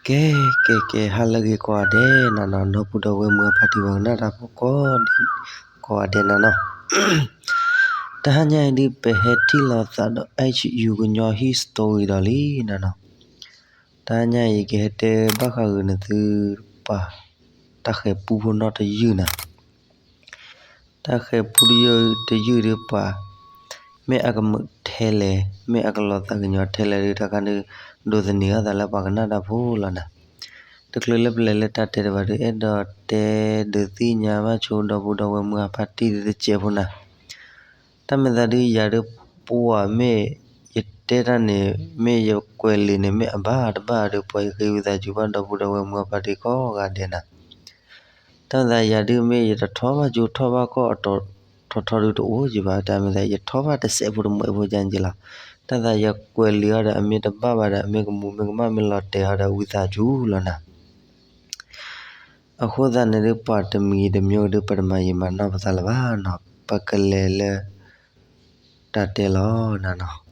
ကဲ ကဲ ကဲ ဟါလၢအဂ့ၤကိးဂၤဒဲးနၤနီၤ, ဒီပုၢ်ဒီဝဲၢ်မုၢ်အဖါတံၢ် ပှၤကနၣ်တၢ်ဖိကိးဒံး ကိးဂၤဒဲးနၤနီၤ. တဟါညါအံၤဒုးပဟဲထံၣ်လိာ်သးဒီး H U ကညီ history ဒီးလံနၤနီၤ. တဟါညါအံၤ ယကဟဲတဲဘၣ်ဃးဂ့ၤနသုပှၤ တၢ်ဃဲၤပူဖိနီၢ်တယုၢ်နၤ. တၢ်ဃဲၤပူတယုၢ်တယုၢ်ဒုးပှၤ မ့ၢ်အကမုာ်ထဲလဲၣ်, မ့ၢ်အကလီၤသးကညီၤထဲလဲၣ်ဒုး တခါဒုး ဒိးသန့ၤအသးလၢပှၤကနၣ်တၢ်ဖိလီၤနၤ. တချုးလၢပလဲၤလၢတၢ်တဲတဖၣ်ဒုး အဲၣ်ဒိးတဲဒုးသ့ၣ်ညါဘၣ်ဆိဒီပုၢ်ဒီဝဲၢ်မုၢ်အဖါတံၢ်ဒုးတစဲးဖိနၤ. တၢ်မ့ၢ်သးဒုးယၤဒုး ပှၤမ့ၢ်ယတဲတၢ်န့ၣ် မ့ၢ်ယကွဲးလံာ်န့ၣ် မ့ၢ်အဘၣ်တဘၣ်ဒုး ပှၤယဃ့ဝံသးစူၤဘၣ်ဒီပုၢ်ဒီဝဲၢ်မုၢ်အဖါတံၢ်ကိးဂၤဒဲးနၤ. တၢ်မ့ၢ်သးယၤဒုးမ့ၢ်ယတထီဘၣ်ကၠိထီဘၣ်ကီၢ်အတီၤထီထီဒုးတအိၣ်က့ၤဘၣ်, တၢ်မ့ၢ်သးယထီဘၣ်တစဲးဖိတမှဲးဖိကက့ၤလီၤ. တၢ်သးယကွဲးလံာ်အီၤဒီးအမ့ၢ်တဘၣ်ဘၣ်ဒီး အမ့ၢ်ကမူၤမ့ၢ်ကမၣ်မ့ၢ်လီၤတဲာ်အီၤဒီး ဝံသးစူၤလီၤနၤ. အဃိသတးန့ၣ်ဒုး ပှၤတမံၤတမံၤဒုး ပတမၤယံာ်မၤနီၢ်ပသးလၢၤဘၣ်နီၤ, ပကလဲၤလၢ တၢ်တဲလီၤနၤနီၤ.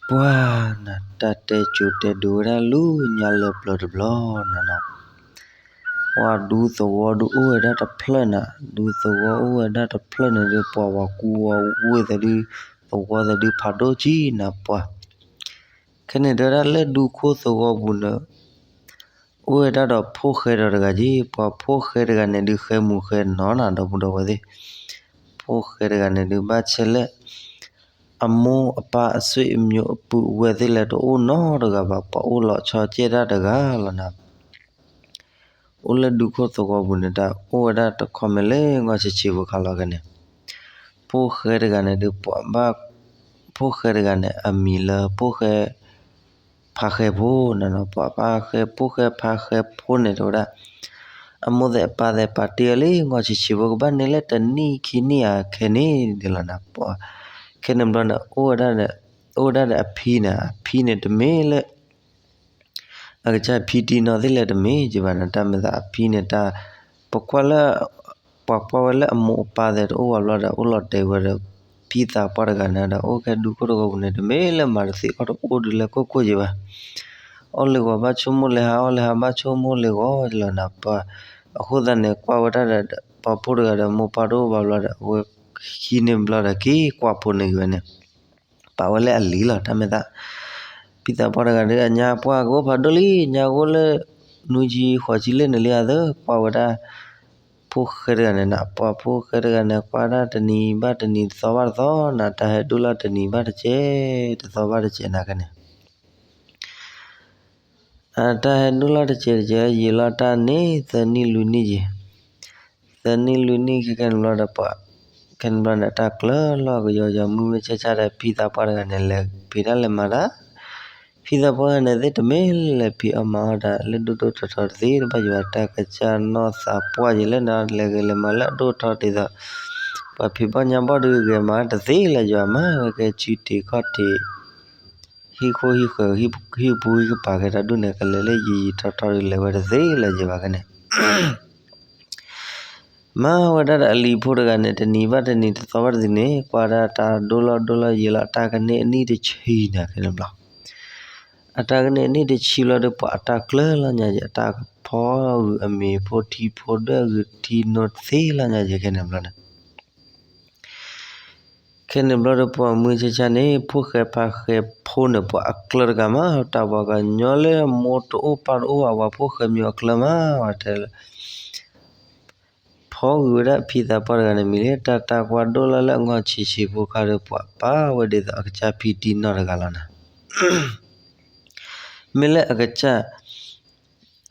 ပှၤနၤ တၢ်တဲကၠိတဲဒိးဝဲဒၣ်လၢညါလၢပျၢၤတဘျီနၤနီၤ. ပှၤဒူသဝီဒုးအိၣ်ဝဲဒၣ်တဖျၢၣ်နၤ, ဒူသဝီအိၣ်ဝဲဒၣ်တဖျၢၣ်န့ၣ်ဒုး ပှၤဝၤကူဝၤဝ့ၢ်သးဒုး သဝီသးဒုးဖးဒိၣ်ကံနၤပှၤ ခဲန့ၣ်ဒုးဒၣ်လၢဒူခိၣ်သဝီပူၤန့ၣ် အိၣ်ဝဲဒၣ်ဒီးဖိၣ်ဃဲဒီးတဂၤက့ၤ, ပှၤဖိၣ်ဃဲတဂၤန့ၣ်ဒုး ဃဲမူၤဃဲနီၤနၤ ဒီပုၢ်ဒီဝဲၢ်သ့ၣ်, ဖိၣ်ဃဲတဂၤန့ၣ်ဒုး ဘၣ်ဆဲးလၢ အမိၢ်အပၢ်အဆွေမျိုးအပုၢ်အဝဲၢ်သ့ၣ်လဲၣ်တအိၣ်နီတဂၤဘၣ်, ပှၤအိၣ်လီၤဆီကဲၣ်တၢ်တဂၤလီၤနၤ. အိၣ်လၢဒူခိၣ်သဝီပူၤန့ၣ် တၢ်အိၣ်ဝဲဒၣ်တခီမ့ၢ်လၢ ငီၢ်ဆံးဆံးဖိခါလီၤခဲန့ၣ်, ဖိၣ်ဃဲတဂၤန့ၣ်ဒုး ပှၤဘၣ် ဖိၣ်ဃဲတဂၤန့ၣ် အမံၤလၢဖိၣ်ဃဲ ဖါဃဲဖိနၤနီၤ, ပှၤဖါဃဲ ဖိၣ်ဃဲဖါဃဲဖိန့ၣ် တဲဝဲဒၣ် အမိၢ်သဲးအပၢ်သဲးပာ်တ့ၢ်အီၤလံ ငီၢ်ဆံးဆံးဖိ ကဘၣ်န့ၢ်လၢတနံၣ်ခံနံၣ်ဧါခဲန့ၣ်ဒ်လီၤနၤ, ခဲန့ၣ်ဘျီန့ၣ် အိၣ်ဝဲဒၣ်ဒီး အိၣ်ဝဲဒၣ်ဒီးအဖံန့ၣ်, အဖံန့ၣ်တမ့ၢ်လၢ အကစၢ်ဖံတံၢ်နီၢ်သ့ၣ်လဲၣ်တမ့ၢ်က့ၤဘၣ်နၤ, တၢ်မ့ၢ်သးအဖံန့ၣ် တၢ် ပကွၢ်လၢ ပှၤကွၢ်ဝဲလၢအမိၢ်အပၢ်သဲးတအိၣ်ဘၣ်ဘျီဒီး အိၣ်လီၤတဲာ်ဝဲဒီး ဖံသးပှၢ်တဂၤန့ၣ်ဒီး အိၣ်ခဲဒူခိၣ်သဝီပူၤန့ၣ် တမ့ၢ်လၢမၤတသ့အီၣ်တအိၣ်ဒုးလၢကိၢ်ကိၢ်က့ၤဘၣ်, အီၣ်လၢဂီၤဘၣ်ဆိကမိၣ်လၢဟါ အီၣ်လၢဟါဘၣ်ဆိကမိၣ်လၢဂီၤလီၤနၤ, ပှၤ အဃိသတးန့ၣ် ကွၢ်ဝဲဒၣ်ဒီး ပှၤဖိတဂၤဒီးမိၢ်ပၢ်တအိၣ်ဘၣ်ဘျီဒီး အဝဲဟံးန့ၢ်ဘျီဒီးက့ၤကွၢ်ဖိန့ၣ်က့ၤဝဲန့ၣ် ပာ်ဝဲလၢအလံၤလီၤ တၢ်မ့ၢ်သး, ဖံသးပှၢ်တဂၤဒီး အညါပှၢ်ကအိၣ်ဖးဒိၣ်လံ ညါကအိၣ်လၢ နွံဆံဃိးဆံလၢန့ၣ်လံဧါသၢ ကွၢ်ဝဲဒၣ် ဖိၣ်ဃဲတဂၤန့ၣ်နၤ, ပှၤဖိၣ်ဃဲတဂၤန့ၣ် ကွၢ်ဒၣ်တနံၤဘၣ်တနံၤ တသီဘၣ်တသီနၤ, တၢ်ဟဲဒိၣ်လီၤတနံၤဘၣ်တကဲး တသီဘၣ်တကဲးနၤခဲန့ၣ် အတၢ်ဟဲဒိၣ်လီၤတကဲးတကဲး ယံာ်လီၤတၢ်န့ၣ် သၢနံၣ်လွံၢ်နံၣ်ယံၤ, သၢနံၣ်လွံၢ်နံၣ်ခဲခဲန့ၣ်ဘျီဒီးပှၤ, ခဲန့ၣ်ဘျီန့ၣ် တၢ်ကျၢၤလီၤကယီယီမုၢ်မ့ၢ်ဆါဆါဒီး ဖံသးပှၢ်တဂၤန့ၣ် လဲၤဖံးတၢ်လဲၤမၤတၢ်, ဖံသးပှၢ်တဂၤန့ၣ်သ့ၣ်တမ့ၢ်လဲၤဖံးအီၣ်မၤအီၣ်တၢ်လၢဒိၣ်ဒိၣ်ထီထီတသ့တဘၣ်ယံၤဘၣ် တၢ်ကစၢ်နီၢ်သးပှၢ်ယံၤလၢနၤ လဲၤဂဲၤလဲၤမၤလၢအဒိၣ်ထီတ့ၢ်ဒီး, ပှၤဖံးဘီၣ်ညါဘီၣ်ဒုးဂဲၤမၤတသ့လၢၤယံၤဘၣ် မၤဝဲကဲစုတ့ၢ်ခီၣ်တ့ၢ် ဟံၣ်ခိၣ်ဟံၣ်ဃၢၤ ဟံၣ်ပူၤဟံၣ်ကပၤကဲတၢ်ဒူၣ်န့ၣ် ကလဲၤလၢယံာ်ယံာ်ထီထီဒုးလဲၤဝဲတသ့လၢၤယံၤဘၣ်ခဲန့ၣ်, မၤဝဲဒၣ်ဒီးအလံၤဖိတဂၤန့ၣ် တနံၤဘၣ်တနံၤ တသီဘၣ်တသီန့ၣ် ကွၢ်ဒၣ်တၢ်ဒိၣ်လီၤဒိၣ်လီၤယံာ်လီၤ အတၢ်ကန့ၢ်အနံၣ်တဆံနၤခဲန့ၣ်ဘျီ အတၢ်ကန့ၢ်အနံၣ်တဆံဘျီဒီး ပှၤအတၢ်ကျၢၤလီၤညါယံၤ အတၢ်ကဖီဂုာ်အမ့ၤဖိထံဖိဒၢဂုာ်ထံနိတသ့လီၤညါယံၤခဲန့ၣ်ဘျီန့ၣ် ခဲန့ၣ်ဘျီဒီးပှၤမုၢ်ဆါဆါန့ၣ် ဖိၣ်ဃဲဖါဃဲဖိန့ၣ် ပှၤအကျၢၤတဂၤမး တၢ်ပှၤကညီလၢမိၢ်တအိၣ်ပၢ်တအိၣ်ဘၣ် ပှၤဖိၣ်ဃဲမ့ၢ်အကျၢၤမး ပှၤတဲလၢ ဖီဂုာ်ဝဲဒၣ်ဖံသးပှၢ်တဂၤန့ၣ်မံၤလၢ တၢ်တၢ်ကွၢ်ဒိၣ်လီၤလၢအငီၢ်ဆံးဆံးဖိခါဒီး ပှၤပာ်ဝဲဒ်သိးအကစၢ်ဖံတံၢ်နီၢ်တဂၤလီၤနၤ မ့ၢ်လၢအကစၢ်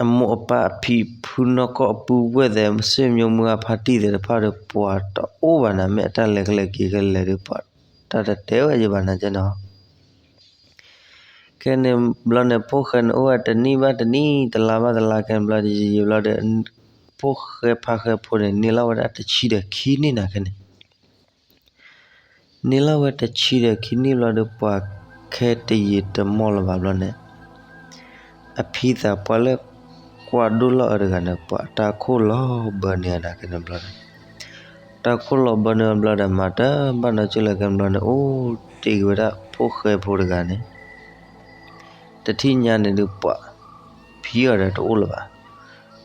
အမိၢ်အပၢ်အဖံဖုနီၢ်ကီၢ်အပုၢ်ဝဲၢ်သဲး ဆွေမျိုးမုၢ်အဖါတံၢ်သ့ၣ်တဖၣ်ဒီး ပှၤတအိၣ်ဘၣ်နၤ မ့ၢ်အတၢ်လဲၤကလဲၤက့ၤကလဲၤဒီး ပှၤတၢ်တတဲဝဲယံၤဘၣ်နၤကဲနီၤ ခဲန့ၣ်ဘျီန့ၣ် ဖိၣ်ဃဲန့ၣ်အိၣ်ဝဲတနံၣ်ဘၣ်တနံၣ် တလါဘၣ်တလါ ခဲန့ၣ်ဘျီယံာ်ယံာ်ဘျီဒီး ဖိၣ်ဃဲဖါဃဲဖိန့ၣ် န့ၢ်လီၤဝဲဒၣ်တဆံဒီးခံနံၣ်နၤခဲန့ၣ် န့ၢ်လီၤဝဲတဆံဒီးခံနံၣ်ဘျီဒီး ပှၤခဲတယံာ်တမီၢ်လၢၤဘၣ်ဘျီန့ၣ် အဖံသးပှၢ်လၢ ကွၢ်ဒိၣ်လီၤအၢတဂၤန့ၣ် ပှၤတၢ်ခိၣ်လီၤဘၢန့ၢ်အနၤခဲန့ၣ်ဘျီန့ၣ် တၢ်ခိၣ်လီၤဘၢန့ၢ်အဘျီဒီး မၤတၢ်ဘၣ်နီတစဲးလၢၤခဲန့ၣ်ဘျီန့ၣ် အိၣ်တ့ၢ်က့ၤဝဲဒၣ်ဖိၣ်ဃဲဖိတဂၤန့ၣ် တထံၣ်ညါန့ၣ်ဒုးပှၤ ဖံအီၤဒီးတအိၣ်လၢၤဘၣ်.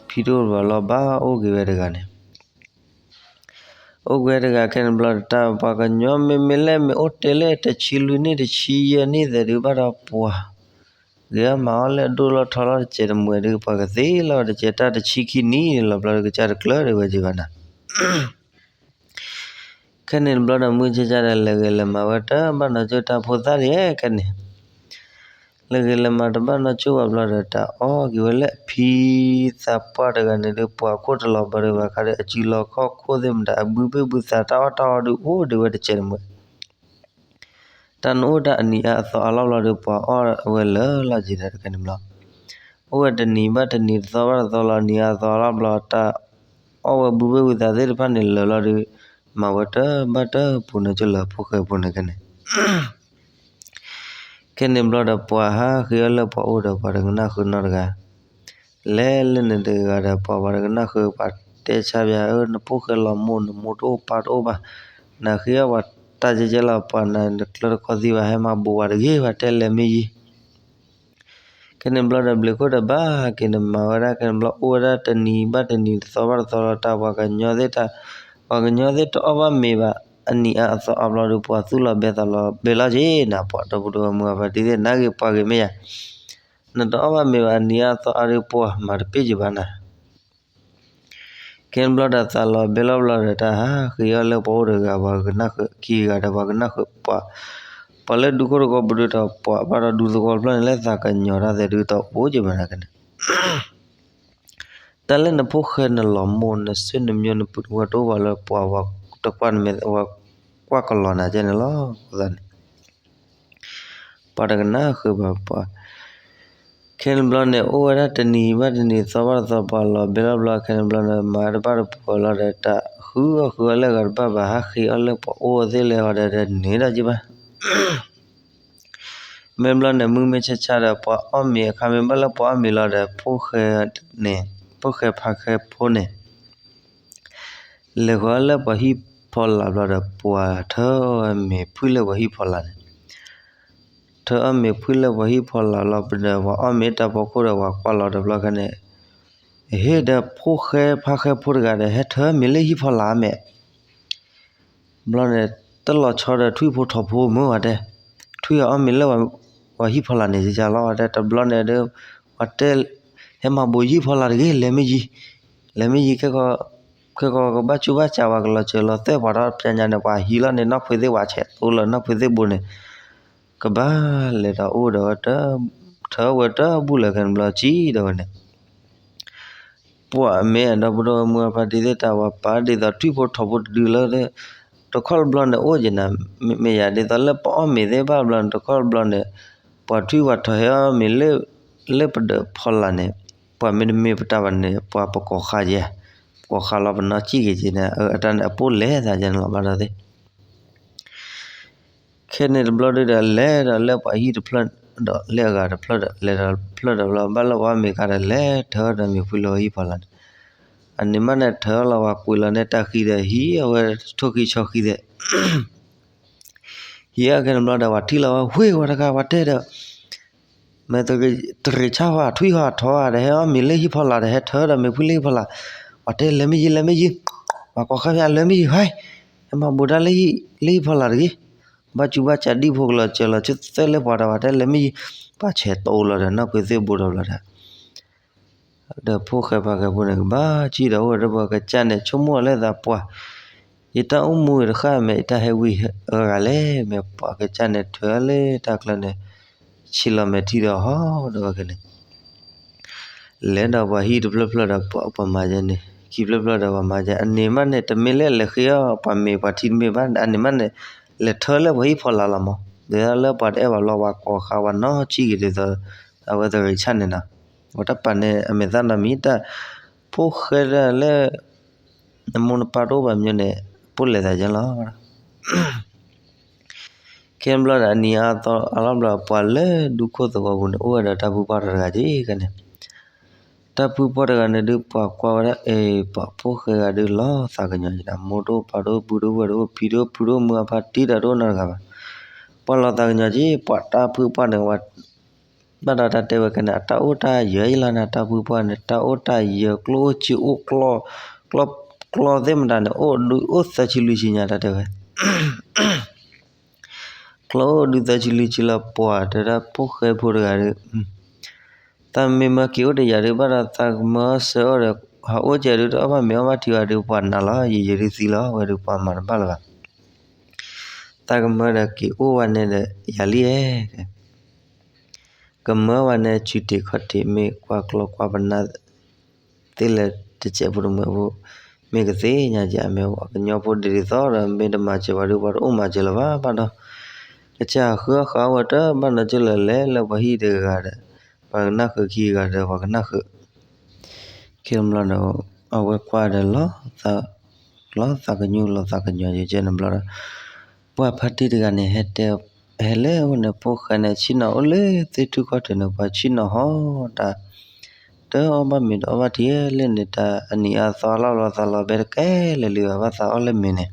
ဖံတအိၣ်လၢၤဘၣ်လီၤ ဘၣ်အိၣ်က့ၤဝဲတဂၤန့ၣ် အိၣ်က့ၤတဂၤခဲန့ၣ်ဘျီဒီး တၢ်ပှၤကညီမ့မ့ၢ်လၢမ့ၢ်အိၣ်တဲလၢတဆံလွံၢ်နံၣ်တဆံယဲၢ်နံၣ်သဲးဒုးဘၣ်ဒီးပှၤ ဂ့ၤအမၤအီၣ်လၢအဒိၣ်လီၤထီလီၤတစဲးတမှဲးဒုး ပှၤကသ့လီၤတစဲး တၢ်တဆံခံနံၣ်န့ၣ်လီၤ ဘျီဒီးကစၢ်တကျၢၤဒံးဝဲက့ၤဘၣ်နၤ ခဲန့ၣ်တဘျီဒီး မုၢ်ဆ့ၣ်ဆ့ၣ်ဒီး လဲၤဂ့ၤလဲၤမၤဝဲတဘၣ်နီၢ်ကၠိ တၢ်ဖိသၣ်ဒံးခဲန့ၣ် လဲၤဂ့ၤလဲၤမၤတဘၣ်နီၢ်ကၠိဘၣ်ဘျီဒီး တၢ်အီၣ်က့ၤဝဲလၢအဖံသးပှၢ်တဂၤန့ၣ်ဒုး ပှၤခိၣ်တလီၤဘၢဒီးဘၣ်ခါဒီး အစုလီၤခီၣ်ခိၣ်သ့ၣ်မတၤ အဘုဘ့ၣ်ဘုသး တၢ်အီၣ်တၢ်အီဒုး အိၣ်ဒံးဝဲတစဲးတမှဲး တၢ်နအိၣ်တၢ်အနံၤအါအသီအါလီၤဘျီဒီး ပှၤအီၣ်ဝဲလၢာ်လီၤက့ၤဒီးတကဲန့ၣ်ဘျီ အိၣ်ဝဲတနံၤဘၣ်တနံၤ တသီဘၣ်တသီလီၤ အနံၤအါအသီအါလီၤဘျီ တၢ်အီၣ်ဝဲဘုဘ့ၣ်ဘုသးသ့ၣ်တဖၣ်န့ၣ်လၢာ်လီၤဒီး မၤဝဲတဘၣ်တပူၤန့ၣ် ကလၢာ်ဖိၣ်ဃဲဖိန့ၣ်ကဲန့ၣ် ခဲန့ၣ်ဘျီဒီး ပှၤဟးဃ့အီၣ်လၢပှၤအိၣ်ဒီး ပှၤတကနၣ်ဃုာ်နီတဂၤ လဲၤလၢန့ၣ်တဂၤဒီး ပှၤပှၤတကနၣ်ဃုာ် ပှၤတဲဆါပၠး အၢ နဖိၣ်ဃဲလီၤမိၢ် နမိၢ်တအိၣ်ပၢ်တအိၣ်ဘၣ် နဃ့အီၣ်ပှၤတၢ်ကဲကဲလီၤ ပှၤနၤ နကျၢၤတခီသံဘၣ် ဟဲမၤဘူးဝဲတဂ့ၤ ပှၤတဲလဲၤမ့ၢ်ယံၤ ခဲန့ၣ်ဘျီဒီး ဘျုးခိၣ်ဒီးဘၣ်က့ၤန့ၣ် မၤဝဲဒၣ်ခဲန့ၣ်ဘျီ အိၣ်ဝဲဒၣ်တနံၤဘၣ်တနံၤ တသီဘၣ်တသီလီၤ တၢ်ပှၤကညီသ့ၣ်တၢ် ပှၤကညီသ့ၣ်တအီၣ်ဘၣ်မ့ၤဘၣ် အနံၤအါအသီအါဘျီဒီး ပှၤသူၣ်လီၤဘဲသးလီၤဘဲလီၤက့ၤနၤ ပှၤဒီပုၢ်ဒီဝဲၢ်မုၢ်အဖါတံၢ်သ့ၣ် နဂ့ၤပှၤဂ့ၤမ့ၢ်ယၤ နတအီၣ်ဘၣ်မ့ၤဘၣ် အနံၤအါအသီအါဒီး ပှၤမၤတပ့ၢ်က့ၤဘၣ်နၤ ခဲန့ၣ်ဘျီဒီး သးလီၤဘဲလီၤဘျီဒီး တၢ်ဟးဃ့အီၣ်လၢပှၤအိၣ်တဂၤ ပှၤကနၣ်ဃုာ်ခံဂၤဒီး ပှၤကနၣ်ဃုာ်ပှၤ ပှၤလၢဒူခိၣ်သကိးပူၤဒုးဒီး ပှၤဘၣ်ဒီးဒူသဝီတဖျၢၣ်န့ၣ် လၢသးကညီၤတၢ်သဲးဒုး တအိၣ်က့ၤဘၣ်နၤကဲန့ၣ် တၢ်လၢနဖိၣ်ဃဲနလီၤမိၢ် နဆ့ၣ်နမံၤ နပုၢ်နဝဲၢ်တအိၣ်ဘၣ်လၢပှၤ ဝဲတကွၢ်နမ့ၢ် ဝဲကွၢ်ကလီၤနၤကဲန့ၣ်လီၤ အဃိသတးန့ၣ် ပှၤတကနၣ်ဃုာ်ဘၣ်ပှၤ ခဲန့ၣ်ဘျီန့ၣ် အိၣ်ဝဲဒၣ်တနံၤဘၣ်တနံၤ သီဘၣ်တသီ ပှၤလီၤဘဲလီၤဘျီ ခဲန့ၣ်ဘျီန့ၣ် မၤတဘၣ်တပူၤလီၤဒီး တၢ်ဃုအီၣ်ဃုအီလၢအဂၤတဘၣ်ဘၣ် ဟးဃ့အီၣ်လၢပှၤအိၣ်သ့ၣ်လဲၤဟီဒီး တန့ၢ်ဒီးက့ၤဘၣ် မ့ၢ်ဘျီန့ၣ် မုၢ်မ့ၢ်ဆါဆါဒီး ပှၤအီၣ်မ့ၤအခါ မ့ၢ်ဘၣ်လၢပှၤအီၣ်မ့ၤလီၤဒီး ဖိၣ်ဃဲန့ၣ် ဖိၣ်ဃဲဖါဃဲဖိန့ၣ် လဲၤဃီၤလၢပှၤဟံၣ်ဖီလာ်ဘျီဒီး ပှၤထၢအီၣ်မ့ၤဖုၣ်လၢပှၤဟံၣ်ဖီလာ်န့ၣ် ထၢအီၣ်မ့ၤဖုၣ်လၢပှၤဟံၣ်ဖီလာ်လီၤ ပဒီးပှၤအီၣ်မ့ၤတၢ်ဖီခိၣ်ဒီး ပှၤကွၢ်လီၤဒီးဘျီခါန့ၣ် ဟ့ၣ်ဒီးဖိၣ်ဃဲဖါဃဲဖိတဂၤဒီး ဟဲထၢမ့ၤလၢဟံၣ်ဖီလာ်မဲာ် ဘျီန့ၣ် တလီၤဆီဒီးထွံၣ်ဖိထိးဖိမုၢ်ဝဲတဲ, ထွံၣ်အီၣ်မ့ၤလၢပှၤဟံၣ်ဖီလာ်န့ၣ် ယယါလီၤဝဲတဲ တဘျီန့ၣ်ဒီး ပှၤတဲ ဟဲမၤဘူးဟံၣ်ဖီလာ်တဂ့ၤ လဲၤမ့ၢ်ယံၤ, လဲၤမ့ၢ်ယံၤ ခဲကီကဘၣ်ကူဘၣ်စးဝဲကလီၤစၢၤလီၤသဲပှၤဒီး ပျဲညါန့ၣ် ပှၤဟံးလီၤန့ၣ် နီၢ်ခွ့သ့ၣ်ဝဲဆဲးသိလၢနီၢ်ခွ့သ့ၣ်ဘိန့ၣ် ကဘၣ်လဲၤဒီးအိၣ်ဒီးဝဲ ထၢဝဲတဘူၣ်လၢၤခဲန့ၣ်ဘျီကံဒီးဝဲန့ၣ် ပှၤမ့ၢ်အဒီပုၢ်ဒီဝဲၢ်မုၢ်အဖါတံၢ်သ့ၣ်တၢ် ပှၤပာ်ဒ်သိးထွံၣ်ဖိထိးဖိတဒုလၢ တခီတဘျီန့ၣ်အိၣ်က့ၤနၤ, မ့ၢ်ယၤဒ်သိးလၢ ပအီၣ်မ့ၤသ့ၣ်တဖၣ်ဘျီန့ၣ် တခီတဘျီန့ၣ် ပှၤထွံၣ်ပှၤထိးဟဲအီၣ်မ့ၤလၢ လၢပဒၢးဖီလာ်န့ၣ် ပှၤမ့တမ့ၢ်ပတၢ်ဘၣ်န့ၣ် ပှၤပကိးဃါယဲ, ပကိးဃါလီၤပနီၢ်ကံၣ်က့ၤက့ၤန့ၣ် အတၢ်န့ၣ်အပိၢ်လဲၤသးယဲန့ၣ်လီၤဘၣ်ဒီးသ့ၣ် ခဲန့ၣ်တဘျီဒုဒီး လဲၤဒီးလၢပှၤဟံၣ်တဖျၢၣ်ဒီး လၢအဂၤတဖျၢၣ်ဒီး လဲၤဒီးဖျၢၣ်ဒီးဘျီ ဘၣ်လၢပှၤမ့ၤခါဒီး လဲၤထၢဒီးမ့ၤဖုၣ်လၢပှၤဟံၣ်ဖီလာ်န့ၣ်, အန့ၣ်မးန့ၣ် ထၢလီၤပှၤကွံာ်လီၤန့ၣ် တၢ်ဃံဒီး ဟံးအဝဲထိၣ်ဃံဆီဃံသဲး ဟံးအခဲန့ၣ်ဘျီဒီး ပှၤထံၣ်လီၤဝဲ ဝ့ၢ်ဝဲတဂၤ ပှၤတဲဒီး မ့ၢ်တရံးဆၣ်ဝဲ ထွံၣ်ဟီထိးဒီး ဟဲအီၣ်မ့ၤလၢဟံၣ်ဖီလာ်ဒီး ဟဲထၢဒီးမ့ၤဖုၣ်လၢဟံၣ်ဖီလာ်, ပှၤတဲလဲၤမ့ၢ်ယံၤ လဲၤမ့ၢ်ယံၤ, ပှၤကိးဃါဖဲလဲၤမ့ၢ်ယံၤ ဟဲ, ဟဲမၤဘူးတၢ်လၢဟံၣ်ဖီလာ်တဂ့ၤ, ဘၣ်ကူဘၣ်စးဒံၣ်ဖိကလီၤစၢၤလီၤ ဆၢသၢလၢပှၤဒီး ပှၤတဲလဲၤမ့ၢ်ယံၤ, ပှၤဆဲးသိလီၤဒီး နီၢ်ခွ့သ့ၣ်ဘိဒီးဘျီဒီး ဒီးဖိၣ်ဃဲဖါဃဲဖိန့ၣ် ကဘၣ်စံၣ်ဒီးအိၣ်ဝဲဒီးပှၤကစၢ်န့ၣ် ဆိကမိၣ်အီၤလၢသးပှၢ်, ယတၢ်အိၣ်မူတဃၣ်မ့ၢ် ယတၢ်ဟဲဝံၤအဂၤလဲၣ်, မ့ၢ်ပှၤကစၢ်န့ၣ် ထွဲလၢတၢ်ကျၢၤန့ၣ် ဆံးလီၤမဲာ်ထံဒီးဟီဒီးဝဲကန့ၣ် လဲၤဒီးပှၤဟံၣ်တဖျၢၣ်ဖျၢၣ်ဒီး ပှၤမၤယဲန့ၣ် ခံဖျၢၣ်ဖျၢၣ်ဒီးပှၤမၤယဲ အန့ၣ်မးန့ၣ် တမ့ၢ်လၢလဲၤဃ့အီၣ်ပှၤမ့ၤပှၤထံတမ့ၢ်ဘၣ် အန့ၣ်မးန့ၣ် လဲၤထၢလၢပှၤဟံၣ်ဖီလာ်လီၤမး, ဒ်သိးလၢပှၤတအဲၣ်ဘၣ်လီၤ ပှၤကိးဃါပှၤနီၢ်ကံၣ်က့ၤဒ်သိး အဝဲတရံးဆၣ်န့ၣ်နီၤ, ပှၤတၢ်ပာ်န့ၣ် အမဲာ်သၣ်နီတမံၤ တၢ်ဖိၣ်ဃဲဒၣ်လၢ နမိၢ်နပၢ်တအိၣ်ဘၣ်မ့ၢ်န့ၣ် ပိၢ်လဲၤသးယဲလီၤ ခဲဘျီဒီး အနံၤအါသီအါလီၤဘျီ ပှၤလၢဒူခိၣ်သဝီပူၤန့ၣ် အိၣ်ဝဲဒီးတၢ်ဖုပှၢ်တဂၤက့ၤန့ၣ်, တၢ်ဖုပှၢ်တဂၤန့ၣ်ဒုး ပှၤကွၢ်ဝဲဒၣ် အဲ ပှၤဖိၣ်ဃဲဂၤဒုးလီၤသးကညီၤက့ၤ မိၢ်တအိၣ်ပၢ်တအိၣ် ပုၢ်တအိၣ်ဝဲၢ်တအိၣ် ဖံတအိၣ်ဖုတအိၣ် မုၢ်အဖါတံၢ်တၢ်တအိၣ်နီတဂၤဘၣ်, ပှၤလီၤသးကညီၤက့ၤ ပှၤတၢ်ဖုပှၢ်န့ၣ် ပှၤ ဘၣ်ဒီးတၢ်တဲဝဲကဲန့ၣ် အတၢ်အိၣ်တၢ်ယၢၤယလီၤန့ၣ် တၢ်ပှၤပှၢ်န့ၣ် တၢ်အိၣ်တၢ်ယၢၤ ကျိၣ်အိၣ်စ့အိၣ်ကျီ, ကျီ, ကျီသ့ၣ်မတၤန့ၣ် အိၣ်ဒုးအိၣ်သၢဆံလွံၢ်ဆံညါ တၢ်တဲဝဲ ကျီအိၣ်ဒုးသၢဆံလွံၢ်ဆံလီၤ ပှၤတဲဒၣ်ဖိၣ်ဃဲဖိတဂၤဒီး သးမ့ၢ်မၢက့ၤအိၣ်တယာ်ဒုး ဘၣ်ဒီးသးကမၢအီၣ်ဆၢအီၣ်ဒီး ဟးအိၣ်ကဲဒုး တအီၣ်ဘၣ်မ့ၤအီၣ်ဘၣ်ထံဘၣ်ဒုး ပှၤနးလီၤ ယယဲဒုးသံလီၤ ဝဲဒုးပှၤမၤတဘၣ်လၢၤဘၣ်. သးကမၢဒီးက့ၤအိၣ်ဝဲန့ၣ်ဒီး ယၤလံဧါ ကမၢဝဲန့ၣ် ဆူၣ်ထံးခီၣ်ထံး မ့ၢ်ကွၢ်ကျီကွၢ်ပနၢ် သ့ၣ်လဲၣ်တစဲးဖိတမှဲးဖိ မ့ၢ်ကသ့ၣ်ညါကဲ မ့ၢ်ကညီဖိဒ်သိးဒီး မ့ၢ်တမၤစၢၤပှၤဒုး ပှၤတအိၣ်မၤစၢၤလၢၤဘၣ် ဘၣ်ဒီး ကစၢ်ဃုအီၣ်ဃုအီၣ်ဝဲတဘၣ်နီတဂၤလၢၤ လဲၤလၢပှၤဟံၣ်တဂၤဒီး ပှၤကနၣ်ဃုာ် ခံဂၤဒီး ပှၤကနၣ်ဃုာ် ခဲန့ၣ်ဘျီဒီး အဝဲကွၢ်ဒီးလီၤသး လီၤသးကညီၤ လီၤသးကညီၤ ယကဲန့ၣ်ဘျီဒီး ပှၤဖါတံၢ်တဂၤန့ၣ် ဟဲတဲ ဟဲလၢအအိၣ်န့ၣ် ဖိၣ်ဃဲန့ၣ် ဆ့ၣ်နီၤအိၣ်လၢသ့ၣ်ထူၣ်ခီၣ်ထံးန့ၣ် ပှၤဆ့ၣ်နီၤဟီတၢ် တအီၣ်ဘၣ်မ့ၤတအီၣ်ဘၣ်ထံလၢန့ၣ် တၢ်အနံၤအါသီအလီၢ်လီၤသးလီၤဘဲတကဲလၢာ်လံဘၣ် ဘၣ်သးအီၣ်လၢမ့ၤန့ၣ်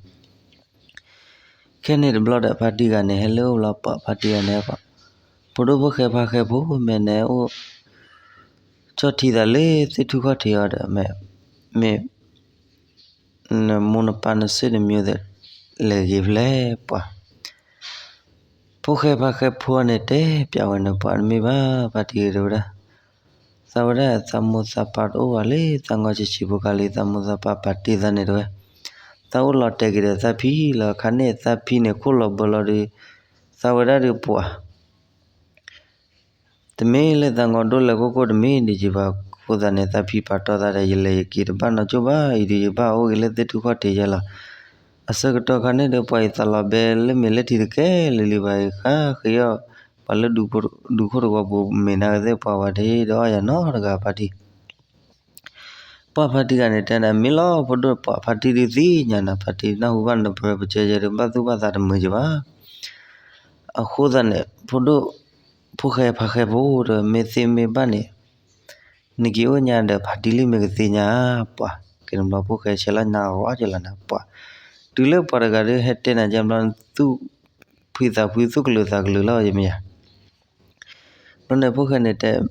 ခဲန့ၣ်တဘျီဒီး ဖါတံၢ်ဂၤန့ၣ် ဟဲလၢအအိၣ်လီၤ ပှၤဖါတံၢ်ဂၤန့ၣ် ပှၤ ဖိဒိၣ်ဖိၣ်ဃဲဖါဃဲဖိ မ့ၢ်န့ၣ်အိၣ် ဆီၣ်ထံသးလၢသ့ၣ်ထူၣ်ခီၣ်ထံးအီၤဒီး မ့ၢ် နမိၢ်နပၢ်နဆ့ၣ်နမံၤသ့ၣ် လဲၤဂ့ၤဖဲလဲၣ်ပှၤ ဖိၣ်ဃဲဖါဃဲဖိန့ၣ် တဲပျးဝဲန့ၣ် ပှၤတမ့ၢ်ဘၣ် ဖါတံၢ်တဲဝဲဒၣ် သးဝဲဒၣ်သးမိၢ်သးပၢ်တအိၣ်ဘၣ်လံ သးငီဆံးဆံးဖိကါလံ သးမိၢ်သးပၢ်ပာ်တ့ၢ်သးန့ၣ်တဲဝဲ သးအိၣ်လီၤတဲာ်က့ၤဒီးသးဖံလီၤ ခါန့ၣ်သးဖံန့ၣ်ခိၣ်လီၤဘၢလီၤဒီး သးဝဲဒၣ်ဒီးပှၤ တမ့ၢ်လၢသးငီဒိၣ်လဲၤကိၢ်ကိၢ်တမ့ၢ်ဒံးကဘၣ် အဃိသတးန့ၣ် သးဖံပာ်တီသးဒီး ယလဲၤယက့ၤတဘၣ်နီတကၠိၢ်ဘၣ် အံၤဒီးယဘၣ်အိၣ်ဂ့ၤလၢသ့ၣ်ထူၣ်ခီၣ်ထံးယဲလီၤ. အဆၢကတီၢ်ခါန့ၣ်ဒီး ပှၤအံၤသးလီၤဘဲလၢမ့ၤလၢထံတကဲလၢာ်လံဘၣ်အံၤ ဃါဃ့အီၣ် ပှၤလၢဒူခိၣ်တကီၢ်ပူၤမ့ၤနာ်က့သ့ၣ်ပှၤဝဲတဟ့ၣ်ဒီးအီၣ်ယၤနီတဂၤဖါတံၢ် ပှၤဖါတံၢ်ဂၤန့ၣ်တဲန့ၣ် မ့ၢ်လီၤ ဖိဒိၣ်ပှၤဖါတံၢ်ဒုးသ့ၣ်ညါနၤ ဖါတံၢ်နၢ်ဟူဘၣ်နပၢၢ်ပကဲယဲဒီး ဘၣ်သူၣ်ဘၣ်သးတမုာ်ကဘၣ်. အဃိသတးန့ၣ် ဖိဒိၣ် ဖိၣ်ဃဲဖါဃဲဖိဒီး မ့ၢ်သ့မ့ၢ်ဘၣ်န့ၣ် နက့ၤအိၣ်ညါဒီးဖါတံၢ်လံမ့ၢ်ကသ့ညါ ပှၤ ကဲန့ၣ်ဘျီဖိၣ်ဃဲဆဲးလီၤနၤဂီၤကလီၤနၤ ပှၤ တုၤလၢပှၤတဂၤဒီးဟဲတဲနၤကဲဘျီ သူၣ်ဖှံသးဖှံသူၣ်ကလုာ်သးကလုာ်လီၤ ယမ့ၢ်ယၤ ဘျီန့ၣ်ဖိၣ်ဃဲန့ၣ်တဲ ဒီး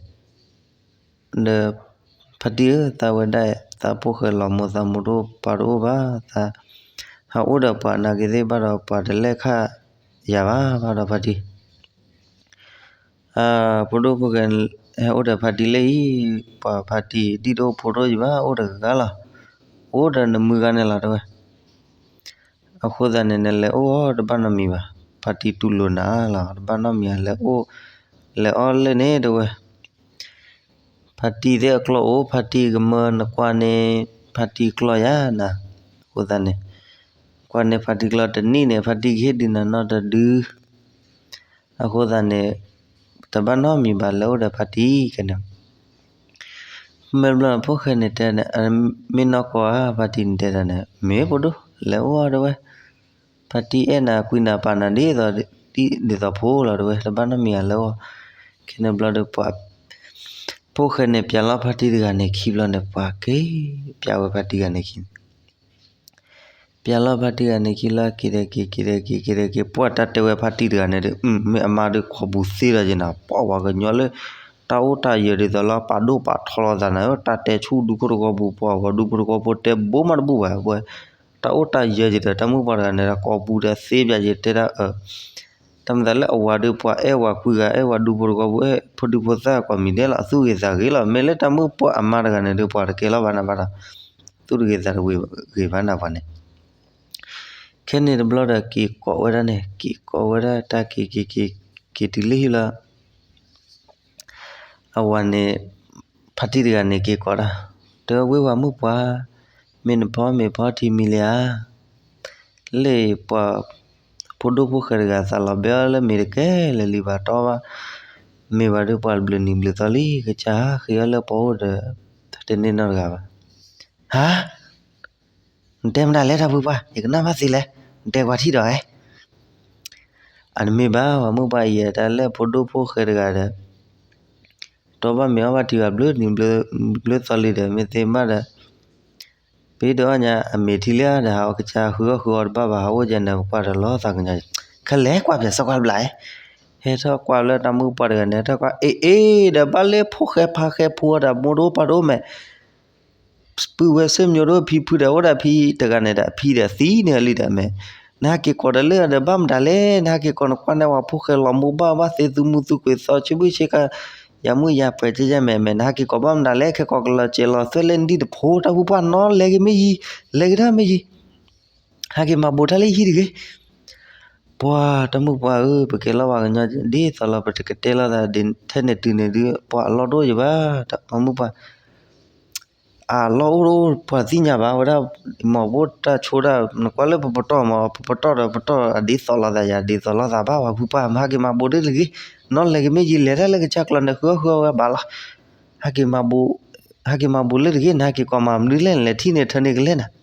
ဖါတံၢ်ဧၢ သးဝဲဒၣ် သးဖိၣ်ဃဲလီၤမိၢ်သးမိၢ်တအိၣ်ပၢ်တအိၣ်ဘၣ် သး ဟးအိၣ်ဒီးပှၤနာ်က့သ့ၣ်ဘၣ်ဒီးပှၤတလဲၣ်ခၣ်ယၤဘၣ် ဘၣ်ဒီးဖါတံၢ် ဖိဒိၣ်ဖိၣ်ဃဲ ဟဲအိၣ်ဒီးဖါတံၢ်လၢအံၤ ပှၤဖါတံၢ်ဒ်တအိၣ်ဖိတအိၣ်ယဘၣ် အိၣ်တဂၤလီၤ အိၣ်ဒီးနမုၢ်ဂၤန့ၣ်လီၤတဲဝဲ အဃိသတးန့ၣ် နလဲၤအိၣ်အီၤတဘၣ်နီတမံၤဘၣ် ဖါတံၢ်တူၢ်လိာ်နၤလီၤ တဘၣ်နီတမံၤ လဲၤအိၣ် လဲၤအီၣ်လဲၣ်န့ၣ်တဲဝဲ ဖါတံၢ်သ့ၣ်အကျီအိၣ် ဖါတံၢ်ကမၢနကွၢ်န့ၣ် ဖါတံၢ်ကျီယၤနၤ အဃိသတးန့ၣ် ကွၢ်န့ၣ်ဖါတံၢ်ကျီတနံၣ်န့ၣ် ဖါတံၢ်ကဟ့ၣ်ဒုးနၤနီတဒု အဃိသတးန့ၣ် တဘၣ်နီတမံၤဘၣ် လဲၤအိၣ်ဒီးဖါတံၢ်ကဲန့ၣ် မ့ၢ်ဘျီဖိၣ်ဃဲန့ၣ်တဲန့ၣ် မ့ၢ်နီၢ်ကီၢ်ဧါ ဖါတံၢ်န့ၣ်တဲဒၣ်န့ၣ် မ့ၢ်ဖိဒိၣ် လဲၤအိၣ်အီၤတဲဝဲ ဖါတံၢ်အဲၣ်နၤကွံနၤပာ်နၤဒ်သိး ဒ်သိးဖိလီၤတဲဝဲ တဘၣ်နီတမံၤဧါ လဲၤအိၣ် ခဲန့ၣ်ဘျီဒီးပှၤ ဖိၣ်ဃဲန့ၣ် ပျးလီၤဖါတံၢ်တဂၤန့ၣ်ခံဘျီန့ၣ် ပှၤက့ၤ ပျးဝဲဖါတံၢ်ဂၤန့ၣ်ခံ ပျးလီၤဖါတံၢ်ဂၤန့ၣ်ခံလီၤ က့ၤဒီးက့ၤ က့ၤဒီးက့ၤ က့ၤဒီးက့ၤ ပှၤတၢ်တဲဝဲဖါတံၢ်တဂၤန့ၣ်ဒီး မ့ၢ်အမါဒီးခီပူၤသ့လီၤက့ၤနၤ ပှၤပှၤကညီလၢ တၢ်အိၣ်တၢ်ယၢၤဒ်သိးလီၤ ပာ်ဒိၣ်ပာ်ထီလီၤသးနၤ တၢ်တဲဆူဒူခိၣ်တကီၢ်ပူၤ ပှၤပှၤဒူဖိတကီၢ်ဖိတဲဘိမးတဘူၣ်ဘၣ် ပှၤ တၢ်အိၣ်တၢ်ယၢၤက့ၤဒီး တၢ်မုၣ်ပှၢ်တဂၤန့ၣ်ဒီး ကီၢ်ပူၤဒီးသ့ပျးက့ၤတဲဒၣ် တၢ်မၤသးလၢအဝၤဒီးပှၤအဲၣ်ဝၤကွံဂၤ အဲၣ်ဝၤဒူဖိတကီၢ်ဖိအဲၣ်ဖိဒံဖိသၣ်ကွၢ်မံၤဒဲးလီၤ အသူၣ်ဂ့ၤသးဂ့ၤလီၤ မ့ၢ်လၢတၢ်မုၣ်ပှၢ်အမါတဂၤန့ၣ်ဒီး ပှၤတကဲလီၤဘၣ်နၤဘၣ်ဒီး သူၣ်တဂ့ၤသးတဂ့ၤဘၣ်နၤပှၤန့ၣ် ခဲန့ၣ်တဘျီဒီးက့ၤကိးဝဲဒၣ်န့ၣ် က့ၤကိးဝဲဒၣ်တၢ်က့ၤက့ၤက့ၤ က့ၤတုၤလၢဟံၣ်လီၤ အဝၤန့ၣ် ဖါတံၢ်တဂၤန့ၣ်က့ၤကိးတၢ် တဲဝဲဝ့ၢ်ဝၤမုၣ်ပှၢ် မ့ၢ်နဖီမ့ၤဖီထံမံၤလံဧါ လၢပှၤ ဖိဒိၣ်ဖိၣ်ဃဲတဂၤသးလီၤဘဲအီၤလၢမ့ၤတကဲလၢာ်လံဘၣ်တီဘၣ် မ့ၢ်ဝဲဒီးပှၤတဘျုးနံၤဘျုးသီလံ ကစၢ်ဟးဃ့အီၤလၢပှၤအိၣ်ဒီး တန့ၢ်နီတဂၤဘၣ် ဟါ နတဲမတၤလဲၣ်တၢ်ဖုပှၢ် ယကနၣ်ဘၣ်သ့လဲၣ် နတဲကွၢ်ထံၣ်ဒီးဧါ အတမ့ၢ်ဘၣ် ပှၤမုၣ်ပှၢ်အံၤ တၢ်လၢဖိဒိၣ်ဖိၣ်ဃဲတဂၤဒီး တီဘၣ်မ့ၤအီၣ်ဘၣ်ထံဘၣ် ဘျုးနံၤဘျုးသီလံဒီး မ့ၢ်သ့မးဒီး ပဟ့ၣ်ဒုးအီၣ်ညါအမ့ၤထံလံဒီး ဟးကစၢ်ဃုအီၣ်ဃုအီတဘၣ်ဘၣ် ဟးအိၣ်ကဲန့ၣ် ပကွၢ်ဒီးလီၤသးကညီၤ ခဲလဲၣ်ကွၢ်ပၠးစီကွၢ်တဘျးဧၢ ဟဲထီၣ်ကွၢ်လၢတၢ်မုၣ်ပှၢ်တဂၤန့ၣ် ဟဲထီၣ်ကွၢ် အ့ၣ်အ့ၣ်ဒီး ဘၣ်လၢဖိၣ်ဃဲဖါဃဲဖိဒီး မိၢ်တအိၣ်ပၢ်တအိၣ်မဲာ် ပုၢ်ဝဲၢ်ဆ့ၣ်မညိဒီး ဖံဖုဒီး အိၣ်ဒီးဖံတဂၤန့ၣ်ဒီး အဖံဒီးသံန့ၣ်လံဒီး မ့ၢ်နဟဲက့ၤကိးဒီးလၢဒီး ဘၣ်မတၤလဲၣ်, နဟဲက့ၤကိးနကွၢ်န့ၢ်ပှၤဖိၣ်ဃဲလီၤမိၢ်ဘၣ်ဘၣ်သ့ သူမုသူကွံာ်သီ ဆ့ဘုၣ်ဆ့ကၤ ယၤမုၣ်ယၤပှဲၤကဲယဲၢ် မ့ၢ်မ့ၢ် နဟဲက့ၤကိးဘၣ်မတၤလဲၣ်, ခဲကိးကလီၤစဲးလီၤသွဲၣ်လၢနဒံၣ်တဖိ တၢ်ဖုပှၢ်နီၢ်လဲၤက့ၤမ့ၢ်ယံၤ, လဲၤက့ၤတၢ်မ့ၢ်ယံၤ ဟဲက့ၤမၤဘိးတၢ်လၢဟံၣ်တဂ့ၤ. ပှၤတၢ်မုၣ်ပှၢ်ဧၢ, ပကဲလီၤပှၤကညီဒ်သိးလီၤ ပတကတဲလိာ်သးဒ်ထဲန့ၣ်တုၤန့ၣ်ဒုး ပှၤအလီၢ်တအိၣ်ယၤဘၣ်, တၢ်မုၣ်ပှၢ် အလီၢ်အိၣ်တအိၣ် ပှၤသ့ၣ်ညါဘၣ်ဝဲဒၣ်, မ့ၢ်ဘိၣ်တၢ်ဆိတၢ် နကွၢ်လၢပပတီၢ်မ့ၢ် ပပတီၢ်ဒီးပတီၢ် အဒ်သိးလိာ်သးယၤ ဒ်သိးလိာ်သးဘၣ် ပှၤဖုပှၢ် မ့ၢ်ဟဲက့ၤမၤဘိးဒ်တဂ့ၤ, နီၢ်လဲၤက့ၤမ့ၢ်ယံၤ လဲၤတၢ်လၢကစၢ်ကျီန့ၣ် ဃုအီၣ်ဃုအီဝဲဘၣ်လီၤ, ဟဲက့ၤ ဟဲက့ၤမၤဘိးလၢတဂ့ၤ, နဟဲက့ၤကိးမၤမနုၤလဲၣ်, နလဲၤထံၣ်န့ၢ်ထၢန့ၢ်ကလဲၣ်နၤ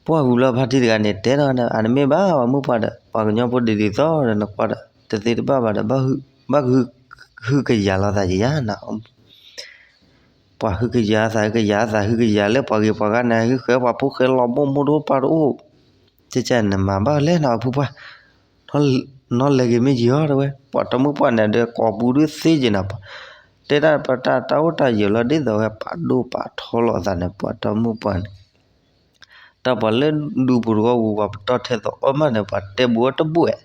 ပှၢ်ဝံၤလီၤ ဖါတံၢ်တဂၤန့ၣ် တဲဒီး အတမ့ၢ်ဘၣ် ပှၤမုၣ်ပှၢ်ဒီး ပှၤကညီဖိဒ်ဒ်သိးဒီး နကွၢ်ဒီး တသ့တဘၣ်ဘၣ်ဒီး ဘၣ်ဟုကယာ်လိာ်သးယၤနၤ, ပှၤဟုကယာ်သး ဟုကယာ်သး ဟုကယာ်လၢပှၤဂ့ၤပှၤဂၤန့ၣ် ဟုဃဲပှၤဖိၣ်ဃဲလီၤမိၢ် မိၢ်တအိၣ်ပၢ်တအိၣ်, ကဲကဲနမၤဘၣ်လဲၣ်နၤ ပှၤဖုပှၢ်, နီၢ်လဲၤက့ၤမ့ၢ်ယံၤအီၤ တဲဝဲ, ပှၤတၢ်မုၣ်ပှၢ်န့ၣ်ဒီး ကိးပူၤဒုးသ့က့ၤနၤ, တဲတၢ်ပတၢ်တၢ်အိၣ်တၢ်ယၢၤလီၤ ဒ်သိးဝဲပာ်ဒိၣ်ပာ်ထီလိာ်အသးန့ၣ် ပှၤတၢ်မုၣ်ပှၢ်န့ၣ် တၢ်ပှၤလၢဒူပူၤတဝီပူၤ ပှၤပတီၢ်ထဲသိးအီၣ်မးန့ၣ် ပှၤတဲဘူးအီၤတဘၣ်,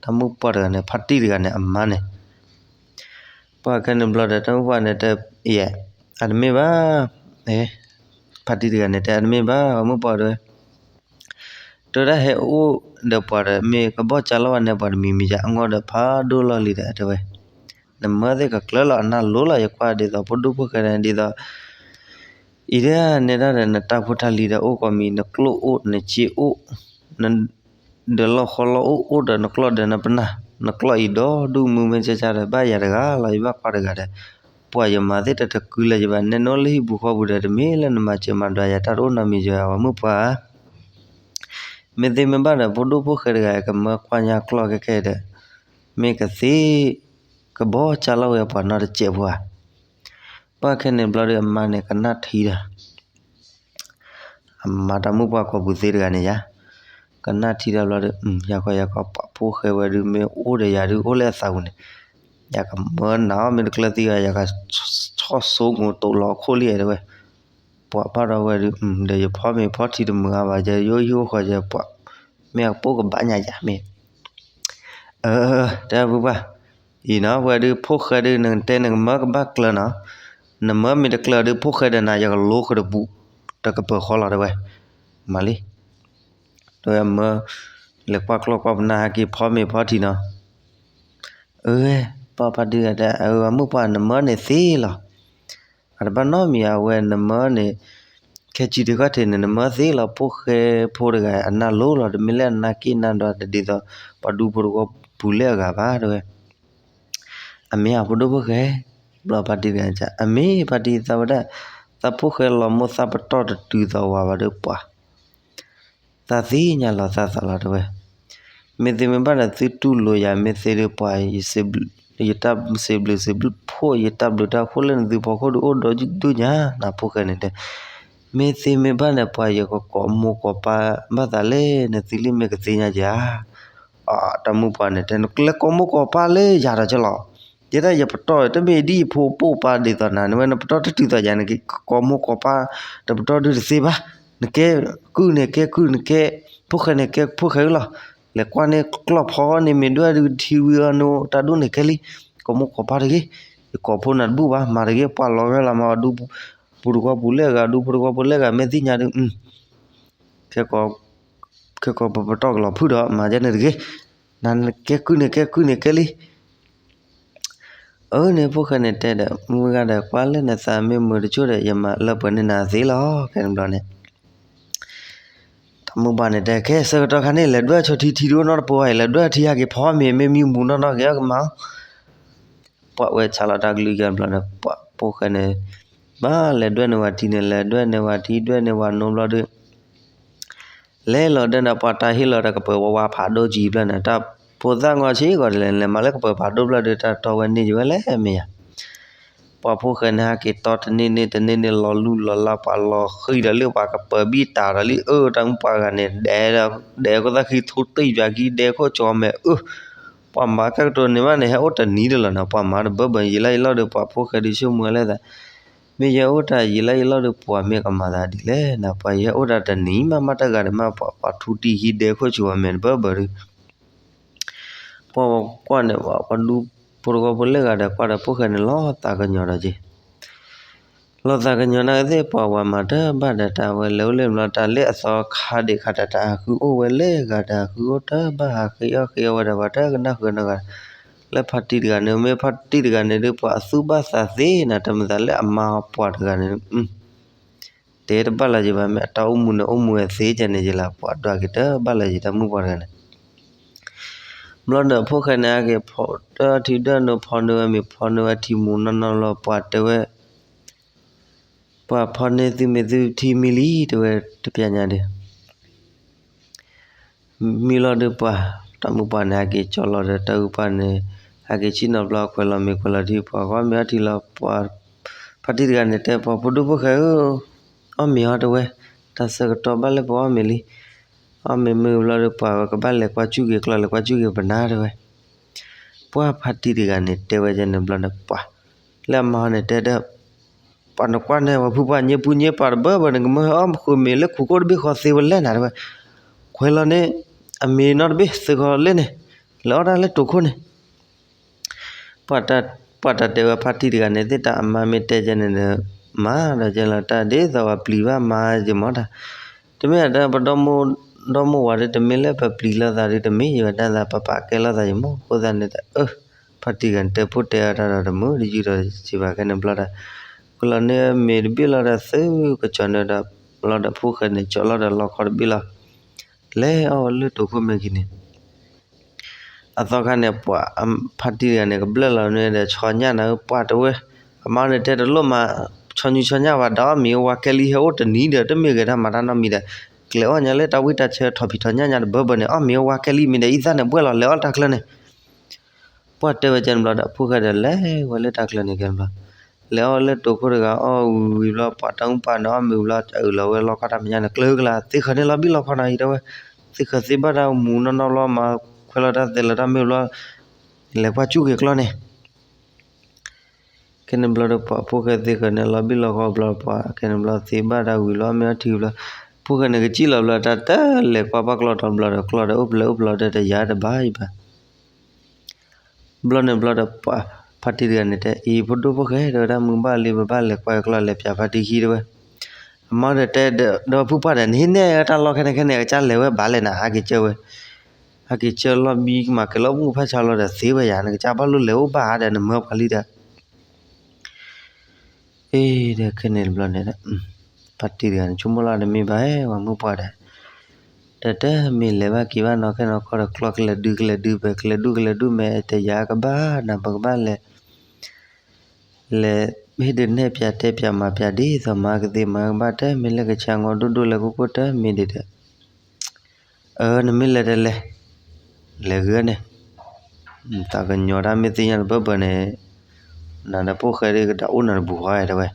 တၢ်မုၣ်ပှၢ်တဂၤန့ၣ် ဖါတံၢ်တဂၤန့ၣ် အမါန့ၣ်, ပှၤခဲန့ၣ်ဘျီဒီး တၢ်မုၣ်ပှၢ်န့ၣ်တဲ, ယဲ, အတမ့ၢ်ဘၣ်, ဖါတံၢ်တဂၤန့ၣ်တဲ အတမ့ၢ်ဘၣ် ပှၤမုၣ်ပှၢ်တဲဝဲ တဲဒၣ်ဟဲအိၣ်ဒီးပှၤဒီး မ့ၢ်ကဘီၣ်ကၠါလီၤဝဲန့ၣ် ပှၤတမံၤမံၤယၤ အငီၢ်ဒီးဖးဒိၣ်လီၤလံဒီး တဲဝဲ, နမၢသ့ၣ်ကကျၢၤလီၤ အနၢ်လိၤလီၤ ယကွၢ်ဒ်သိး ဖိဒိၣ်ဖိၣ်ဃဲန့ၣ် ဒ်သိး အံၤဒၣ်နဲဒၣ်ဒီး နတၢ်ဖိတၢ်လံၤဒီး အိၣ်ကိးမံၤ နကျိၣ်အိၣ် နစ့အိၣ်, န ဒီးလီၢ်ဃီလီၢ်အိၣ် အိၣ်ဒီးနကျီၢ်ဒီး နပနၢ်, နကျီၢ်အံၤဒီး ဒူၣ်မုၢ်မ့ၢ်ကၢ်ကၢ်ဒီး ဘၣ်ယၤတဂၤလီၤ ယဘၣ်ကွၢ်တဂၤဒီး ပှၤယမၤသ့ၣ်တတကုလၢၤယဘၣ် နဲနအိၣ်လၢဟံၣ်ပူၤဃီပူၤဒီး တမ့ၢ်လၢနမၤစၢၤမၤဒွးယၤ တၢ်တအိၣ်နီတမံၤယၤ ပှၤမုၣ်ပှၢ်ဧၢ, မ့ၢ်သ့မ့ၢ်ဘၣ်ဒီး ဖိဒိၣ်ဖိၣ်ဃဲတဂၤ ကမၢကွၢ်ညါကျီၢ်ခဲခဲဒီး မ့ၢ်ကသ့ ကဘီၣ်ကၠါလီၤဝဲပှၤနီတစဲးဖိဧါ, ပှၤခဲန့ၣ်ဘျီဒီး အမါန့ၣ် ကနၣ်ထံဒီး အမါတၢ်မုၣ်ပှၢ်ကိးပူၤသ့တဂၤန့ၣ်ယါ, ကနၣ်ထံဒီးဘျီဒီး ယၤခီယၤခီ ပှၤဖိၣ်ဃဲဝဲဒုး မ့ၢ်အိၣ်ဒီးယၤဒုး အိၣ်လၢအသးပူၤန့ၣ် ယကမၢနၤအီၤ မ့ၢ်တကျၢၤသံဘၣ် ယကဆီၣ်ဆိမိၤတိာ်လီၤခိၣ်လံတဲဝဲ, ပှၤဘၣ်ဒီးဝဲဒုး ဒီးယဖီမ့ၤဖီထံတမုာ်အါဘၣ် ယယိယိဃီယပှၤ မ့ၢ်အပိၢ်ကဘၣ်ညါယၤမ့ၢ် အၢ တဲပူၤပှၢ်, အံၤနီၤ ပှၤဒုးဖိၣ်ဃဲဒုး နတဲနကမၢကဘၣ်ကျၢၤနီၤ, နမၢမ့ၢ်တကျၢၤဒုး ဖိၣ်ဃဲဒီးနၤ ယကလိဃုာ်တပူၤ တကပၢၤဃီလီၤတဲဝဲ, မၤလံ တဲဝဲမၢ လဲၤကွၢ်ကျီၢ်ကွၢ်ပနၢ်ဟဲက့ၤဖီမ့ၤဖီထံနီၤ, အၢ ပှၤဖါတံၢ်တဲ အၢ မုၣ်ပှၢ်နမၢန့ၣ်သ့လီၤ အတဘၣ်နီတမံၤအဝဲနမၢန့ၣ် ခဲစံးတခီၣ်ထံးန့ၣ် နမၢသ့လီၤ ဖိၣ်ဃဲဖိတဂၤအနၢ်လိၤလီၤ တမ့ၢ်လၢအနၢ်က့ၣ်နၢ်ဒွးတဒ်သိး ပှၤဒူဖိတဝီပူၤလၢအဂၤဘၣ်တဲဝဲ, အမ့ၢ်အဖိဒိၣ်ဖိၣ်ဃဲ, ဘျီဖါတံၢ်တဂၤ အမ့ၢ်ဖါတံၢ်သးဝဲဒၣ်, သးဖိၣ်ဃဲလီၤမိၢ်သးပတီၢ်တတုၤသိးဝၤဘၣ်ဒီးပှၤ သးသ့ၣ်ညါလီၤသးသးလီၤတဲဝဲ, မ့ၢ်သ့မ့ၢ်ဘၣ်ဒီး သုတူၢ်လိာ်ယၤ မ့ၢ်သ့ဒီးပှၤ ယတၢ်စံးဘျုးစံးဘျုးဖိၣ် ယတၢ်ဘျုးတၢ်ဖှိၣ်လၢနသုဖီခိၣ်ဒုးအိၣ်ဒီးဒိၣ်ညါ နဖိၣ်ဃဲန့ၣ်တဲ, မ့ၢ်သ့မ့ၢ်ဘၣ်န့ၣ် ပှၤယကကိးမိၢ်ကိးပၢ်ဘၣ်သးလဲၣ် နသုလံမ့ၢ်ကသ့ၣ်ညါယၤ တၢ်မုၣ်ပှၢ်န့ၣ်တဲ နကလဲၤကိးမိၢ်ကိးပၢ်လၢယၤဒီးကလီၤ, ယဲဒၣ်ယပတီၢ် တမ့ၢ်ဒ်ယဖိပိာ်ပၢ်ဒ်သိးနၤ နဝဲနပတီၢ်တတုၤသိးယၤ နကကိးမိၢ်ကိးပၢ် တပတီၢ်ဒုးတသ့ဘၣ်, နကဲကုၢ်န့ၣ်ကဲကုၢ် နကဲဖိၣ်ဃဲန့ၣ်ကဲဖိၣ်ဃဲလီၤ, လဲၤကွၢ်န့ၣ်ကျီၢ်ဖီန့ၣ် မ့ၢ်ဒွဲၣ်ဒုးထံဝံၤအီၤန့ၣ် တၢ်ဒိၣ်န့ၢ်ကဲလံ, ကိးမိၢ်ကိးပၢ်တဂ့ၤ, ယကိးဖိနၤတဘူၣ်ဘၣ် မၤတဂ့ၤ ပှၤလီၤဂဲၤလီၤမၤ ပှၤဒူဖိတဝီပူၤလၢအဂၤ ဒူဖိတဝီပူၤလၢအဂၤ မ့ၢ်သ့ၣ်ညါဒုး ခဲကီးပပတီၢ်ကလီၤဖုၣ်ဒီး မၤဒ်န့ၣ်တဂ့ၤ, နကဲကုၢ်န့ၣ်ကဲကုၢ်န့ၣ်ကဲလံ, အၢန့ၣ်ဖိၣ်ဃဲန့ၣ်တဲဒီး မုၢ်ဂၤဒီး ကွၢ်လၢနသးမ့ၢ်မုာ်တစိၢ်ဒီး ယမၤလၢပှဲၤန့ၢ်နၤသ့လီၤ ခဲန့ၣ်ဘျီန့ၣ် တၢ်မုၢ်ပှၢ်န့ၣ်တဲ ခဲဆၢကတီၢ်ခါန့ၣ် လဲၤဒွဲၣ်ဆိထံထံဒိၣ်နီတပူၤဘၣ် လဲၤဒွဲၣ်ထံဟဲက့ၤဖီမ့ၤ မ့ၢ်မံမူနီၢ်နီၢ်က့ၤအကမၣ် ပှၤဝဲဆါလီၤတၢ်ကလုၢ်ယါဘျီဒီး ပှၤဖိၣ်ဃဲန့ၣ် ဘၣ်လဲၤဒွဲၣ်န့ၢ်ဝဲထံန့ၣ် လဲၤဒွဲၣ်န့ၢ်ဝဲထံ ဒွဲၣ်န့ၢ်ဝဲနိဘျီဒီး လဲၤလီၤဒၢန့ၣ် ပှၤတၢ်ဟ့ၣ်လီၤတၢ်ကပၢၤဝါဝါဖးဒိၣ်ကံဘျီန့ၣ် တၢ်ဖိသၣ်ငီဆံးကီးဒ်လဲၣ် လဲၤမၤလၢကပၢၤဖးဒိၣ်ဘျီဒီး တၢ်တီဝဲန့ၢ်ယဝဲလဲၣ်မ့ၢ်ယါ ပှၤဖိၣ်ဃဲန့ၣ် ဟဲက့ၤတီတန့ၢ်န့ၢ်တန့ၢ်န့ၢ် လီၤလူၢ်လီၤလး ပှၤလီၤဃံၤဒီးလၢပှၤကပၢၤဘံၣ်တၢ်ဒီးလံ အၢ တၢ်မုၢ်ပှၢ်ဂၤန့ၣ် ဒဲးဒီး ဒဲးခိၣ်သၣ်ဃံထူတံၢ်ယွၤကံ ဒဲးခိၣ်ကၠီမဲာ် အၢ ပှၤမၤကဲကတိၤန့ၣ်ဘၣ်န့ၣ် ဟဲအိၣ်တနံၤဒၣ်လီၤနၤ, ပှၤမၤတဘၢဘၢ ယံာ်လါယံာ်လီၢ်ဒီး ပှၤဖိၣ်ဃဲဒုးဆိကမိၣ်ဝဲလၢသး, မ့ၢ်ယဲအိၣ်တၢ်ယံာ်လါယံာ်လီၢ်ဒီး ပှၤမ့ၢ်ကမၤသးဒ်လဲၣ်နၤ, ပှၤယဲအိၣ်တၢ်တနံၤမး မးတဂၤဒီးမး ပှၤထူတံၢ်ဟံးဒဲခိၣ်ဆူၣ်ဝဲမဲာ်တဘၢဘၢဒီး ပှၤကွၢ်န့ၣ် ပှၤဒူဖိတဂီၢ်ဖိလၢဂၤဒီး ကွၢ်ဒီးဖိၣ်ဃဲန့ၣ် လီၤသးကညီၤဒီးက့ၤ လီၤသးကညီၤနာ်က့သ့ၣ် ပှၤဝၤမၤတဘၣ်ဒီးတၢ်ဝဲ လဲၤအိၣ်လၢဘျီ တၢ်လၢအသီခါဒံးခါတၢ် တၢ်ဟးဃုအိၣ်ဝဲလၢဂၤ တၢ်ဟးဃုအိၣ်တဘၣ် ဟးဃ့အီၣ်ဃ့အီဝဲဒီး ပှၤတကနၣ်ဃုနီတဂၤ လၢဖါတံၢ်တဂၤန့ၣ် မ့ၢ်ဖါတံၢ်တဂၤန့ၣ်ဒီး ပှၤအသူၣ်ဘၣ်သးသ့နၤ တမ့ၢ်သးလၢအမါပှၢ်တဂၤန့ၣ် တဲတဘၣ်လၢၤယဘၣ် မ့ၢ်အတၢ်အိၣ်မူန့ၣ် အိၣ်မူဝဲသ့ကဲန့ၣ်ယလၢ ပှၤဒွးက့ၤတဘၣ်လၢၤယတၢ်မုၣ်ပှၢ်တဂၤန့ၣ် ဘျီဒီးဖိၣ်ဃဲန့ၣ် ဟဲက့ၤဖီတၢၢ်ထံဒၢၣ်နိ ဖီနုာ်ဝဲမ့ၤ ဖီနုာ်ဝဲထံမူနီၢ်နီၢ်လီၤ ပှၤတဲဝဲ ပှၤဖီန့ၢ်သုမ့ၤသုထံမံလံ တဲဝဲတပျၢ်ညါဒီး မံလီၤဒီးပှၤ တၢ်မုၣ်ပှၢ်န့ၣ် ဟဲက့ၤကၠီလီၤဒီးတၢ်အုၣ်ပှၢ်န့ၣ် ဟဲက့ၤဆ့ၣ်နီၤဘျီ ခွဲးလီၤမ့ၤခွဲးလီၤထံ ပှၤကအီၣ်မ့ၤအီထံလီၤ ပှၤဖါတံၢ်တဂၤန့ၣ် တဲပှၤဖိဒိၣ်ဖိၣ်ဃဲဧၢ အီၣ်မ့ၤအီၤတဲဝဲ တၢ်ဆၢကတီၢ်ဘၣ်လၢပအီၣ်မ့ၤလံ အီၣ်မ့ၤမုာ်ဘျီဒီး ပှၤဝဲကဘၣ်လဲၤကွၢ်စူၣ်က့ၤကျီၢ် လဲၤကွၢ်စူၣ်က့ၤပနါတဲဝဲ ပှၤဖါတံၢ်တဂၤန့ၣ် တဲဝဲဒ်န့ၣ်ဘျီဒီး ပှၤ လၢအမါဟီန့ၣ်တဲဒီး ပှၤနကွၢ်န့ၣ် ပှၤဖုပှၢ်ညဲပူညဲပှၤတဘၢဘၢန့ၣ် ကမၢဟဲအီၣ်ဃုာ်မ့ၤလၢခူၣ်ခိၣ်တဘ့ၣ်ဃီသ့ဝဲလဲၣ်နၤတဲဝဲ ခွဲးလီၤန့ၣ် အမ့ၤနီတဘ့ၣ်သုးဃီလၢန့ၣ် လဲၤအီၣ်တၢ်လၢတိာ်ခိၣ်န့ၣ် ပှၤတၢ်တဲဝဲဖါတံၢ်တဂၤန့ၣ် သ့ၣ်တၢ်အမါမ့ၢ်တဲကဲန့ၣ်ဒီး မၤဒီးကဲလီၤတၢ်ဒ်သိးပှၤပျံၤဘၣ်မၤယမီၢ်တၢ် တမ့ၢ်အတၢ်ပဒီမိၢ်ဝၤဒီး တမ့ၢ်လၢပပျံၤလိာ်သးဒီး တမ့ၢ်ယဝဲဒၣ်သး ပပာ်ကဲလိာ်သးယမီၢ် အဃိသတးန့ၣ် ဖါတံၢ်တဂၤန့ၣ် တဲဖိတဲအတၢ်ဒီးတမုာ်တယုၢ်ဒီး စံးဘၣ်ခဲန့ၣ်ဘျီဒီး ကလီၤန့ၢ်မ့ၤတဘ့ၣ်လီၤဒီး သုကကၠီၤန့ၣ်ဒီး လီၤဒီးဖိၣ်ဃဲန့ၣ် ကၠီၤလီၤဒီးလီခီတဘ့ၣ်လီၤ လဲၤအီၣ်ဝဲလၢတိာ်ခိၣ်မဲာ်ခံန့ၣ် အသီခါန့ၣ် ပှၤဖါတံၢ်တဂၤန့ၣ် ကဘျၢၣ်လီၤန့ၢ်ဒီး ဆီညၣ်နၤပှၢ်တဲဝဲ အမါန့ၣ်တဲတလိၣ်မၤ ဆီညူဆီညၣ်ဘၣ် ဒီးအီၣ်မ့ၤအဝါကဲလံ ဟဲအိၣ်တနံၤဒီး တမ့ၢ်ဂဲၤတၢ်မၤတၢ်နီတမံၤဒီး ကျဲအီၣ်ညါလၢတၢ်ဝံၣ်တၢ်ဆၢထီၣ်ဖံးထီၣ်ညၣ်ညါတဘၢဘၢန့ၣ် အီၣ်မ့ၤအဝါကဲလံ မ့ၢ်ဒီးအံသၣ်န့ၣ် ဘှဲၣ်လီၤ လဲၤအီၣ်တၢ်ချၢန့ၣ် ပှၤတဲဝဲကဲန့ၣ်ဘျီဒီး ဖိၣ်ဃဲဒီးလဲၤဝဲလၢတၢ်ချၢန့ၣ်ကဲန့ၣ်ဘျီ လဲၤအီၣ်လၢတိာ်ခိၣ်တဂၤ အီၣ်ဝံၤဘျီ ပှၤတၢ်မုၣ်ပှၢ်န့ၣ် အီၣ်မ့ၤဝံၤဘျီ အုးလီၤဝဲလီခီတၢ်မဲာ်ညါန့ၣ် ကျၢၤကလၢ် သ့ၣ်ဃၢၤန့ၣ်လီၤဘံၣ်လီခီနီၤ အံၤတဲဝဲ သ့ၣ်ဃၢၤသ့ဘၣ်တၢ်မူနီၢ်နီၢ်ဘျီ မၤခွဲးလီၤတၢ်သဲးလီၤတၢ်မ့ၢ်ဘျီ လဲၤကွၢ်စူၣ်က့ၤကျီၢ်န့ၣ် ခဲန့ၣ်ဘျီဒီးပှၤဖိၣ်ဃဲသ့ၣ်ဃၢၤန့ၣ်လီၤဘံၣ်လီခီဘျီ ပှၤခဲန့ၣ်ဘျီသ့ဘၣ်တၢ်ဝံၤလီၤ မ့ၢ်အီထံဘျီ ဖိၣ်ဃဲန့ၣ် ကစံၣ်လီၤဘျီ တၢ်တလဲၤကွၢ်ဘၣ်ကျီၢ်ဒီးဘျီဒီး ကျီၢ်ဒီးအိၣ်ဖျဲၣ်အိၣ်ဖျီဒီးတယၤတဘၣ်အံၤဘၣ် ဘျီန့ၣ်ဘျီဒီးပှၤဖါတံၢ်တဂၤန့ၣ်တဲ အံၤဖိဒိၣ်ဖိၣ်ဃဲ တဲဝဲဒၣ် မုၢ်ဘၣ်လံ ပဘၣ်လဲၤကွၢ်ကျီၢ်လဲၤပၠးဖါတံၢ်ခံတဲဝဲ အမါဒီးတဲဒီးဖုပှၢ်ဒီး နဟံးန့ၢ်ဝဲတၢ်လီၢ်ခဲန့ၣ်ခဲန့ၣ် အကစၢ်လဲၤဝဲဘၣ်လဲၣ်နၤ ဟဲက့ၤကၢဝဲ ဟဲက့ၤကၢလီၢ်ဘံၣ်ကမၤကဲၤလီၤမုၢ်ဖးဆါလီၤဒီးသ့ဝဲယၤ နကစၢ်ဘၣ်လိၣ်လဲၤအိၣ်ဘၣ်ဧါဒီး နမၢပှၤလံဒီး အ့ ဒီးခဲန့ၣ်တဘျီန့ၣ် ဖါတံၢ်တဂၤန့ၣ် ဆိကမိၣ်လီၤတမ့ၢ်ဘၣ် ပှၤမုၢ်ပှၢ်ဒီး တၢ်တမ့ၢ်လဲၤဘၣ်က့ၤဘၣ်နီၢ်ခဲနီၢ်ခီဒီး ကျီၢ်ကလဲၤဒုးကလဲၤဒုး ပကလဲၤဒုးကလဲၤဒုး မ့ၢ်တယၤကဘၣ်နၤ ပကဘၣ်လဲၤ လဲၤဟ့ၣ်ဒုးနဲၣ်ပၠးတဲပၠးမၤပၠးဒ်သိးမၤကသ့မၤကဘၣ် တၢ်မ့ၢ်လၢကဆါငီဒိၣ်ဒိၣ်လၢခိခိၣ် တၢ်မ့ၢ်ဒ်ဒီး အၢ နမ့ၢ်လဲၤတလဲၤ လဲၤဂ့ၤန့ၣ် သးကညီၤတၢ်မ့ၢ်သ့ၣ်ညါတဘၢဘၢန့ၣ် နၤဒီးဖိၣ်ဃဲဒ်ကဒၣ်အိၣ်နၤတပူၤဃီတဲဝဲ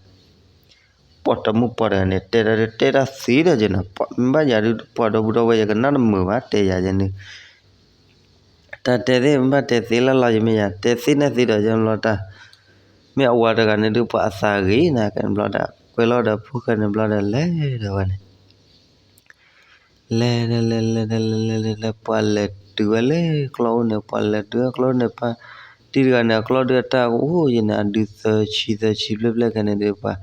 ပှၤတၢ်မုၣ်ပှၢ်တဂၤန့ၣ် တဲတၢ်တဲတၢ်သ့ဒီးက့ၤနီၤ ပှၤမ့ၢ်ဘၣ်ယၤဒုး ပှၤဒီပုၢ်ဒီဝဲၢ် ယကနၣ်တမုာ်ဘၣ် တဲယၤယဲန့ၣ် တၢ်တဲသ့ၣ်မ့ၢ်ဘၣ်တဲသ့လၢ်လီၤ ယမ့ၢ်ယၤ တဲသ့ၣ်နဲၣ်သ့ဒီးယဲန့ၣ်ဘျီတၢ် မ့ၢ်အဝၤတဂၤန့ၣ်ဒုး ပှၤအသးဂ့ၤနၤ ကဲန့ၣ်ဘျီတၢ် ကွဲးလီၤဒီးဖိၣ်ဃဲန့ၣ်ဘျီဒီး လဲၤဒီးဝဲန့ၣ် လဲၤဒီးလဲၤလဲၤဒီးလဲၤလဲၤလဲၤလဲၤ ပှၤလဲၤတုၤဝဲလၢကျီၢ်အိၣ်န့ၣ် ပှၤလဲၤတုၤဝဲကျီၢ်အိၣ်န့ၣ် ပှၤတံၢ်တဂၤန့ၣ် အကျီၢ်ဒုးအတၢ်ကအိၣ်ယဲန့ၣ် အဒုးသၢဆံသၢဆံဘျဲၣ်ဘျဲၣ်ခဲန့ၣ်ဒုး ပှၤ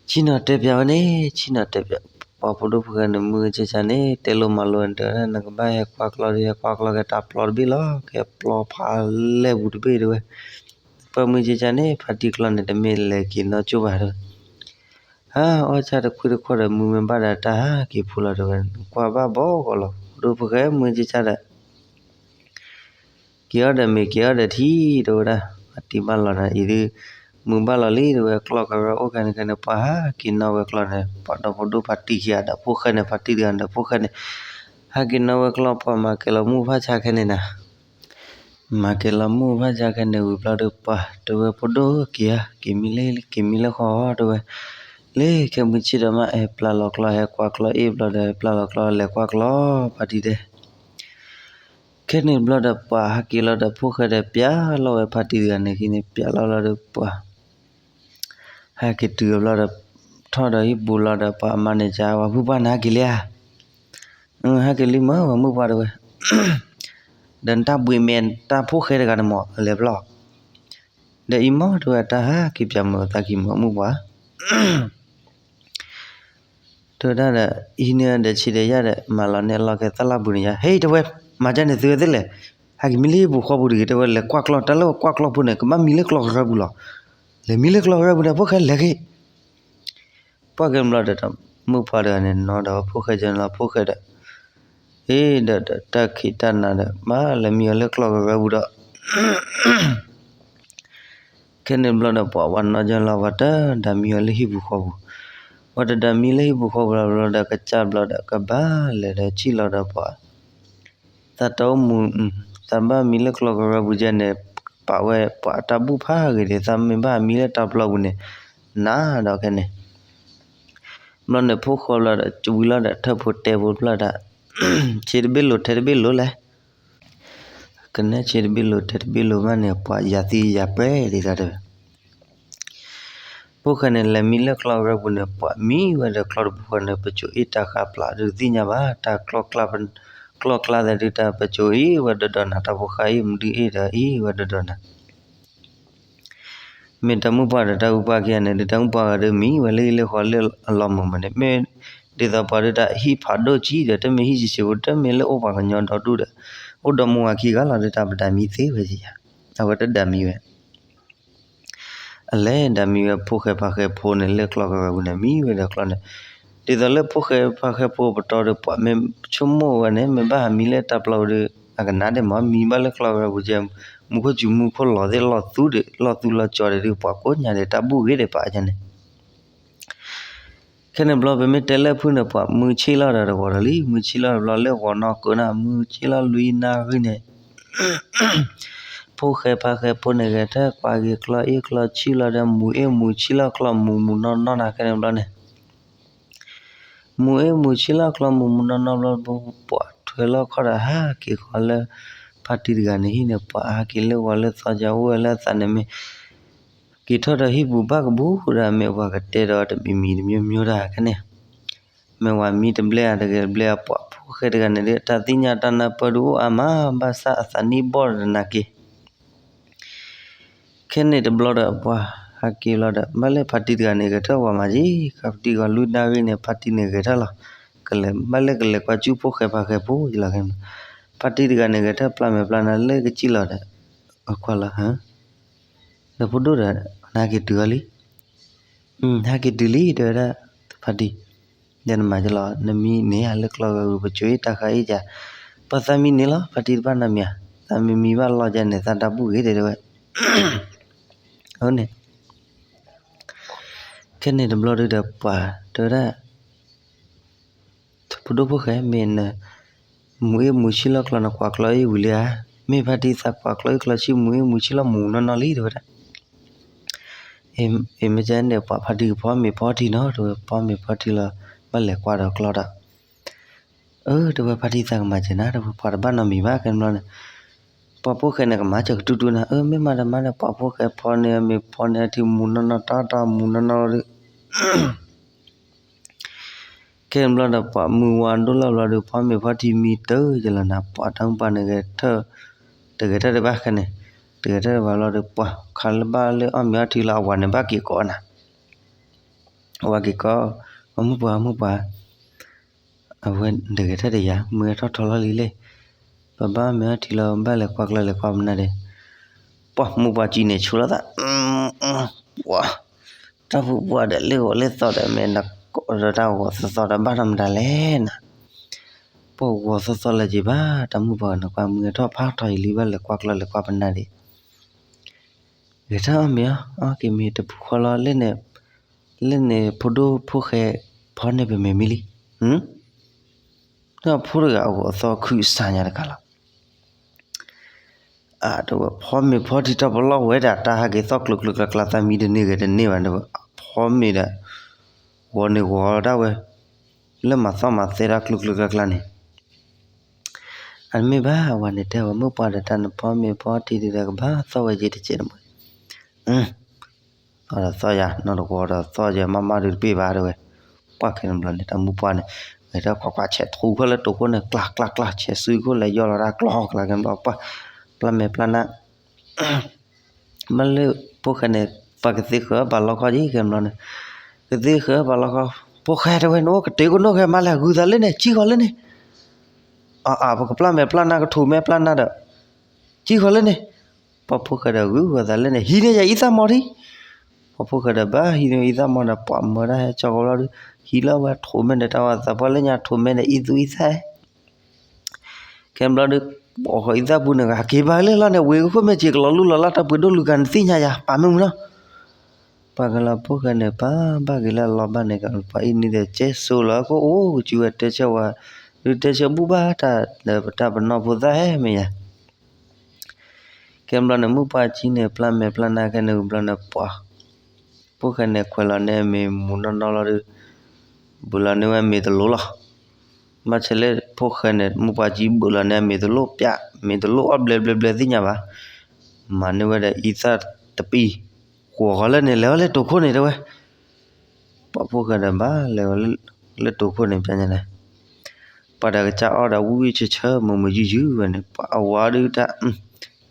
ဆ့ၣ်နီၤတဲပၠးဝဲန့ၣ် ဆ့ၣ်နီၤတဲပၠး ပှၤဖိဒိၣ်ဖိၣ်ဃဲန့ၣ် မုၢ်ကကၢန့ၣ် တဲလိာ်မၤလိာ်ဝဲန့ၣ် တဲဝဲဒၣ် နကဘၣ်ဟဲကွၢ်ကျီၢ်ဒုး ဟဲကွၢ်ကျီၢ်ကဲတၢ်ပျီတဘ့ၣ်လီၤ ကဲပျီဖးလဲၢ်ပူၤတဘ့ၣ်တဲဝဲ ပှၤမုၢ်ကကၢန့ၣ် ဖါတံၢ်ကျီၢ်န့ၣ် တမ့ၢ်လဲၤက့ၤနီၢ်ကၠိဘၣ်တဲဝဲ ဟါ အီၣ်ဆၣ်တခွံတခီဒီး မုၢ်မ့ၢ်ဘၣ်ဒီးတၢ်ဟးက့ၤဖိလီၤတဲဝဲ ကွၢ်ဘၣ်ဘီကီးလီၤ ဖိဒိၣ်ဖိၣ်ဃဲမုၢ်ကကၢဒီး က့ၤအီၣ်ဒီးမ့ၤ က့ၤအီၣ်ဒီးထံ တဲဝဲဒၣ် ဖါတံၢ်ဘၣ်လီၤနၤ အံၤဒုး မုၢ်ဘၣ်လီၤလံ တဲဝဲ ကျီၢ်ကရၢအိၣ်ခဲန့ၣ်ခဲန့ၣ် ပှၤဟးက့ၤနီၣ်ဝဲကျီၢ်န့ၣ် ပှၤဒီဖိဒိၣ်ဖါတံၢ်ခံဂၤဒီး ဖိၣ်ဃဲန့ၣ် ဖါတံၢ်တဂၤဒီး ဖိၣ်ဃဲန့ၣ် ဟးက့ၤနီၣ်ဝဲကျီၢ် ပှၤမၤကဲၤလီၤမုၢ်ဖးဆါခဲန့ၣ်နၤ မၤကဲၤလီၤမုၢ်ဖးဆါခဲန့ၣ်ဝံၤဘျီဒီး ပှၤတဲဝဲဖိဒိၣ်က့ၤဧါ က့ၤမံလၢဃီတဲဝဲ လၢခဲမုၢ်ဆ့ၣ်ဒီးမး ဟဲပျၢ်လီၤကျီၢ် ဟဲကွၢ်ကျီၢ်အ့ၣ်ဘျီဒီး ဟဲပျၢ်လီၤကျီၢ် လဲၤကွၢ်ကျီၢ် ဖါတံၢ်တဲ ခဲန့ၣ်ဘျီဒီးပှၤဟဲက့ၤလီၤဒီး ဖိၣ်ဃဲဒီးပျဲလီၤဝဲဖါတံၢ်တဂၤန့ၣ် ဟံးန့ၢ်ပျဲလီၤလီၤဒီးပှၤ ဟဲက့ၤတုၤဘျီဒီး ထီၣ်ဒီးဟံၣ်ပူၤလီၤဒီး ပှၤအမါန့ၣ်က ပှၤမုၣ်ပှၢ်န့ၣ် ဟဲက့ၤလံဧါ. ဟဲက့ၤလံမၢ် ပှၤမုၣ်ပှၢ်တဲဝဲ, ဒီးနတၢ်ဘှံးမဲာ်တၢ်ဖိၣ်ဃဲတဂၤန့ၣ်မၢ် အလဲၤဘျီ ဒီးအံၤမၢ်တဲဝဲ တၢ်ဟဲက့ၤပျဲမုာ်သးကံၢ်မုာ်မုၣ်ပှၢ် တဲဝဲဒၣ်ဒီး ဟံးန့ၢ်ဒီးဆံးဒီးယၣ်ဒီး မၤလီၤန့ၢ်အလီၢ်ခဲသၣ်လၢ်ပူၤန့ၣ်ယါ ဟဲတဲဝဲ မၤဒ်န့ၣ်သုဝဲသ့ၣ်လဲၣ်, ဟဲက့ၤမံလၢဟံၣ်ပူၤဃီပူၤတဂ့ၤ တဲဝဲ လဲၤကွၢ်ကျီၢ် တၢ်လၢကွၢ်ကျီၢ်ဖိန့ၣ် ကဘၣ်မံလၢကျီၢ်ကရၢပူၤလီၤ. လဲၤမံလၢကျီၢ်ကရၢပူၤန့ၣ် ဖိၣ်ဃဲလဲၤက့ၤ ပှၢ်က့ၤဘျီဒီး မုၣ်ပှၢ်တဂၤန့ၣ် နီၢ်ဒီးဖိၣ်ဃဲကန့ၣ်လီၤ ဖိၣ်ဃဲဒီး အ့ဒီးတၢ်ခံးတၢ်နၤဒီး မၤလၢမံအီၤလၢကျီၢ်ကရၢပူၤဒီး ခဲန့ၣ်ဘျီဒီးပှၤဝဲနီၢ်ကန့ၣ်လီၤ ပှၤတဒၣ်မံအီၤလၢဟံၣ်ပူၤဃီပူၤ, ပှၤတဒၣ်မံလၢဟံၣ်ပူၤဃီပူၤလီၤဘျီဒီး ကစၢ်ဘျီဒီး ကဘၣ်လဲၤဒီးဆံၣ်လီၤဒီးပှၤ သးတအိၣ်မူ, သးဘၣ်မံလၢကျီၢ်ကရၢပူၤကန့ၣ် ပာ်ဝဲပှၤတၢ်ဘူၣ်ဖးဂ့ၤဒီး သးမ့ၢ်ဘၣ်မံလၢတၢ်ပျီပူၤန့ၣ် နၤဒီးခဲန့ၣ် ဘျီန့ၣ်ဖိၣ်ဃဲဘျီဒီး ဝံၤလီၤဒီးထၢၣ်ဖိတဲဖိတဖျၢၣ်ဒၣ်, ဆ့တဘ့ၣ်လိၤထဲတဘ့ၣ်လိၤလဲၣ်, ကနဲဆ့တဘ့ၣ်လိၤထဲတဘ့ၣ်လိၤဘၣ်န့ၣ် ပှၤယၤသံယၤပဲာ်ဒ်တၢ်တဲဝဲ ဖိၣ်ဃဲန့ၣ် လဲၤမံလၢကျီၢ်ကရၢပူၤန့ၣ် ပှၤမံဝဲဒီးကျီၢ်တပူၤဃီန့ၣ် ပစိၤအ့ၣ်တၢ်ဃးပျၢ်ဒုးတသ့ၣ်ညါဘၣ်, တၢ်ကျီၢ်ကျါ, ကျီၢ်ကျါသးဒုးတၢ် ပစိၤအ့ၣ်ဝဲဒီးဒီးနၤ တၢ်ဖိဃါအ့ၣ်မနုၤအ့ၣ်ဒီးအ့ၣ်ဝဲဒီးဒီးနၤ မ့ၢ်တၢ်မုၣ်ပှၢ်ဒီးတၢ်အုၣ်ပှၢ်ခံဂၤန့ၣ် ဒုးတၢ်မုၣ်ပှၢ်ဂၤဒီးမံဝဲလၢဟံၣ်လၢဃီလၢအလီၤမုၢ်မးန့ၣ် မ့ၢ်ဒ်သိးပှၤဒုးတၢ်ဟံၣ်ဖးဒိၣ်ကံဒီး တမ့ၢ်ဟံၣ်ဆံးဆံးဖိ တမ့ၢ်လၢအိၣ်ပှၤကညီဒီဒူၣ်ဒီး အိၣ်ဒီမါဝၤခံဂၤလီၤ ဒုးတၢ်ပဒၣ်မံသ့ဝဲယၤ, အဝဲတဒၣ်မံဝဲ အလဲၤဒၣ်မံဝဲဖိၣ်ဃဲဖါဃဲဖိန့ၣ် လၢကျီၢ်ကရၢပူၤန့ၣ် မံဝဲဒီးကျီၢ်န့ၣ်, ဒ်သိးလၢဖိၣ်ဃဲဖါဃဲဖိပတီၢ်ဒီး ပှၤမ့ၢ်ဆိကမိၣ်ဝဲန့ၣ် မ့ၢ်ဘၣ်ဟးမံလၢတၢ်ပျီပူၤဒီး အကနၣ်ဒဲးမ့ၢ် မံဘၣ်လၢကျီၢ်ကရၢပူၤကဲ မူခိၣ်စူၤမူခိၣ်လီၤသ့ၣ်လီၤသူဒီး လီၤသူလီၤကၠီၤဒီး ပှၤကိးညါဒီး တၢ်ဘူၣ်ဂ့ၤဒီးပာ်ကန့ၣ် ခဲန့ၣ်ဘျီပမ့ၢ်တဲလၢဖုန့ၣ် ပှၤမုၢ်ဆ့ၣ်လီၤဒီးတဂီၤဒီးလံ, မုၢ်ဆ့ၣ်လီၤတဘျီလၢဂီၤနီၢ်ကၢနၢ် မုၢ်ဆ့ၣ်လီၤလွံၢ်နၣ်ရံၣ်န့ၣ် ဖိၣ်ဃဲဖါဃဲဖိန့ၣ် ဂဲၤထၢၣ်ကွၢ်က့ၤကျီၢ်အ့ၣ်ကျီၢ်ဆံၣ်လီၤဒီး မူၤအ့ၣ်မူၤဆံၣ်လီၤကျီၢ်မူၤမူၤနီၢ်နီၢ်နၤ ခဲန့ၣ်ဘျီန့ၣ် မူၤအ့ၣ်မူၤဆံၣ်လီၤကျီၢ်မူၤမူၤနီၢ်နီၢ်ဘျီ ပှၤထွဲလီၤခီၣ်ဒီးဟးက့ၤဃီလၢ ဖါတံၢ်တဂၤန့ၣ်ဟံၣ်န့ၣ် ပှၤဟးက့ၤလၢဂီၤလၢသီကၠီအိၣ်ဝဲလၢအသးန့ၣ်မ့ၢ် က့ၤထီၣ်ဒီးဟံၣ်ပူၤဘၣ်ကဘူးဒီး မ့ၢ်ပှၤကတဲဒီးတမံၤမံၤတမံၤမံၤတၢ်ခဲန့ၣ် မ့ၢ်ဝဲမံတဘျဲၣ်ဧါတဂ့ၤတဘျဲၣ်ဧါ ပှၤဖိၣ်ဃဲတဂၤန့ၣ်ဒီး တၢ်သ့ၣ်ညါတၢ်နၢ်ပၢၢ်ဒုးအိၣ်အါမး ဘၣ်ဆၣ်အသးနံၣ်ဘီၣ်ဒီးတနာ်က့ၤ ခဲန့ၣ်တဘျီဒီး ပှၤဟးက့ၤလီၤဒီး ဘၣ်လၢဖါတံၢ်တဂၤန့ၣ် ဂဲၤထၢၣ်ဝဲမးက့ၤ ခါဖါတံၢ်ဂီၤလွံၢ်နၣ်ရံၣ်န့ၣ် ဖါတံၢ်န့ၣ်ဂဲၤထၢၣ်လီၤ ကလဲၤ ဘၣ်လၢကလဲၤကွၢ်ကၠူၣ်ဖိၣ်ဃဲဖါဃဲဖိလီၤ ဖါတံၢ်တဂၤန့ၣ် ဂဲၤထၢၣ်ပျၢ်မဲာ်ပျၢ်နါလၢကစံၣ်လီၤဒီး အကွၢ်လီၤ ဒီးဖိဒိၣ်ဒီး နဟဲက့ၤတုၤအီၤလံ ဟဲက့ၤတုၤလံ တဲဝဲဒၣ် ဖါတံၢ် ဒီးနမၤကလီၤ နမံန့ၢ်ယၤလၢကျီၢ်ဝဲ ပစိၤအ့ၣ်တၢ်ဃးအ့ၣ်ယၤ ပှၤသးမံန့ၢ်လီၤ ဖါတံၢ်တဘၣ်နီတမံၤဧါ သးမံမံဘၣ်လီၤယၤန့ၣ် သးတၢ်ဘူၣ်ဂ့ၤတဲဝဲ အန့ၣ် ခဲန့ၣ်တဘျီဒုးဒီးပှၤတဲဝဲဒၣ် ဖိဒိၣ်ဖိၣ်ဃဲ မ့ၢ်န မူၤအ့ၣ်မူၤဆံၣ်လီၤကျီၢ် နကွၢ်ကျီၢ်အ့ၣ်ဝံၤလံဧါ, မ့ၢ်ဖါတံၢ်သးကွၢ်ကျီၢ်အ့ၣ်ကျီၢ်ဆံၣ် မူၤအ့ၣ်မူၤဆံၣ်လီၤမူၤနီၢ်နီၢ်လံ တဲဝဲဒၣ်. အ့ မ့ၢ်ကဲန့ၣ် ပှၤဖါတံၢ်ကဖီမ့ၤဖီထံနီၤ တဲဝဲ ဖီမ့ၤဖီထံလီၤ ဘၣ်လဲၤကွၢ်ဒီးကျီၢ်ဒီး အၢ တဲဝဲ ဖါတံၢ်သးကမၤစၢၤနၤ တဲဝဲ ပှၤတဘၣ်နီတမံၤဘၣ် ကဲန့ၣ်ဘျီန့ၣ် ပှၤဖိၣ်ဃဲန့ၣ် ကမၤစၢၤကတူၢ်တူၢ်နၤ အၢ မ့ၢ်မၤဒီးမၤဒီး ပှၤဖိၣ်ဃဲဖီန့ၢ်မ့ၤဖီန့ၢ်အထံမူၤနီၢ်နီၢ် တီတီမူၤနီၢ်နီၢ်ဒီး ခဲန့ၣ်ဘျီဒီး ပှၤမုၢ်ဝါဒိၣ်လီၤဘျီဒီး ဖီမ့ၤဖီထံမံတၢ်ကလီၤနၤ ပှၤတၢ်မုၢ်ပှၢ်န့ၣ်ဂဲၤထၢၣ် တဂဲၤထၢၣ်တဘၣ်ခဲန့ၣ် တဂဲၤထၢၣ်တဘၣ်ဘျီဒီး ပှၤခါလၢဘၣ်လၢအီၣ်မ့ၤအီထံလီၤ အဝၤန့ၣ်ဘၣ်က့ၤကိးနၤ အဝၤက့ၤကိး မုၢ်ပှၢ်မုၢ်ပှၢ် အဝဲတဂဲၤထၢၣ်တယၤ မုၢ်ထီၣ်ထီလီၤလံလဲၣ် ပဘၣ်အီၣ်မ့ၤအီထံလီၤ ဘၣ်လဲၤကွၢ်ကျီၢ်လဲၤကွၢ်ပနၢ်ဒဲး ပှၤမုၢ်ပှၢ်ကံန့ၣ်ဆိလီၤသး ပှၤ တၢ်မုၢ်ပှၢ်ဒီးလၢဂီၤလၢသီဒီး မ့ၢ်နကိးဒီးတၢ်ဂီၤသီသီဒီး ဘၣ်ထီၣ်မတၤလဲၣ်နၤ ပှၤဂီၤသီသီလၢက့ၤဘၣ် တၢ်မုၢ်ပှၢ်နကွၢ် မုၢ်ထီၣ်ဖးထီအံၤလံ ဘၣ်လဲၤကွၢ်ကျီၢ်လဲၤကွၢ်ပနၢ်ဒဲး ဂဲၤထၢၣ်အီၣ်မ့ၤအီ အီၣ်က့ၤမ့ၤတပူၤဃီလီၤ လၢန့ၣ် လၢန့ၣ် ဖိဒိၣ်ဖိၣ်ဃဲ ဖီန့ၢ်ပမ့ၤမံလံ ဒီးဖိတဂၤအဂီၤအသီခုၣ်စၢ်ညါတခါလီၤ အတဝဲ ဖီမ့ၤဖီထံထီၣ်ပလီၢ်ဝဲဒၣ် တၢ်ဟးက့ၤသီၣ်ကျိၤကျိၤကျါကျါ သးမံတန့ၢ်ဂ့ၤတန့ၢ်ဘၣ် တဝဲ ဖီမ့ၤဒီး ဂီၤန့ၣ်ဂီၤဒၣ်ဝဲ လၢမၤသီၣ်မၤသဲတၢ်ကျိၤကျိၤကျါကျါန့ၣ် အတမ့ၢ်ဘၣ် အဝၤန့ၣ်တဲဝဲ မုၣ်ပှၢ်ဒီး တၢ်နဖီမ့ၤဖီထံဒုးဒီး ကဘၣ်သီၣ်ဝဲယဲတစဲးတမး, သီၣ်ဒီးသီၣ်ယၤ နီၢ်တကွီၤဒီးသီၣ်ယဲ မးမးဒုးတပ့ၢ်ဘၣ်တဲဝဲ, ပှၢ်ခဲန့ၣ်ဘျီန့ၣ် တၢ်မုၣ်ပှၢ်န့ၣ် ဂဲၤတၢ်ခွးခွးဆဲးထူခိၣ်လၢတိၤခိၣ်န့ၣ် ကျးကျးကျး ဆဲးစုခိၣ်လဲၤယီၢ်လီၤတၢ်ကျီကျါခဲန့ၣ်ဘျီ ပှၢ် ပျၢ်မဲာ်ပျၢ်နါ မ့ၢ်လၢဖိၣ်ဃဲန့ၣ် ပှၤကသ့ဃၢၤပာ်လီခီက့ၤခဲန့ၣ်ဘျီန့ၣ်, ကသ့ဃၢၤပာ်လီခီ, ဖိၣ်ဃဲတဲဝဲ နအိၣ်ကတဲာ်ကနိၣ်ဃဲမးလဲၣ် ဂုၤသးလၢန့ၣ် ကံၣ်ဃီလၢန့ၣ်, အါအါ ပကပျၢ်မဲာ်ပျၢ်နါ ကထူးမဲာ်ပျၢ်နါဒီး ကံၣ်ဃီလၢန့ၣ်, ပှၤဖိၣ်ဃဲဒီးဂုၤဃီသးလၢန့ၣ် ဟံးန့ၢ်ယအံသၣ်မီၤထံ, ပှၤဖိၣ်ဃဲဒီးဘၣ်ဟံးန့ၢ်အံသၣ်မီၤဒီး ပှၤမၢတၢ်ဟဲကၠီကီလီၤဒီး ဟံးလီၤဝဲထူးမဲာ်ဒီးတၢ်ဝဲသးပှၢ်လၢညါထူးမဲာ်ဒီးအံသူအံသၣ် ခဲဘျီဒီး ပိာ်ဃီအံသၣ်ပူၤန့ၣ် ဂၤက့ၤဘၣ်လၢလီၤန့ၣ် ဝ့ၤကခိၣ်မ့ၢ်က့ၤကလီၤလူလီၤလၢတၢ်ပှ့ၤဒိၣ်လူၤဂၤန့ၣ်သ့ၣ်ညါယၤ ပာ်မ့ၢ်မုၢ်နီၤ, ပှၤကလီၤဖိၣ်ဃဲန့ၣ် ပာ်ဘၣ်က့ၤလၢအလီၤဘၣ်န့ၣ် ပှၤအံၤန့ၣ်ဒီးကဲစိလီၤ ကအိၣ်ကစုဝဲတဲဆၢဝဲ, ဒုးတဲဆၢဘူၣ်ဘၣ်တၢ်ဒီးပတၢ်ပနီၢ်ဖိသၣ်ဟဲမ့ၢ်ယၤ ခဲဘျီန့ၣ် မုၢ်ပှၢ်ကံန့ၣ် ပျၢ်မဲာ်ပျၢ်နါခဲန့ၣ် ဘျီန့ၣ်ပှၤ ဖိၣ်ဃဲန့ၣ် ခွဲးလီၤန့ၢ်အမ့ၤမူးနီၢ်နီၢ်လီၤဒီး ဘုးလီၤန့ၢ်ဝဲမ့ၤတလိၣ်လီၤ. ဘၣ်ဆၣ်လၢဖိၣ်ဃဲန့ၣ် မုၢ်ပှၢ်ကံဘုးလီၤန့ၢ်အမ့ၤတလိၣ်ပျၢ် မ့ၤတလိၣ်အီၣ်ဘျဲဘျဲဘျဲသ့ၣ်ညါဘၣ်. မၤန့ၢ်ဝဲဒီးအံသၣ်တပံၤ ဃိးဃီလၢန့ၣ် လဲၤဝဲလၢတိၤခိၣ်န့ၣ်တဲဝဲ ပှၤဖိၣ်ဃဲဒီးဘၣ်လဲၤဝဲလၢတိၤခိၣ်န့ၣ် ပညါန့ၣ် ပှၤတၢ်ကစၢ်အီၣ်ဒီးဝံၣ်ဝံၣ်ဆၢဆၢမုာ်မုာ်ယုၢ်ယုၢ်ဝဲန့ၣ် ပှၤအဝၤဒုးတၢ်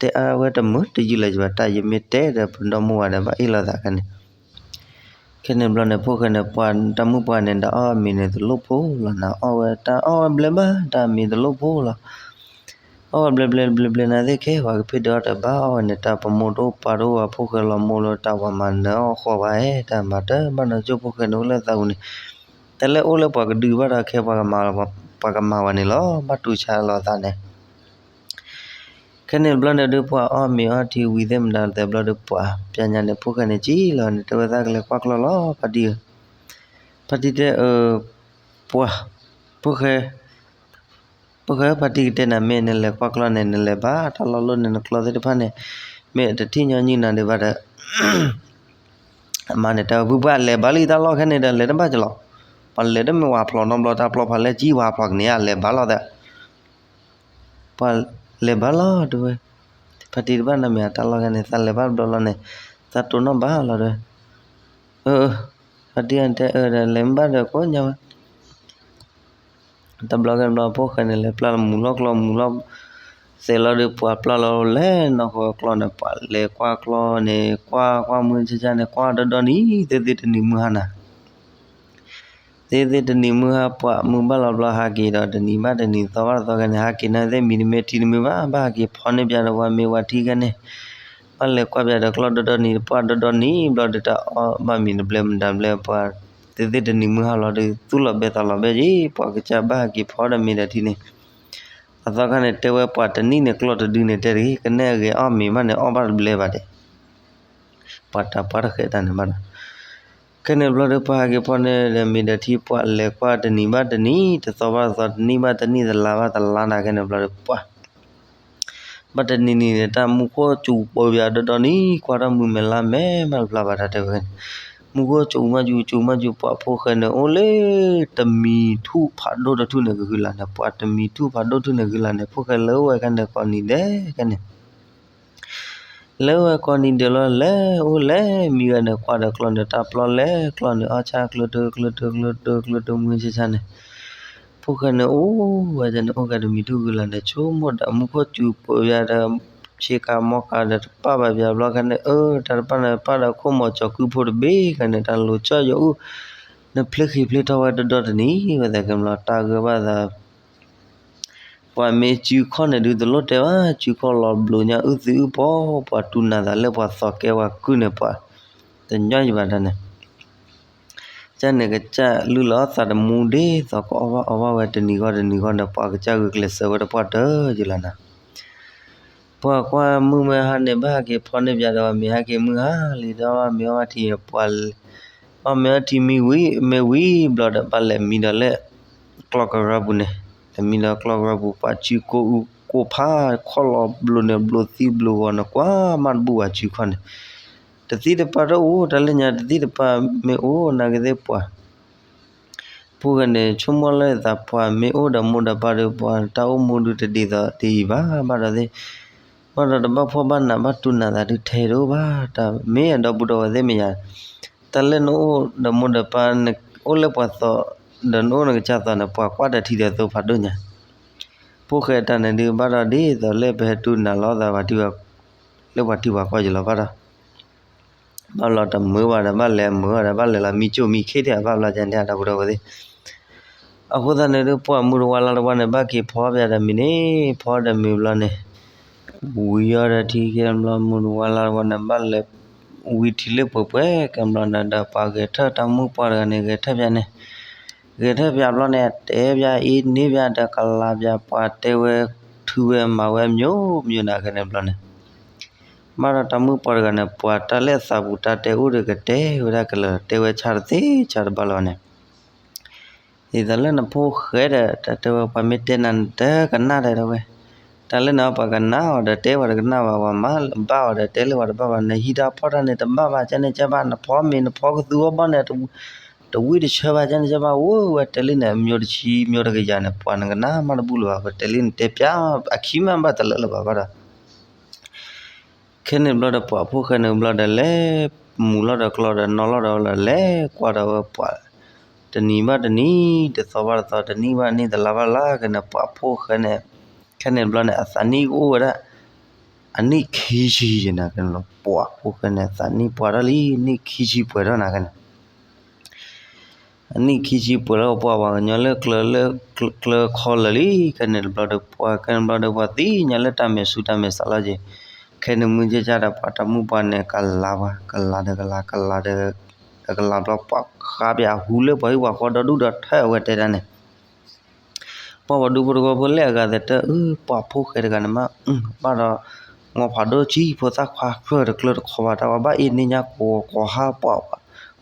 တဲအါဝဲတမုာ်တယုၢ်လၢၤဘၣ် တၢ်ယမ့ၢ်တဲဒီးပဒီမုၢ်ဝၤဒီးဘၣ်အ့ၣ်လိာ်သးခဲန့ၣ် ခဲန့ၣ်ဘျီန့ၣ် ဖိၣ်ဃဲန့ၣ် ပှၤတၢ်မုၣ်ပှၢ်န့ၣ် တၢ်အီၣ်မ့ၤန့ၣ်တလိၣ်ဖိလီၤ နအီၣ်ဝဲတၢ်အီၣ်ဝဲဘျဲဘၣ် တၢ်မ့ၤတလိၣ်ဖိလီၤ အီၣ်ဝဲဘျဲဘျဲဘျဲဘျဲနၤသ့ၣ်ခဲ ပှၤကဖ့ၣ်ဒုးအီၣ်တဘၣ်အီၣ်ဝဲန့ၣ် တၢ်ပမိၢ်တအိၣ်ပၢ်တအိၣ်ဝဲ ဖိၣ်ဃဲလီၤမိၢ်လၢတၢ်ပှၤမၤနၢၤအီၣ်ဃီဘၣ်ဧါ တၢ်မၤတၢ်ဘၣ်နီၢ်ကၠိဖိၣ်ဃဲန့ၣ်အိၣ်လၢသးပူၤန့ၣ် တၢ်လၢအိၣ်လၢပှၤကဒုးဘၣ်ဒီးခဲ ပှၤကမၤဝဲန့ၣ်လီၤ ဘၣ်တူၢ်ဆါလီၤသးန့ၣ် ခဲန့ၣ်ဘျီန့ၣ်ဒုး ပှၤအီၣ်မ့ၤအီထံဝံၤသ့ၣ်မတၤသဲဘျီဒုး ပှၤပျၢ်ညါန့ၣ် ဖိၣ်ဃဲန့ၣ်ကံၣ်လီၤန့ၣ် တဲဝဲသးကလဲၤကွၢ်ကျီၢ်လီၤ ဖါတံၢ်ဧၢ, ဖါတံၢ်တဲ အၢ, ပှၤ, ဖိၣ်ဃဲ, ဖိၣ်ဃဲ ဖါတံၢ်ကတဲနၤ မ့ၢ်နလဲၤကွၢ်ကျီၢ်န့ၣ် နလဲၤဘါတၢ်လီၢ်လီၢ်န့ၣ် နကျီၢ်သ့ၣ်တဖၣ်န့ၣ် မ့ၢ်တထံၣ်ညီနုၢ်နၤဒံးဘၣ်ဒီး အမါန့ၣ်တဲဝဲ ဖုပှၢ်လဲၤဘါလံတၢ်လီၢ်ခဲန့ၣ်ဒီး လဲၤတဘၣ်ကလီၤ, ပှၤလဲၤတမ့ၢ်ဝၤဖျိးနီတဘျီ တၢ်ပျီဖးလဲၢ်ကံဝၤဖျိးကန့ၢ်ဧါ လဲၤဘါလီၤသး ပှၤလဲၤဘါလီၤတဲဝဲ, ဖါတံၢ်တဘၣ်နီတမံၤ အတၢ်လီၢ်ခဲန့ၣ် သးလဲၤဘါတဘျီလီၤန့ၣ် သးတိၢ်နီၣ်ဘၣ်လီၤတဲဝဲ, အၢ, ဖါတံၢ်တဲအၢဒီး လဲၤမ့ၢ်ဘၣ်ဒီးကိးညါဝဲ တဘျီကဲဘျီ ဖိၣ်ဃဲန့ၣ် လဲၤပျၢ်လီၤမူၤလီၤကျီၢ်မူၤလီၤ, သဲးလီၤဒီး ပှၤပျၢ်လီၤလဲၤနီၢ်ဃီကျီၢ်န့ၣ် ပှၤလဲၤကွၢ်ကျီၢ်န့ၣ် ကွၢ်ကွၢ်မုၢ်ဆါဆါန့ၣ် ကွၢ်ဒီဒီနံၤ သ့သ့တနံၤမုၢ်ဟါနၤ သ့သ့တနံၤမုၢ်ဟါ ပှၤမုၢ်ဘၣ်လီၤဘျီ ဟးက့ၤဒီး တနံၤဘၣ်တနံၤ သီဘၣ်တသီခဲန့ၣ် ဟးက့ၤန့ၣ်သ့ၣ် မံၤတမ့ၢ်ထံတမ့ၢ်ဘၣ် ဘၣ်ဟးက့ၤဖီန့ၢ်ပၠးဒီး ပှၤမ့ၤဝၤထံခဲန့ၣ်, ဘၣ်လဲၤကွၢ်ပၠးဒီးကျီၢ်ဒီဒီနံၤ ပှၢ်ဒီဒီနံၤ ဘျီဒီးတၢ်အီၣ်ဘၣ်မံၤတဘျဲမတၤဘျဲ ပှၤ သ့သ့တနံၤမုၢ်ဟါလီၤဒီး သူၣ်လီၤဘဲသးလီၤဘဲက့ၤ ပှၤကစၢ်ဘၣ်ဟးက့ၤဖီဒီးမ့ၤဒီးထံန့ၣ်, အသီခါန့ၣ် တဲဝဲပှၤတနံၣ်န့ၣ် ကျီၢ်တဒုန့ၣ် တဲတဂ့ၤ ကနဲၣ်အဂ့ၤအီၣ်မ့ၤဘၣ်န့ၣ် အီၣ်ဘၣ်တဘျဲဘၣ်ဒဲး ပှၤတၢ်ပှၢ်တဃဲးတၢ်န့ၣ်ဘၣ်ဒီး, ခဲန့ၣ်ဘျီဒီး ပှၤဟးက့ၤဖီန့ၢ်ဒီးမ့ၤဒီးထံ ပှၤလဲၤကွၢ်တနံၤဘၣ်တနံၤ တသီဘၣ်တသီ တနံၣ်ဘၣ်တနံၣ် တလါဘၣ်တလါန့ၣ် ခဲန့ၣ်ဘျီဒီး ပှၤ ဘၣ်တနံၤနံၤန့ၣ် တၢ်မူခိၣ်စူၤပၢၤပၠးဒီဒီနံၤ ကွၢ်ထီၣ်မုၢ်မဲာ်လါမဲာ်မးတဖျါဘၣ် တၢ်တဲဝဲန့ၣ်, မူခိၣ်စူၤမးစူၤ စူၤမးစူၤ ပှၤဖိၣ်ဃဲန့ၣ် အိၣ်လၢတမံၤထူၣ်ဖးဒိၣ်တထူၣ်န့ၣ် ကဟုလၢ်န့ၣ် ပှၤတမံၤထူၣ်ဖးဒိၣ်ထူၣ်န့ၣ် ကဟုလၢ်န့ၣ် ဖိၣ်ဃဲလၢဝဲခဲန့ၣ် ကိးနံၤဒဲးခဲန့ၣ် လၢဝဲကိးနံၤဒဲးလီၤ လဲၤအိၣ်လဲၤမံဝဲန့ၣ် ကွၢ်ဒီးကျီၢ်န့ၣ် တၢ်ပျီလဲၤကျီၢ်န့ၣ် အီၣ်ဆၣ်ကျၢၤတၢၤကျၢၤတၢၤကျၢၤတၢၤကျၢၤတၢၤမုၢ်ဆါဆါန့ၣ်, ဖိၣ်ဃဲန့ၣ်အိၣ်ဝဲန့ၣ် အိၣ်ကဲတမံၤထူၣ်ကဟုလၢ်န့ၣ် ဆိကမိၣ်ဒီးမူခိၣ်စူၤပၢၤပၠးဒီး ဆ့ကၤမီကၤဒီးတပၣ်ဘၣ်ပၠးဘျီခဲန့ၣ် အၢ တၢ်တပၣ်န့ၣ် ပၣ်ဒီးခိၣ်မီၤကၠီၤကုၢ်ဖိတဘ့ၣ်ခဲန့ၣ် တၢ်လိၤကၠီၣ်ယီၤအူၣ် နဖျ့ဃံးဖျ့ထီၣ်ဝဲဒီဒီတနံၤ ဝဲသဲကဲဘျီ တၢ်ဂၢၢ်ဘၣ်သး ပှၤမ့ၢ်စုခီၣ်န့ၣ်ဒုးတလိၣ်တဲဘၣ် စုခီၣ်လီၤဘျိးညါအုၣ်သံအုၣ်ပီ ပှၤတူၢ်နၤသးလၢပှၤသီကဲဝဲကုၢ်န့ၣ် ပှၤတညီယဘၣ်တၢ်န့ၣ်, ကစၢ်န့ၣ်ကစၢ်လုၢ်လီၤသးတမူဒ်သိးကအီၣ်ဘၣ်အီဘၣ်ဝဲတနံၤဂီၢ်တနံၤဂီၢ်န့ၣ် ပှၤကစၢ်ဂုာ်ကျဲးစၢးဝဲတပှၢ်တၢၢ်ယလီၤနၤ ပှၤကွၢ်မုၢ်မ့ၢ်ဟါန့ၣ် ဘၣ်ဟဲက့ၤဖီန့ၢ်ပၠးဒီး မ့ၢ်ဟဲက့ၤမုၢ်ဟါလံဒီး မ့ၢ်အီၣ်ဘၣ်ထံ ပှၤ အီၣ်မ့ၢ်အီၣ်ထံမံၤဝံၤ မ့ၢ်ဝံၤဘျီဒီး ဘၣ်လဲၤမံဒီးလၢ ကျီၢ်ကရၢပူၤန့ၣ် လဲၤမံဒီးကျီၢ်ကရၢပူၤ ပှၤစုကိၢ်အူကိၢ်ဖး ခီၣ်လီၤဘျိးန့ၣ် ဘျိးသံဘျိးဂီၤန့ၣ် ကွၢ်မးတဘူၣ်ဝဲစုခီၣ်န့ၣ် တသံတပၢ်တအိၣ် တၢ်လၢညါတသံတပၢ်မ့ၢ်အိၣ် နာ်က့သ့ၣ်ပှၤ တ ဖိၣ်ဃဲန့ၣ် ဆိကမိၣ်လၢသး ပှၤမ့ၢ်အိၣ်ဒီးမိၢ်ဒီးပၢ်ဒီး ပှၤတၢ်အိၣ်မူဒုးတဒ်သိးဒ်အံၤဘၣ် ဘၣ်ဒီးသ့ၣ်, ဘၣ်ဒီးတဘၣ်ဖှီၣ်ဘၣ်နးဘၣ်တူၢ်နးသးဒုးထဲတအိၣ်ဘၣ်, တၢ်မ့ၢ်အဒီပုၢ်ဒီဝဲၢ်သ့ၣ်မ့ၢ်ယၤ, တၢ်လၢနအိၣ်ဒီးမိၢ်ဒီးပၢ် နအိၣ်လၢပှၤသိး ဒီးနအိၣ်နကစၢ်သိးန့ၣ် ပှၤကွၢ်တၢ်ထံဒီးသိးဖးဒိၣ်ညါ ဖိၣ်ဃဲတၢ်န့ၣ်ဒုး ဘၣ်ဒီးဒ်သိးလၢပဟဲတူၢ်နးလိာ်သး လၢပှၤထံပှၤကီၢ်ယလီၤဘၣ်ဒီး ဘၣ်လီၤတမုာ်ဘၣ်ဒီး ဘၣ်လဲၤမုာ်ဘၣ်ဒီး ဘၣ်လဲၤလီၤမံကၠိၣ်မံခ့တၢ် ဘၣ်ဘျီကန့ၣ် ဒီပုၢ်ဒီဝဲၢ်သ့ၣ်, အဃိသတးန့ၣ်ဒုး ပှၤမုၢ်တဝါလါတဝါန့ၣ် ဘၣ်က့ၤဖီပၠးဒီးမံၤန့ၣ် ဖီဒီးမံၤဘျီန့ၣ် ဝံၤအီၤဒီးထံခံဘျီ မုၢ်တဝါလါတဝါန့ၣ် ဘၣ်လဲၤဝံၤထံလၢပှဲၤပှဲၤကဲဘျီန့ၣ်ဒီး ပှၤဂဲၤထၢၣ်တၢ်မုၣ်ပှၢ်တဂၤန့ၣ် ဂဲၤထၢၣ်ပၠးန့ၣ်, ဂဲၤထၢၣ်ပၠးဘျီန့ၣ် တဲပၠးအ့န့ၢ်ပၠးဒီးကလၤပၠး ပှၤတဲဝဲ ထုဝဲမၤဝဲ မျိုးမျိုး န့ၣ် ခဲန့ၣ်ဘျီန့ၣ် ဘၣ်ဒီးတၢ်မုၣ်ပှၢ်တဂၤန့ၣ် ပှၤတၢ်လၢအသးပူၤတၢ်တဲအိၣ်ဒီးကတဲဝဲဒၣ်ကလၢာ် တဲဝဲဆါတသ့ဆါတဘၣ်လၢၤဘၣ်န့ၣ် ဒ်သိးလၢနဖိၣ်ဃဲဒီး တၢ်တဲဝဲပှၤမ့ၢ်တဲနၤနတကနၣ်ဒီးတဲဝဲ, တၢ်လၢနပှၤကနၣ်အီၤဒီးတဲပှၤတကနၣ်ဘၣ် ပှၤမၤဘၣ်အီၤဒီးတဲလၢပှၤတဘၣ်ဘၣ် နဟံးတၢ်ဖီၣ်တၢ်န့ၣ်တဘၣ်ဘၣ် ကန့ၣ်ကဘၣ် နဖီမ့ၤနဖီကသူအီဘီန့ၣ် တဝံၣ်တဆၢဘၣ် ကန့ၣ်ကဘၣ် အိၣ်ဝဲတဲလံန့ၣ် အမျိုးတဆံ မျိုးတကယၤန့ၣ် ပှၤနကနၣ်မးတဘူၣ်လၢၤဘၣ် ပတဲလံန့ၣ် တဲပၠး အခံမးဘၣ်တလၢလၢၤဘၣ်ဘၣ်ဒီး ခဲန့ၣ်ဘျီဒီးပှၤဖိၣ်ဃဲန့ၣ်ဘျီဒီးလဲၤမူၤလီၤဒီးကျီဒီးနီၣ်လီၤဒီးလီၤ လဲၤကွၢ်ဒီးဝဲပှၤ တနံၤဘၣ်တနံၤ တသီဘၣ်တသီ တနံၣ်ဘၣ်နံၣ် တလါဘၣ်လါ ခဲန့ၣ် ပှၤဖိၣ်ဃဲန့ၣ် ခဲန့ၣ်ဘျီန့ၣ် အသးနံၣ်ကအိၣ်ဝဲဒၣ် အနံၣ်ခံဆံယဲၢ်နၤ ခဲန့ၣ်လီၤ ပှၤဖိၣ်ဃဲန့ၣ် သးနံၣ်ပှဲၤထီၣ်လံ နံၣ်ခံဆံပှဲၤထီၣ်နၤ ခဲန့ၣ် အနံၣ်ခံဆံပှဲၤလၢပှၤပှၤကညီလၢကျၢၤလၢကျၢၤခီလၢာ်လံ ခဲန့ၣ်တဘျီဒီးပှၤ ခဲန့ၣ်ဘျီဒီးပှၤသ့ၣ်ညါလၢတၢ်မဲာ်ဆူၣ်တၢ်မဲာ်ဆါလီၤက့ၤ ခဲန့ၣ်မုၢ်ကၢ်ကၢ်ဒီးပှၤတၢ်မုၣ်ပှၢ်န့ၣ် ကလၤပှၤ ကလၤဒီးကလၤ ကလၤဒီး ကလၤဘျီ ပှၤဃါပၠးဟူလၢပှၤဟံၣ်ပှၤဃီဒီဒူၣ်ဒီထၢၣ်အဝဲတဲဒၣ်န့ၣ် ပှၤပှၤဒူဖိတဝီဖိလၢအဂၤသဲးတၢ်အၢ ပှၤဖိၣ်ဃဲတဂၤန့ၣ်မး ဘၣ်ဒီး မီၤဖးဒိၣ်ကံ ဖိသၣ်ခွါကြၢၢ်တကျၢၤတခီဘၣ် တၢ်ဝဲဘၣ်အ့ၣ်န့ၢ်ညါကိးကိးဟါပှၤ ပှ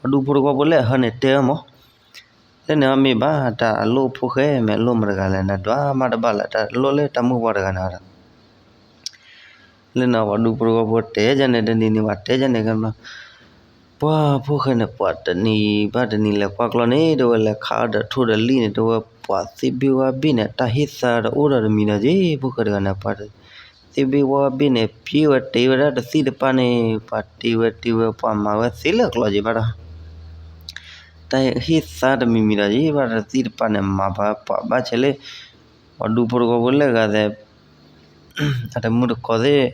ၤဒူဖိတဝီဖိလၢအဟၢန့ၣ်တဲဝဲမး လၢန့ၣ်အမ့ၢ်ဘၣ် တၢ်အလိၣ်ဖိၣ်ဃဲမ့ၢ်အလိၣ်မတၤတဂၤလဲၣ် နဒွးမးတဘၣ်လၢ တၢ်လိၣ်လၢတၢ်မုၣ်ပှၢ်တဂၤန့ၣ်ဒီး လၢန့ၣ်ပှၤဒူဖိတဝီဖိတဲယၤန့ၣ် တနံၤန့ၣ် ပှၤတဲယၤန့ၣ် ခဲန့ၣ်ဘျီ ပှၤဖိၣ်ဃဲန့ၣ် ပှၤတနံၤဘၣ်တနံၤလဲၤကွၢ်ကျီၢ်န့ၣ် တဝဲလဲၤခးအီၣ်ဒီးထိၣ်ဒီးလံၣ်န့ၣ် တဝဲပှၤသ့ၣ်ဘ့ၣ်ဝါဘ့ၣ်န့ၣ် တၢ်ဟ့ၣ်သါဒီးအိၣ်ဒီးတမံၤဒီးက့ၤ ဖိၣ်ဃဲတဂၤန့ၣ် ပှၤသ့ၣ်ဘ့ၣ်ဝါဘ့ၣ်န့ၣ် ပျ့ဝဲတ့ဝဲဒၣ်တသံၣ်တပၢ်န့ၣ် ပှၤတ့ဝဲတ့ဝဲ ပှၤမၤဝဲသ့လၢကျီၢ်က့ၤဘၣ်ဒီး တၢ်ဟ့ၣ်သါတမံၤမံၤဒီးက့ၤဘၣ်ဒီးတသံၣ်တပၢ်န့ၣ် မၤပှၤပှၤဘၣ်ဆဲးလၢ ပှၤဒူဖိတဝီဖိလၢအဂၤသဲး အတမုၢ်တကိးသ့ၣ်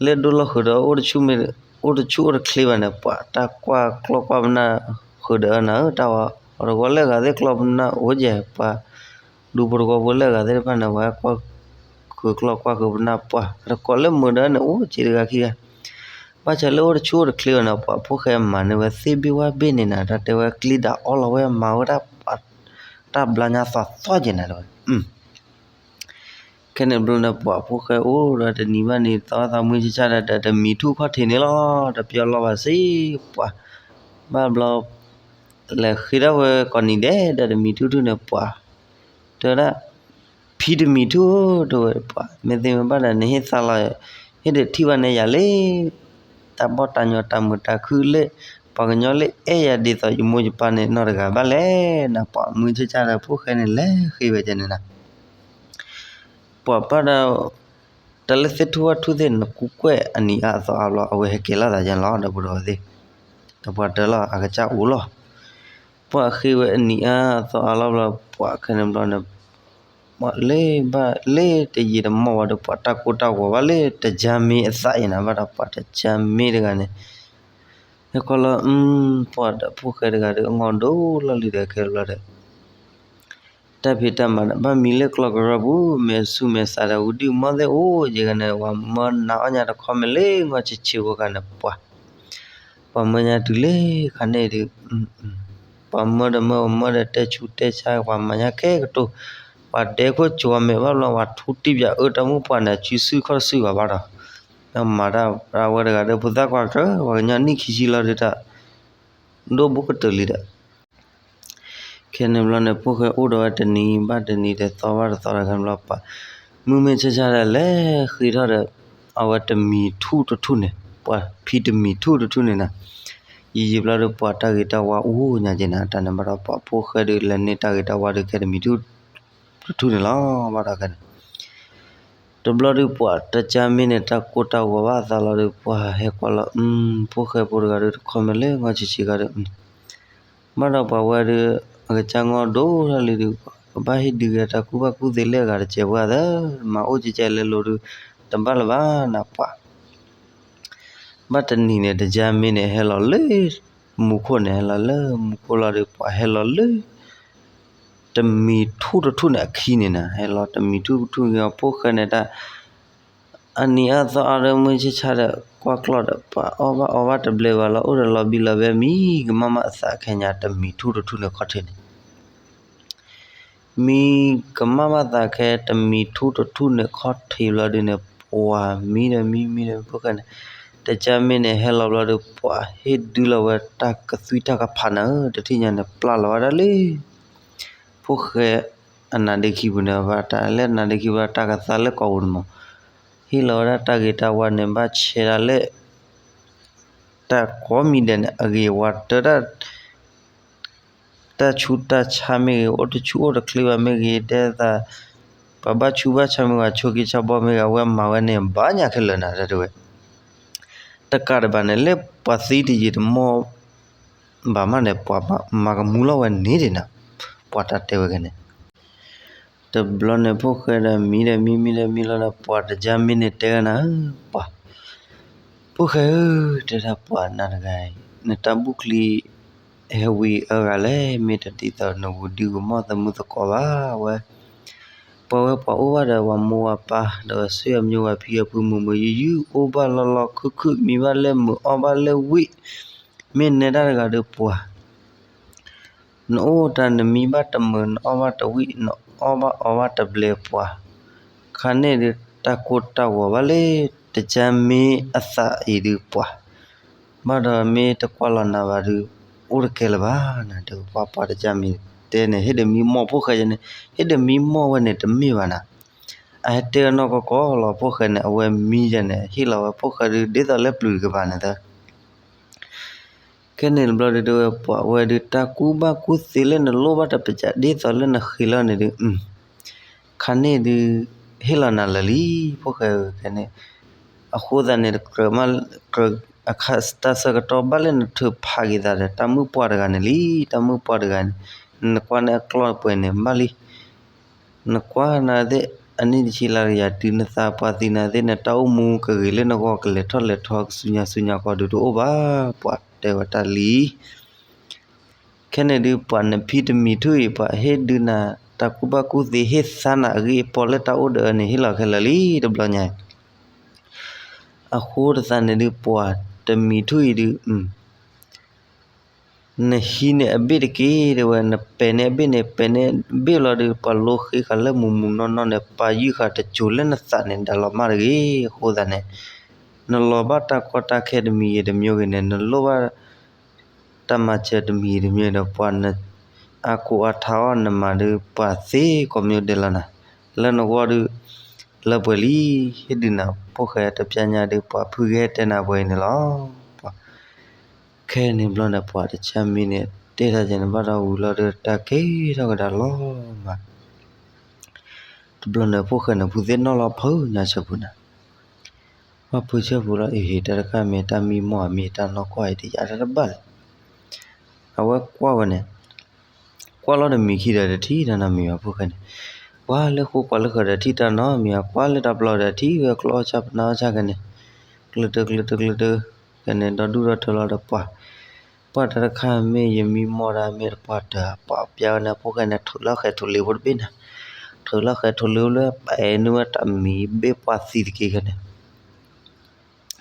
လၢဒိၣ်လီၢ်ဃုာ်ဒီး အိၣ်တဆူၣ်အိၣ်တချ့ဘၣ်န့ၣ် ပှၤတၢ်ကွၢ်ကျီၢ်ကွၢ်ပနၢ်ဃုာ်ဒီးအၢနၤဧၢ တၢ်ဝဲ ပှၤတဝီလၢအဂၤသ့ၣ်ကျီၢ်ပနၢ်အိၣ်ယဲၢ် ပှၤဒူဖိတဝီဖိလၢအဂၤသ့ၣ်တဖၣ်န့ၣ် ပှၤကွၢ်ဃုာ်ကျီၢ်ကွၢ်ဃုာ်ပနၢ်ပှၤ တကိးလၢမုာ်ဒီးန့ၣ် အိၣ်က့ၤတဂၤခံဂၤ ဘၣ်ဆၣ်လၢအိၣ်တဆူၣ်အိၣ်တချ့ဘၣ်န့ၣ် ပှၤဖိၣ်ဃဲမၤန့ၢ်ဝဲသ့ၣ်ဘ့ၣ်ဝါဘ့ၣ်န့ၣ်နၤ တၢ်တဲဝဲကျံဒၣ်အီလီၤဝဲမၤဝဲဒၣ် တၢ်ဘျါညါသီသီက့ၤနၤတဝဲ ခဲန့ၣ်ဘျီန့ၣ် ပှၤဖိၣ်ဃဲအိၣ်ဒီးတနံၤဘၣ်နံၤ သီသီမုၢ်ဆ့ၣ်ဆ့ၣ်ဒီး တမံၤထူၣ်ခီၣ်ထံးန့ၣ်လီၤ တပျီလီၤဘၣ်စ့ၢ် ပှၤ ဘၣ်ဘျီ လဲၤဃ့ထီၣ်ဝဲကိးနံၤဒဲးဒီးတမံၤထူၣ်ထူၣ်န့ၣ် ပှၤ တဲဝဲဒၣ် ဖံတမံၤထူၣ် တဲဝဲပှၤ မ့ၢ်သ့မ့ၢ်ဘၣ်ဒီး နဟ့ၣ်သါလီၤ ဟ့ၣ်ဒီးထံၣ်ဘၣ်န့ၣ်ယၤလၢ တၢ်ဘီၣ်တၢ်ညီတၢ်မုာ်တၢ်ခုၣ်လၢ ပှၤကညီလၢအဲၣ်ယၤဒ်သိးယမိၢ်ယပၢ်န့ၣ် နီတဂၤဘၣ်လဲၣ် နပှၤမုၢ်ဆ့ၣ်ဆ့ၣ်ဒီးဖိၣ်ဃဲန့ၣ် လဲၤဃ့ဝဲကဲန့ၣ်နၤ ပှၤဘၣ်ဒီး တၢ်လၢသ့ၣ်ထူၣ်ဝၣ်ထူၣ်သ့ၣ် နကူကွဲၢ်အနံၤအါအသီအါဘျီ အဝဲဟဲကဲၤလီၤသးယဲလီၤ ဒီပုၢ်ဒီဝဲၢ်သ့ၣ် ဒီးပှၤတၢ်လီၤအကစၢ်အိၣ်လီၤ ပှၤဃ့ဝဲအနံၤအါအသီအါလီၤဘျီ ပှၤခဲန့ၣ်ဘျီန့ၣ် ပှၤလၢဘၣ်လၢတယံာ်တမီၢ်ဝဲဒီး ပှၤတၢ်ကိၢ်တၢ်ဂီၤဘၣ်လၢတကၢ်မ့ၢ်အသးအံၤနၤ ဘၣ်ဒီးပှၤတကၢ်မ့ၢ်တဂၤန့ၣ် ဟဲခီလီၤ ပှၤဒီးဖိၣ်ဃဲတဂၤဒီး အငီၢ်ဒိၣ်လီၢ်လံဒီးခဲဘျီဒီး တၢ်ဖံးတၢ်မၤဒီး ဘၣ်မံလၢကျီၢ်ကရၢပူၤ မဲာ်ဆူမဲာ်သးဒီး ဝံၤဒုၣ်မီၢ်သ့ၣ်အိၣ်ယဲၢ်ဂၤန့ၣ် ပှၤမၢနၤအီၣ်ညါတခီမ့ၢ်လၢ ငီၢ်ဆံးဆံးဝဲဂၤန့ၣ် ပှၤ ပှၤမၢညါတုၤလၢခါန့ၣ်ဒီး ပှၤမၢဒီးမၢ ပှၤမၢဒီးတဲဆူးတဲဆါ ပှၤမၤညါခဲကတိၤ ပှၤဒဲခိၣ်ကၠီၤမဲာ်ဘၣ်ဘျီ ပှၤထူတံၢ်ပၠးအၢတၢ်မုၣ်ပှၢ်န့ၣ် စုစုခီၣ်စုဘၣ်ဘၣ်ဒီး မၤတၢ်ဝဲတဂၤဒီး ဖိသၣ်ခွါကၢ ပှၤကညီနံၣ်ခံဆံလီၤဒီးတၢ် ဒိၣ်ဘူးကတၢၢ်လံဒီး ခဲန့ၣ်ဘျီန့ၣ် ဖိၣ်ဃဲအိၣ်ဒီးဝဲတနံၤဘၣ်တနံၤ တသီဘၣ်တသီဒီး ခဲန့ၣ်ဘျီပှၤ မုၢ်မ့ၢ်ဆါဆါဒီး လဲၤဃ့ထီၣ်ဒီး အဝဲတမံၤထူၣ်တထူၣ်န့ၣ် ပှၤဖံတမံၤထူၣ်တထူၣ်န့ၣ်နၤ ယံာ်ယံာ်ဘျီဒီး ပှၤတၢ်ဂ့ၤတၢ်ဝါအိၣ်ညါက့ၤနၤ တၢ်န့ၣ်ဘၣ်ဒီး ပှၤဖိၣ်ဃဲဒီး လဲၤန့ၢ်တၢ်ဂ့ၤတၢ်ဝါဒီး ခဲတမံၤထူၣ်တထူၣ်န့ၣ်လီၤ ဘၣ်ဒီးခဲန့ၣ် တဘျီဒီးပှၤတကၢ်မ့ၢ်န့ၣ် တၢ်ကိၢ်တၢ်ဂီၤဘၣ်အသးလီၤဒီး ပှၤဟဲကွၢ်လီၤ ဖိၣ်ဃဲဖိတဂၤဒီး တခီမ့ၢ်လၢငီၢ်ဆံးဆံးဂၤဒီး ဘၣ်ဒီးပှၤဝဲဒီး အကစၢ်ငီၢ်ဒိၣ်ထီၣ်လံဒီး ကဘၣ်ဟ့ၣ်ဒုးက့ၤတၢ်ကူၣ်ဘၣ်ကူၣ်သ့လၢအဂၤတစဲးပှၢ်သၢ, မၤအိၣ်ကဲကဲလဲၤလိၤဒီး တဘၣ်လၢၤဘၣ်နၤပှၤ ဘၣ်တနံၤန့ၣ် တကၢ်မ့ၢ်န့ၣ် ဟဲလီၤလၢ မူခိၣ်န့ၣ် ဟဲလီၤလၢမူခိၣ်လီၤဒီး ပှၤဟဲလီၤလၢ တမံၤထူၣ်တထူၣ်န့ၣ်အခံန့ၣ်နၤ ဟဲလီၤတမံၤထူၣ်တထူၣ်န့ၣ် ဖိၣ်ဃဲန့ၣ်တၢ် အနံၤအါသီအါဒီး မုၢ်ဆ့ၣ်ဆါဒီး ကွၢ်ကျီၢ်ဒီး ပှၤအီၣ်ဘၣ်အီဘၣ်တဘျဲးဘၣ်လီၤ အိၣ်ဒီးလီၤဘံလီၤဘဲ မံကမၣ်မးအသးခဲညါ တမံၤထူၣ်တထူၣ်န့ၣ်ခီၣ်ထံးန့ၣ် မံကမၣ်ဘၣ်သးခဲ တမံၤထူၣ်တထူၣ်န့ၣ်ခီၣ်ထံးဘျီဒုန့ၣ် ပှၤမံဒီးမံ မံဒီးမံ ဖိၣ်ဃဲန့ၣ် တကၢ်မ့ၢ်န့ၣ် ဟဲလီၤဘျီဒီး ပှၤဟ့ၣ်ဒုးလီၤဝဲတၢ်ကသွံတၢ်ကဖးနၤဧၢ တထံၣ်ညါန့ၣ် ပျၢ်လီၤဝဲဒၣ်လၢ ဖိၣ်ဃဲအနါဒ့ခံပူၤန့ၣ် ဘၣ်တၢ်လၢအနါဒ့ခံပူၤ တၢ်ကသါလၢကိာ်ပူၤန့ၣ်မး ဟ့ၣ်လီၤဝဲဒၣ်တၢ်ဂ့ၤတၢ်ဝါန့ၣ် ဘၣ်ဆဲးဒၣ်လၢ တၢ်ကိးမံၤဒဲးန့ၣ် အဂ့ၤဝါတၢ် တၢ်ဆူးတၢ်ဆါမ့ၢ်ဂ့ၤ အိၣ်တဆူၣ်အိၣ်တချ့ဘၣ်မ့ၢ်ဂ့ၤ ဒ်သိး ပှၤဘၣ်ဆူးဘၣ်ဆါမ့ၢ်ဂ့ၤ ဆိက့ဆါဘီမ့ၢ်ဂ့ၤ အဝဲမၤဝဲန့ၣ် ဘၣ်ညါခဲလၢာ်နၤ တဲဝဲ တကးဒံးဘၣ်န့ၣ် လၢပှၤသံတယံာ်တမီၢ် ဘၣ်မးန့ၣ် ပှၤမၤကမူလီၤဝဲန့ၣ်ဒံးနၤ ပှၤတၢ်တဲဝဲခဲန့ၣ် တဘျီန့ၣ် ဖိၣ်ဃဲဒီးမံဒီးမံ မံဒီးမံလီၤဒီး ပှၤတကၢ်မ့ၢ်န့ၣ်တဲဝဲနၤဧၢ ပှၤ ဖိၣ်ဃဲဧၢ တဲဒၣ်ပှၤနၤတဂၤအံၤ နတၢ်ဘူၣ်ချံ ဟဲဝံၤအါဂၤလဲၣ် မ့ၢ်တဒ်သိးနဂုာ်ဒုးဂုာ်မီၢ်သမူသကိးဘၣ်ဝဲ ပှၤဝဲပှၤအိၣ်ဘၣ်ဒီးပှၤမိၢ်ပၢ် ဒီးအဆွေမျိုးဝဲဖံဝဲဖုမိၢ်မိၢ်ယုၢ်ယုၢ် အိၣ်ဘၣ်လီၢ်လီၢ်ခုၣ်ခုၣ် မံဘၣ်လၢမုာ်အီၣ်ဘၣ်လၢဝံၣ် မ့ၢ်နဲဒၣ်တဂၤဒီးပှၤ နအိၣ်တၢ်နမံဘၣ်တမုာ် နအီၣ်ဘၣ်တဝံၣ် နအီၣ်ဘၣ်အီဘၣ်တဘျဲးပှၤ ခါန့ၣ်ဒုးတၢ်ကိၢ်တၢ်ဂီၤဘၣ်လၢ တကၢ်မ့ၢ်အသးအံၤဒုးပှၤ ဘၣ်ဒီးမ့ၢ်တကွၢ်လီၤနၤဘၣ်ဒုး အိၣ်တကဲလၢၤဘၣ်နၤ တဲပှၤပှၤတကၢ်မ့ၢ်တဲန့ၣ် ဟ့ၣ်ဒုးမံမီၢ်ဖိၣ်ဃဲယဲန့ၣ် ဟ့ၣ်ဒုးမံမီၢ်ဝဲန့ၣ်တမ့ၢ်ဘၣ်နၤ အဟဲတဲဝဲနီၢ်ကီၢ်ကီၢ်လီၤ ဖိၣ်ဃဲန့ၣ် အဝဲမံယဲန့ၣ် ဟ့ၣ်လီၤဝဲဖိၣ်ဃဲဒုး ဒ်သိးလၢပျုၤတကပၤန့ၣ်သၢ ခဲန့ၣ်တဘျီဒုးတဲဝဲပှၤဝဲဒုး တၢ်ကူၣ်ဘၣ်ကူၣ်သ့လၢနလိၣ်ဘၣ်တပစး ဒ်သိးလၢနဃ့လီၤန့ၣ်ဒုး ခါန့ၣ်ဒုး ဟ့ၣ်လီၤနၤလၢာ်လံ ဖိၣ်ဃဲဧၢ ခဲန့ၣ် အဃိသတးန့ၣ် ကြၢးမး ကြၢးအခါတၢ်ဆၢကတီၢ်ဘၣ်လၢနထုးဖးက့ၤသးဒီး တၢ်မုၣ်ပှၢ်တဂၤန့ၣ်လံ တၢ်မုၣ်ပှၢ်တဂၤန့ၣ် နကွၢ်န့ၢ်အကျီၢ်ပှဲၤန့ၣ်ဘၣ်လံ နကွၢ်နၤသ့ၣ် အနံၣ်တဆံလၢကယၤတုၤနသးပှၢ်သံနၤသ့ၣ် နတၢ်အိၣ်မူကဂ့ၤလၢနဂီၢ် ကလဲၤထီၣ်လဲၤထီကစုညါစုညါကီးဒုးတအိၣ်ဘၣ် ပှၤတဲဝဲတၢ်လံ ခဲန့ၣ်ဒုးပှၤနဖံတမံၤထူၣ်အံၤ ပှၤဟ့ၣ်ဒုးနၤ တၢ်ကူၣ်ဘၣ်ကူၣ်သ့ ဟ့ၣ်သါနၤအဂ့ၢ်အပီၢ်လၢတၢ်အိၣ်ဒီးအၢန့ၣ် ဟ့ၣ်လီၤခဲလၢာ်လံ တဘျီညါ အဃိတသးန့ၣ်ဒုး ပှၤတမံၤထူၣ်အံၤဒုး နဟံးန့ၢ်အဘ့ၣ်တက့ၢ် တဲဝဲ နပဲာ်န့ၢ်အဘ့ၣ်န့ၣ် ပဲာ်န့ၢ်အဘ့ၣ်လီၤဒုး ပှၤလိဃ့ဃာ်လၢမုၢ်မုၢ်နီၢ်နီၢ်န့ၣ် ပာ်ယုၢ်ဃာ်တစိၤလၢနသးန့ၣ် ဒၣ်လီၤမၢ်တဂ့ၤ အဃိသတးန့ၣ် နလီၤဘၣ်တၢ်ကီတၢ်ခဲတမံၤဂ့ၤတမံၤဂ့ၤန့ၣ် နလိၣ်ဘၣ်တၢ်မၤစၢၤတမံၤဂ့ၤတမံၤဂ့ၤဒီး ပှၤနအါကိးအါထါအီၣ်နမၤဒုး ပှၤသ့ကိးမံၤဒဲးလီၤနၤ လၢနဂီၢ်ဒုး လၢပှဲၤလံ ဟ့ၣ်ဒုးနၤဖိၣ်ဃဲတပျၢ်ညါဒုး ပှၤဖုဂဲၤတဲနၤပှဲၤအံၤန့ၣ်လီၤ. ပှၤ ခဲန့ၣ်ဘျီန့ၣ် ပှၤတဆၢမံၤန့ၣ် တဲတၢ်ယဲန့ၣ်ဘၣ်ဒီးဝံၤလီၤဒီး တၢ်က့ၤထီၣ်ကဒါလီၤမး တဘျီန့ၣ် ဖိၣ်ဃဲန့ၣ် ဖုသ့ၣ်နီၣ်လီၤဖုညါဆၢပူၤန့ၣ် ဘၣ်ဖုဆၢပူၤလီၤ အ့ၣ် တၢ်တခါမ့ၢ်တၢ်မံမီၢ်ဧါ မ့ၢ်တၢ်နီၢ်ကီၢ်အံၤ တယၤတၢ်တဘၣ်လဲၣ် အဝဲကွၢ်ဝဲန့ၣ် ကွၢ်လီၤတမံၤခံဒီး တထံၣ်တၢ်နီတမံၤဘၣ် ဖိၣ်ဃဲန့ၣ် ကွၢ်လၢဃိကွၢ်လၢဃၢၤဒီး တထံၣ်တၢ်နီတမံၤဘၣ် ကွၢ်လၢတၢ်ပျီဒီး ထံၣ်ဝဲကျီၢ်အီၣ်ဆၣ်ပနၢ်အီၣ်ဆၣ်ခဲန့ၣ် ကျၢၤတၢၤကျၢၤတၢၤကျၢၤတၢၤ ခဲန့ၣ် ဒီဒူၣ်ဒီထၢလီၤဒီးပှၤ ပှၤတၢ်တခါမ့ၢ်ယမံမီၢ်ဒၣ်မ့ၢ်တပှၢ်တၢၢ် ပှၤပျၢ်ဝဲန့ၣ် ဖိၣ်ဃဲန့ၣ် ထုးလီၤဃဲၤထုးလ့ၤဖိတဘ့ၣ်န့ၣ် ထုးလီၤဃဲၤထုးလ့ၤလၢ ပဲာ်နုာ်ဝဲတၢ်မံၤဘ့ၣ်ပှၤသံတက့ၢ်ခဲန့ၣ်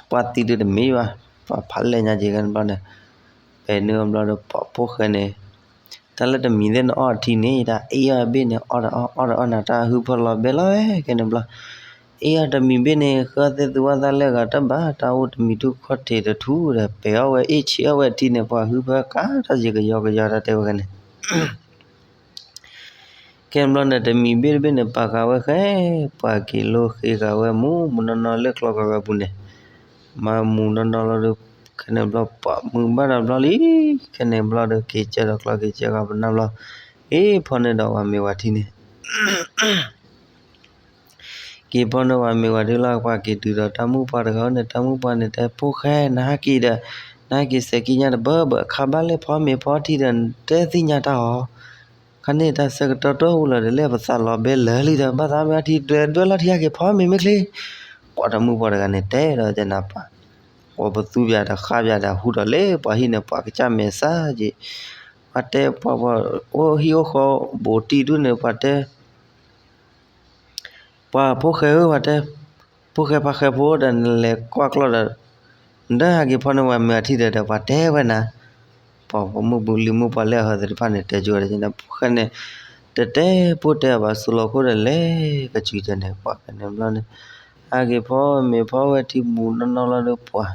ပှၤသံဒုးတမ့ၢ်ဘၣ် ပှၤဖးလဲၢ်ညါက့ၤခဲန့ၣ်ဘျီန့ၣ် ပဲာ်နုာ်ဝဲဘျီဒီး ပှၤဖိၣ်ဃဲန့ၣ် တၢ်လၢတမံၤသ့ၣ်နအီၣ်အထံန့ၣ် တၢ်အ့ၣ်အီၣ်အဘ့ၣ်န့ၣ် အီၣ်ဒီးအီၣ် အီၣ်ဒီးအီၣ်နၤ တၢ်ဟုၣ်ဖၢလီၤဘဲလီၤဝဲ ခဲန့ၣ်ဘျီ အ့ၣ်အီၣ်တမံၤဘ့ၣ်န့ၣ် ဃၢသ့ၣ်သူဝဲသးလၢအဂၤတဘၣ် တၢ်အိၣ်တမံၤထူၣ်ခီၣ်ထံးတထူၣ်ဒီး ပဲာ်အီၣ်ဝဲအ့ၣ်ဆံးအီၣ်ဝဲအထံန့ၣ် ပှၤဟုၣ်ဖၢကးတၢ်ယံာ်ကယီကယီတၢ်တဲဝဲခဲန့ၣ် ခဲန့ၣ်ဘျီန့ၣ် တမံၤဘ့ၣ်တဘ့ၣ်န့ၣ် ပာ်ဃာ်ဝဲဃဲ ပှၤက့ၤလိဃ့ဃာ်ဝဲမူးမူးနီၢ်နီၢ်လၢကျီၢ်ကရၢပူၤန့ၣ် မၤမူးနီၢ်နီၢ်လီၤဒီး ခဲန့ၣ်ဘျီပှၤမုၢ်ဘၣ်ဒီးဘျီလံ, ခဲန့ၣ်ဘျီဒီးက့ၤကၢဒီးကျီက့ၤကၢဃီပနၢ်ဘျီ, ဟ့ၣ်ဖီန့ၣ်ဒီးဝၤမ့ၤဝၤထံန့ၣ် က့ၤဖီန့ၣ်ဝၤမ့ၤဝၤထံလီၤ, ပှၤက့ၤတုၤဒီးတၢ်မုၣ်ပှၢ်တဂၤန့ၣ်, တၢ်မုၣ်ပှၢ်န့ၣ်တဲ ဖိၣ်ဃဲ နဟဲက့ၤဒီး နဟဲက့ၤစဲးခံညါတဘၢဘၢ အခါဘၣ်လဲၣ်ဖီမ့ၤဖီထံဒီး နတဲသ့ၣ်ညါတၢ်အီၤ, ခါန့ၣ်တၢ်ဆၢကတီၢ်တအိၣ်လၢၤဒီး လၢပသးလီၤဘဲလၢာ်လံဒီး ဘၣ်သးမ့ၢ်အထံဒွဲၣ်လီၤထံဟဲက့ၤဖီမ့ၤမ့ၢ်ချ့, ပှၤတၢ်မုၣ်ပှၢ်တဂၤန့ၣ်တဲဒီး ကနၢ်ပၢၢ် ပှၤပသူပၠးဒီးဃါပၠးဒီးဟူထီၣ်လၢပှၤဟံၣ်န့ၣ် ပှၤကစၢ်မဲာ်ဆါက့ၤ, ပှၤတဲပှၤပှၤအိၣ်ဟံၣ်အိၣ်ဃီ ဘူးတံၢ်ဒူၣ်န့ၣ် ပှၤတဲ ပှၤဖိၣ်ဃဲဧၢ ပှၤတဲ, ဖိၣ်ဃဲဖါဃဲဖိဒီး နလဲၤကွၢ်ကျီၢ်ဒီး နတဟဲက့ၤဖီန့ၢ်ဝၤမ့ၤဝၤထံဒီး ပှၤတဲဝဲနၤ, ပှၤမုၣ်ပူၤလံၤမုၣ်ပှၢ်လၢအဟၢသ့ၣ်တဖၣ်န့ၣ် တဲကၠိဝဲဒၣ် ဖိၣ်ဃဲန့ၣ် တတဲပိၢ်တဲအဘၣ် စူးလီၤခိၣ်ဒီးလဲၤကစုၤတန့ၣ် ပှၤကန့ၣ်ဘျီန့ၣ် ဟဲက့ၤဖီမ့ၤဖီဝဲထံမူးနီၢ်နီၢ်လီၤဒီးပှၤ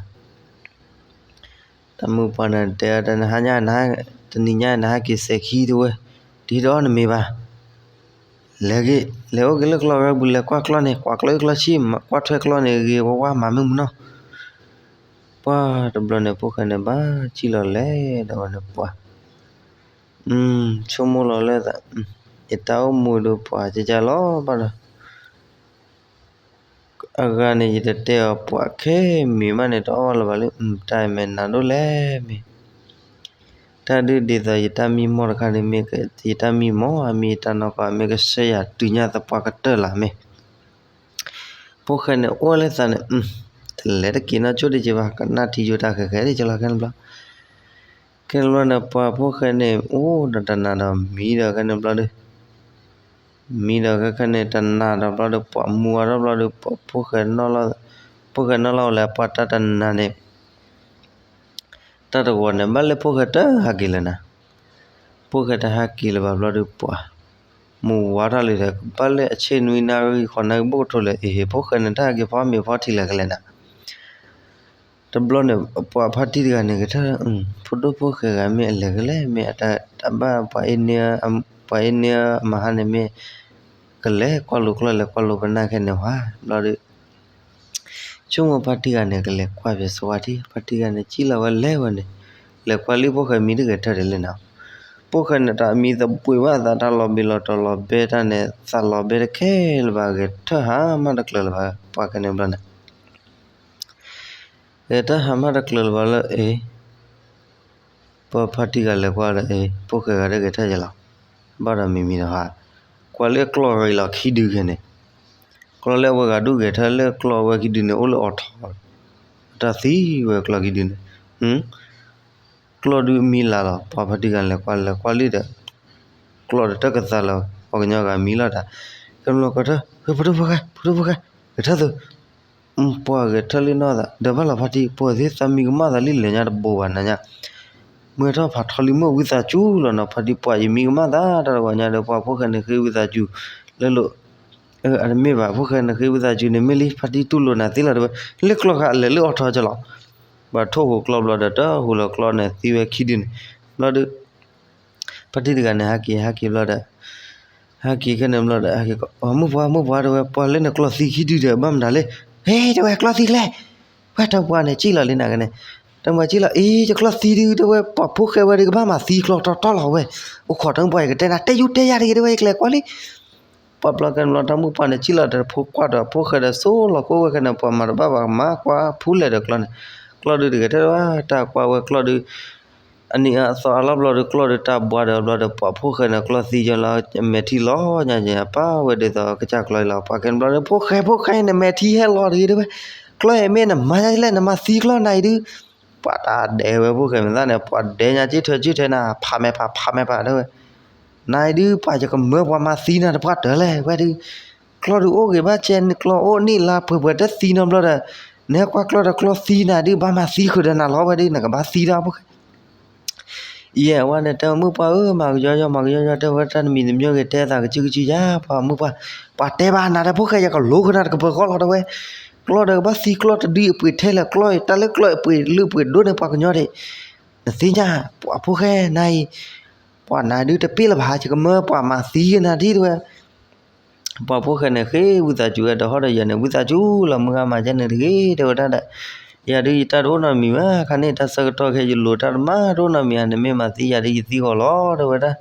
တၢ်မုၣ်ပှၢ်န့ၣ်တဲအီၤ တနဟါညါ တနံၤညါ နဟဲက့ၤစဲးခံတဝဲ, တဟံးတအီၣ်နမ့ၤဘၣ်. လဲၤဂ့ၤ လဲၤအိၣ်က့ၤလၢကျီၢ်ဝဲဘူး လဲၤကွၢ်ကျီၢ်န့ၣ် ကွၢ်ကျီၢ်အံၤကျီၢ်ဆံၣ် ကွၢ်ထွဲကျီၢ်န့ၣ် ဂ့ၤဝဲဝါမၤမုာ်မနီၤ. ပှၤတဘျီန့ၣ် ဖိၣ်ဃဲန့ၣ် ဘၣ်စံၣ်လီၤလဲၤဒီးဝဲန့ၣ်ပှၤ ဆိကမိၣ်လီၤလၢ ယတၢ်အိၣ်မူဒုးပှၤကကလီၤဘၣ်ဒီး အဂၤန့ၣ် ယတတဲအီၤ ပှၤခဲမံၤမးန့ၣ် တအီၣ်လၢၤဘၣ်လၢ တၢ်အံၤမ့ၢ်နၤဒိၣ်လဲၣ်မ့ၢ် တၢ်ဒုးဒ်သိးယတၢ်မံမီၢ်တခါန့ၣ်မ့ၢ် ယတၢ်မံမီၢ် အမ့ၢ်ယတၢ်နီၢ်ကီၢ် အမ့ၢ်ကစၢ်ယွၤတုၤညါသပှၢ်ကတၢၢ်လၢ်မ့ၢ် ဖိၣ်ဃဲန့ၣ် အိၣ်လၢသးန့ၣ် တလဲၤတက့ၤနီၢ်ကၠိဒံးက့ၤဘၣ် ကနၣ်ထံယိာ်တၢ်ဃဲၤဃဲၤဒံးကလီၤခဲန့ၣ်ဘျီ ခဲန့ၣ်ဘျီန့ၣ် ပှၤဖိၣ်ဃဲန့ၣ် အိၣ်ဒီးတနၤဒီးမံဒီးခဲန့ၣ်ဘျီဒီး မံဒီးခဲခဲန့ၣ် တနၤဒီးဘျီဒီး ပှၤမူအါထီၣ်ဘျီဒီး ပှၤဖိၣ်ဃဲနီၢ်လီၤ ဖိၣ်ဃဲနီၢ်လီၤအိၣ်လဲၣ် ပှၤတၢ်တနၤန့ၣ် တၢ်တဂီၤန့ၣ် ဘၣ်လၢဖိၣ်ဃဲတဟးက့ၤလၢၤနၤ, ဖိၣ်ဃဲတဟးက့ၤလၢၤဘၣ်ဘျီဒီး ပှၤမူဝါထီၣ်လံဒီး ကဘၣ်လၢအဆ့ၣ်နွံနၣ်ရံၣ်ဃိးနၣ်ရံၣ်ဘိၣ်ကထိလၢၤ အ့ဟ့ၣ် ဖိၣ်ဃဲန့ၣ် တဟးက့ၤဖီမ့ၤဖီထံလၢၤကလဲၣ်နၤ တဘျီန့ၣ် ပှၤဖါတံၢ်တဂၤန့ၣ် ကထၢၣ် ဖိဒိၣ်ဖိၣ်ဃဲဂၤမ့ၢ်အလဲၤကလဲၣ် မ့ၢ်အတၢ်ဘၣ် ပှၤအ့န့ၢ်အမဟါန့ၣ်မ့ၢ် ကလဲၤကွၢ်လိာ်ကျီၢ် လဲၤကွၢ်လိာ်ပနၢ်ခဲန့ၣ်ဝဲ ဘျီဒီး ဆိကမိၣ်ဖါတံၢ်ဂၤန့ၣ် ကလဲၤကွၢ်ပှၤစဝါထံ ဖါတံၢ်ဂၤန့ၣ် စံၣ်လီၤဝဲလဲၤဝဲန့ၣ် လဲၤကွၢ်လံ ဖိၣ်ဃဲမံတဂဲၤထၢၣ်ဒံးလဲၣ်နၤ ဖိၣ်ဃဲန့ၣ် တၢ်မံသပှ့ၤဘၣ်သး တၢ်လီၤဘံလီၤတီၤလီၤဘဲတၢ်န့ၣ် သးလီၤဘဲတခဲလၢၤဘၣ် ဂဲၤထၢၣ်ဟါမၢ်တကျၢၤလၢၤဘၣ် ပှၤခဲန့ၣ်ဘျီန့ၣ် ဂဲၤထၢၣ်ဟါမၢ်တကျၢၤလၢၤဘၣ်လၢ အ့ ပှၤဖါတံၢ်ဂၤလဲၤကွၢ်ဒီး အ့ ဖိၣ်ဃဲဂၤတဂဲၤထၢၣ်ယလီၤ ဘၣ်ဒီးမံၤမံၤဒီးဟါ ကွၢ်လၢကျီၢ်ရံးလီၤခံဒုခဲန့ၣ် ကျီၢ်လၢအဝဲဂၤဒုးဂဲၤထၢၣ်လၢကျီၢ်အဝဲခံဒုန့ၣ် အိၣ်လၢအိးထီၣ် တၢ်သံဝဲကျီၢ်ခံဒုန့ၣ် ကျီၢ်ဒုးမံလၢ်လီၤ ပှၤဖါတံၢ်ဂၤလဲၤကွၢ်လဲၤကွၢ်လံဒီး ကျီၢ်ဒီးတၢ်ကသးလီၤ ပှၤကညီဂၤမံလီၤတၢ် ကဲဘျီကထၢၣ် ဖိဒိၣ်ဖိၣ်ဃဲ ဖိဒိၣ်ဖိၣ်ဃဲ ဂဲၤထၢၣ်သု ပှၤဂဲၤထၢၣ်လံနီၢ်သး ဒီးဘၣ်လီၤဖါတံၢ် ပှၤသ့ၣ်သးမံကမၣ်သးလံလဲၣ်ညါတဘိဘၣ်နၤညါ မ့ၢ်ထီၣ်ဖးထီလံမ့ၢ်ဝံသးစူၤလီၤနီၤ ဖါတံၢ်ပှၤယမံကမၣ်သးတၢ်တဂီၤညါဒီး ပှၤဖိၣ်ဃဲန့ၣ်ဃ့ဝံသးစူၤ လၢလိာ် အတမ့ၢ်ဘၣ် ဖိၣ်ဃဲန့ၣ်ဃ့ဝံသးစူၤန့ၣ်မ့ၢ်လံ ဖါတံၢ်တူၢ်လိာ်နၤသ့လီၤတဲဝဲ လၢကျီၢ်ဃာ်အလဲၤလၢအိးထီၣ်ကလီၤ ပှၤထိၣ်ဟူးကျီၢ်ဘျီဒီး တၢ်ဟူးလီၤကျီၢ်န့ၣ်သံဝဲခံဒုန့ၣ် ဘျီဒီး ဖါတံၢ်တဂၤန့ၣ် ဟဲက့ၤ ဟဲက့ၤဘျီဒီး ဟဲက့ၤခဲန့ၣ်ဘျီဒီး ဟဲက့ၤ မုၣ်ပှၢ် မုၣ်ပှၢ်တဲဝဲ ပှၤလၢနကျီၢ်သံခံဒုဒီး ဘၣ်မတၤလဲၣ် ဟဲ တဲဝဲ ကျီၢ်သံကျဲ ဝဲတၢ်ပှၢ်န့ၣ် စံၣ်လီၤလံနၤကန့ၣ် တၢ်ပှၢ်စံၣ်လီၤ အ့ ယကျီၢ်သံဒု တဲဝဲ ပှၤဖိၣ်ဃဲဝဲဒုးကဘၣ်မၤသံကျီၢ်တီတီလီၤဝဲ အိၣ်ခိးတၢ်ပှၢ် ယကတဲနၤ တဲယူတဲယၤတဂ့ၤ တဲဝဲ ယကလဲၤကွၢ်လံ ပှၤဘျီကဲန့ၣ်ဘျီ တၢ်မုၣ်ပှၢ်န့ၣ် စံၣ်လီၤဒီးဖိခွါဒီး ဖိၣ်ဃဲဒီး စိလီၤကိၣ်ဝဲခဲန့ၣ် ပှၤမၤတဘၣ်ဘၣ် မၤကွၢ်ဖူလဲၣ်ဒီးကျီၢ်န့ၣ် ကျီၢ်ဒုတဂဲၤထၢၣ်ဘၣ် တၢ်ကွၢ်ဝဲကျီၢ်ဒု အနံၤအသီအလီၢ်ဘျီဒီး ကျီၢ်ဒီးတၢ်ဘှါဒီးဘျီဒီး ပှၤဖိၣ်ဃဲန့ၣ် ကျီၢ်သံယလီၤ မဲာ်ထံလီၤညါက့ၤ အပၢ်ဝဲဒ်သိးကစၢ်ကျီၢ်အံၤလီၤ ပှၤကဲန့ၣ်ဘျီဒီး ဖိၣ်ဃဲ ဖိၣ်ဃဲ နမဲာ်ထံဟဲလီၤတဂ့ၤတဲဝဲ ကျီၢ်အံၤမ့ၢ်နမၤညါလဲၣ် နမၤသံကျီၢ်နၤအံၤဒု ပှၤတၢ်ဒဲးဝဲဖိၣ်ဃဲမ့ၢ်သၣ်န့ၣ် ပှၤဒဲးညါက့ၤထွဲက့ၤထွဲနၤ ဖးမဲာ်ဖး ဖးမဲာ်ဖးတဲဝဲ နၤအံၤဒု ပှၤယကမၢပှၤမၤသံနၤတပှၢ်တၢၢ်လဲၣ် ဝဲဒု ကျီၢ်ဒုအိၣ်ဂ့ၤဘၣ်ကဲ ကျီၢ်အိၣ်နံၣ်လါပှဲၤပှဲၤတသံနီတဘျီဒီး နဟဲကွၢ်ကျီၢ်ဒီးကျီၢ်သံနၤဒု ဘၣ်မၤသံဃုာ်ဒီးနၤလီၤဝဲဒု နကဘၣ်သံတၢ်ဖိၣ်ဃဲ ယဲၢ်အဝဲန့ၣ်တဲ မုၣ်ပှၢ်ဧၢ မၤကယီယီ မၤကယီယီ တဲဝဲတၢ်တမံၤတမံၤဂ့ၤ တဲသးကစုကစုယၤ ပှၤမုၣ်ပှၢ် ပှၤတဲဘၣ်နၤဒီးဖိၣ်ဃဲ ယကလိၤဃုာ်နၤတကပၤဃီလီၤတဲဝဲ ကျီၢ်ဒီးကဘၣ်သံကျီၢ်တဒုအပှ့ၤထဲလဲၣ် ကျီၢ်အံၤ တၢ်လၢကျီၢ်အပှ့ၤလုၢ်ပှ့ၤဒိၣ်န့ၣ် ပှၤကညီဒၣ် နသ့ၣ်ညါ ပှၤဖိၣ်ဃဲနၤအံၤ ပှၤနၤဒုတပ့ၢ်လၢၤဘၣ် ယကမၢပှၤမၤသံနၤဒ်တဲဝဲ ပှၤဖိၣ်ဃဲန့ၣ် ဃ့ဝံသးစူၤဝဲဒီးဟီၣ်ဒီးယဲၢ်န့ၣ် ဝံသးစူၤလီၤ မုၢ်ဂၤမၤယဲၢ်န့ၣ်တဂ့ၤ တဲဝဲဒၣ်ဒီး ယၤဒုးယတၢ်တအိၣ်နီတမံၤဘၣ်, ခါန့ၣ်တၢ်ဆၢကတီၢ်ခဲ ယလိၤတၢ်တမၤတအိၣ်နီတမံၤဧါ, နမ့ၢ်မၤသံယၤဒုးယသံဂီၤလီၤ တဲဝဲဒၣ်.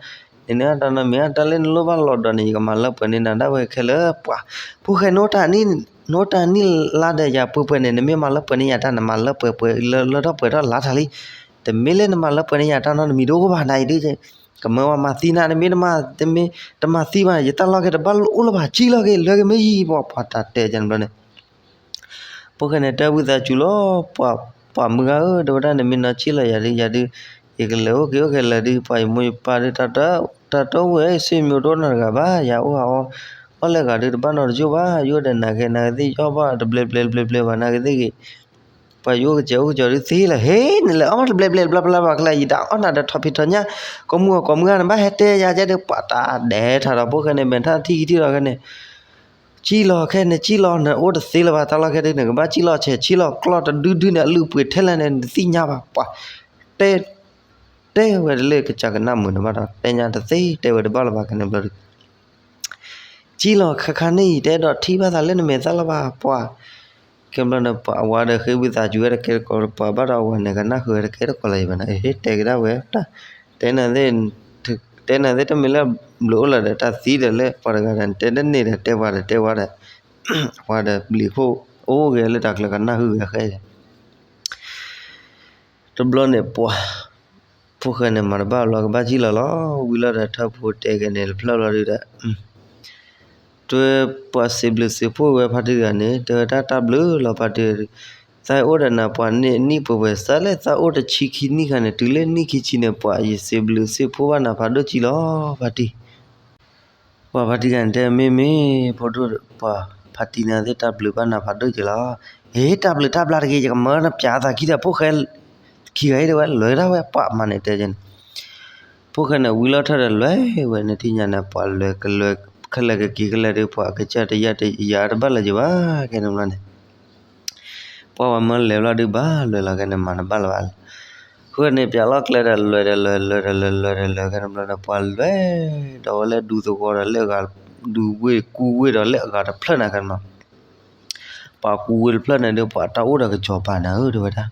နန့ၣ်တၢ်နီတမံၤဧါ, တၢ်လၢနလိၣ်ဘၣ်လီၤဒီးန့ၣ် ယကမၤလၢပှဲၤန့ၢ်နၤဒၣ်ဝဲခဲလၢာ်ပှၤ. ဖိၣ်ဃဲ နအိၣ်တၢ်နံၣ်လါဒီးယၤပှဲၤပှဲၤန့ၣ် နမ့ၢ်မၤလၢပှဲၤန့ၢ်ယၤတၢ် နမၤလၢပှဲၤပှဲၤလၢလၢထီၣ်ပှဲၤထီၣ်လါထီၣ်လံ. တမ့ၢ်လၢနမၤလၢပှဲၤန့ၢ်ယၤတၢ်နီတမံၤတအိၣ်ဘၣ်နၤအံၤဒုး ကမၢဝဲမၤသံနၤ တမ့ၢ်တမၤသံဘၣ် ယတၢ်လီၢ်ခဲတဘၣ်အိၣ်လၢၤဘၣ် ကံၣ်လီၤက့ၤ လဲၤက့ၤမ့ၢ်ယံၤ ပှၤ ပှၤတၢ်တဲကန့ၣ်ဘျီန့ၣ် ဖိၣ်ဃဲန့ၣ်တဲဝံသးစူၤလီၤ, ပှၤမုၢ်ဂၤဧၢ တဲဝဲဒၣ် နမ့ၢ်နီၢ်ကံၣ်လီၤယၤဒုး ယၤဒုး ယကလဲၤအိၣ်က့ၤအိၣ်က့ၤလၢာ်ဒုး ပှၤယမိၢ်ယပၢ်ဒုး တၢ်တအိၣ်ဝဲ ဆ့မိၢ်တအိၣ်နီတဂၤဘၣ် ယၤအိၣ်ဟးအီၣ် အီၣ်လၢဂၤဒုး တဘၣ်နီတကၠိၢ်ဘၣ် ယအိၣ်ဒီးနၤခဲ နၤကသ့ၣ်ယအီၣ်ဘၣ်တဘျဲးဘျဲးတဘျဲးဘျဲးဘၣ် နၤကသ့ၣ်ဂ့ၤ ပှၤယအိၣ်ကစဲးအိၣ်ကစဲးဒုးသ့လၢာ် ဟ့ နလဲၤအီၣ်တဘျဲးဘျဲးဘျီဘျီဘၣ်ကျဲ ယတၢ်အီၣ်နၤဒီးထီၣ်ဖံးထီၣ်ညၣ် ကိးမုၢ်အကိးမုၢ်ဂၤ နဘၣ်ဟဲတဲယၤကဲဒုး ပှၤတၢ်ဒဲးထီၣ်ဒီး ဖိၣ်ဃဲန့ၣ် မဲာ်ထၣ်ထံၣ်ကထံၣ်ဒီးခဲန့ၣ် ကံၣ်လီၤခဲန့ၣ် ကံၣ်လီၤ နအိၣ်တသ့လၢၤဘၣ် တၢ်လီၢ်ခဲဒုး နကဘၣ်ကံၣ်လီၤဆဲးဆံလီၤကျီၢ်တဒုဒုန့ၣ် အလုၢ်အပှ့ၤထဲလဲၣ်န့ၣ် နသ့ၣ်ညါဘၣ် ပှၤ တဲ တဲဝဲတလၢကစၢ်ကနၣ်မုာ်န့ၣ်ဘၣ်ဒီး တဲညါတသ့ တဲဝဲတဘၣ်လၢၤဘၣ် ခဲန့ၣ်ဘျီဒုး ကံၣ်လီၤခါခါန့ၣ်အံၤ တအဲၣ်ဒိးထံၣ်ဘၣ်သးလၢနမဲာ်သၣ်လၢၤဘၣ် ပှၤ ခဲဘျီန့ၣ် ပှၤအဝၤဒီးဃ့ဝံသးစူၤဝဲတကဲတကိးလၢၤ ပှၤဘၣ်ဒီးအဝၤန့ၣ် ကနၣ်ဃုာ်ဝဲတကဲတကိးလၢၤဘၣ်န့ၣ် ဟ့ တဲကဒါဝဲ တဲနၤသ့ၣ် တဲနၤသ့ၣ်တမ့ၢ်လၢဘျုးအိၣ်လၢၤဒီး တၢ်သံဒီးလၢပှၤတဂၤဒီး တဲတန့ၢ်ဒီး တဲပှၤဒီးတဲဝဲဒီး ပှၤဒီးပျံၤခိၣ် အိၣ်ဂ့ၤလၢတၢ်ချၢကနၣ်ဃုာ်ဂ့ၤဃဲ တဘျီန့ၣ်ပှၤ ဖိၣ်ဃဲန့ၣ် မၤတဘၣ်ဘျီ ကဘၣ်ကံၣ်လီၤလီၤ ဝံၤလီၤဒီး ထၢၣ်ဖိတဲက့ၤန့ၣ် တဖျၢၣ်ဘျီဒုးဒီး တဲဝဲပှၤစံးဘျုးစံးဖှိၣ်ဝဲဖါတံၢ်တဂၤန့ၣ် တဲဝဲတၢ်တၢ်ဘျုးလီၤဖါတံၢ်, သးအိၣ်ဒီးနၤပှၤန့ၣ်နံၣ်ပှဲၤပှဲၤ စးလၢသးအိၣ်တဆံခံနံၣ်ခါန့ၣ် တုၤလၢနံၣ်ခံဆံန့ၣ် ပှၤယစံးဘျုးစံးဖှိၣ်ဘၣ်နၤဖးဒိၣ်ကံလီၤ ဖါတံၢ် ပှၤဖါတံၢ်ဂၤန့ၣ်တဲ မ့ၢ်မ့ၢ် ဖိဒိၣ် ပှၤဖါတံၢ်န့ၣ်သ့ၣ်တၢ်ဘျုးဘၣ်နၤဖးဒိၣ်က့ၤလီၤ. ဟ့ တၢ်ဘျုးတၢ်ဘျၣ်တဂ့ၤ ယကမၢနပျးအသးခံဒီး ဖိၣ်ဃဲခံဂၤအံၤတဲဝဲ လဲၤဒၣ်ဝဲ ပှၤမၤန့ၣ်တဲန့ၣ် ဖိၣ်ဃဲန့ၣ် ဝံၤလီၤထီၣ်ဒီးလဲၤဝဲန့ၣ် ထံၣ်ညါန့ၣ် ပှၤလဲၤကလဲၤ ခဲလၢာ်ကက့ၤကလဲာ်ဒီး ပှၤကစၢ်တယၤတယၤတဘၣ်လၢၤယဘၣ် ခဲန့ၣ်ဘျီန့ၣ် ပှၤဝဲမၢလဲၤဘျီဒုးဘၣ်လဲၤလီၤ ခဲန့ၣ်မၤတဘၣ်လၢၤဘၣ်လီၤ. ဃုန့ၣ်ပျးလီၤကျဲဒီး လဲၤဒီးလဲၤ လဲၤဒီးလဲၤ လဲၤဒီးလဲၤ ခဲန့ၣ်ဘျီဒီး ပှၤလဲၤဒီးဝဲလၢဒူသဝီဒီးလၢအဂၤ ဒူဝ့ၢ်ကူဝ့ၢ်ဒီးလၢအဂၤတဖျၢၣ်န့ၣ် ခဲန့ၣ်မး ပှၤကူဝ့ၢ်တဖျၢၣ်န့ၣ်ဒီး ပှၤတၢ်အိၣ်ဒီးကစီၤပၤန့ၣ်ဧၢ တဲဝဲဒၣ်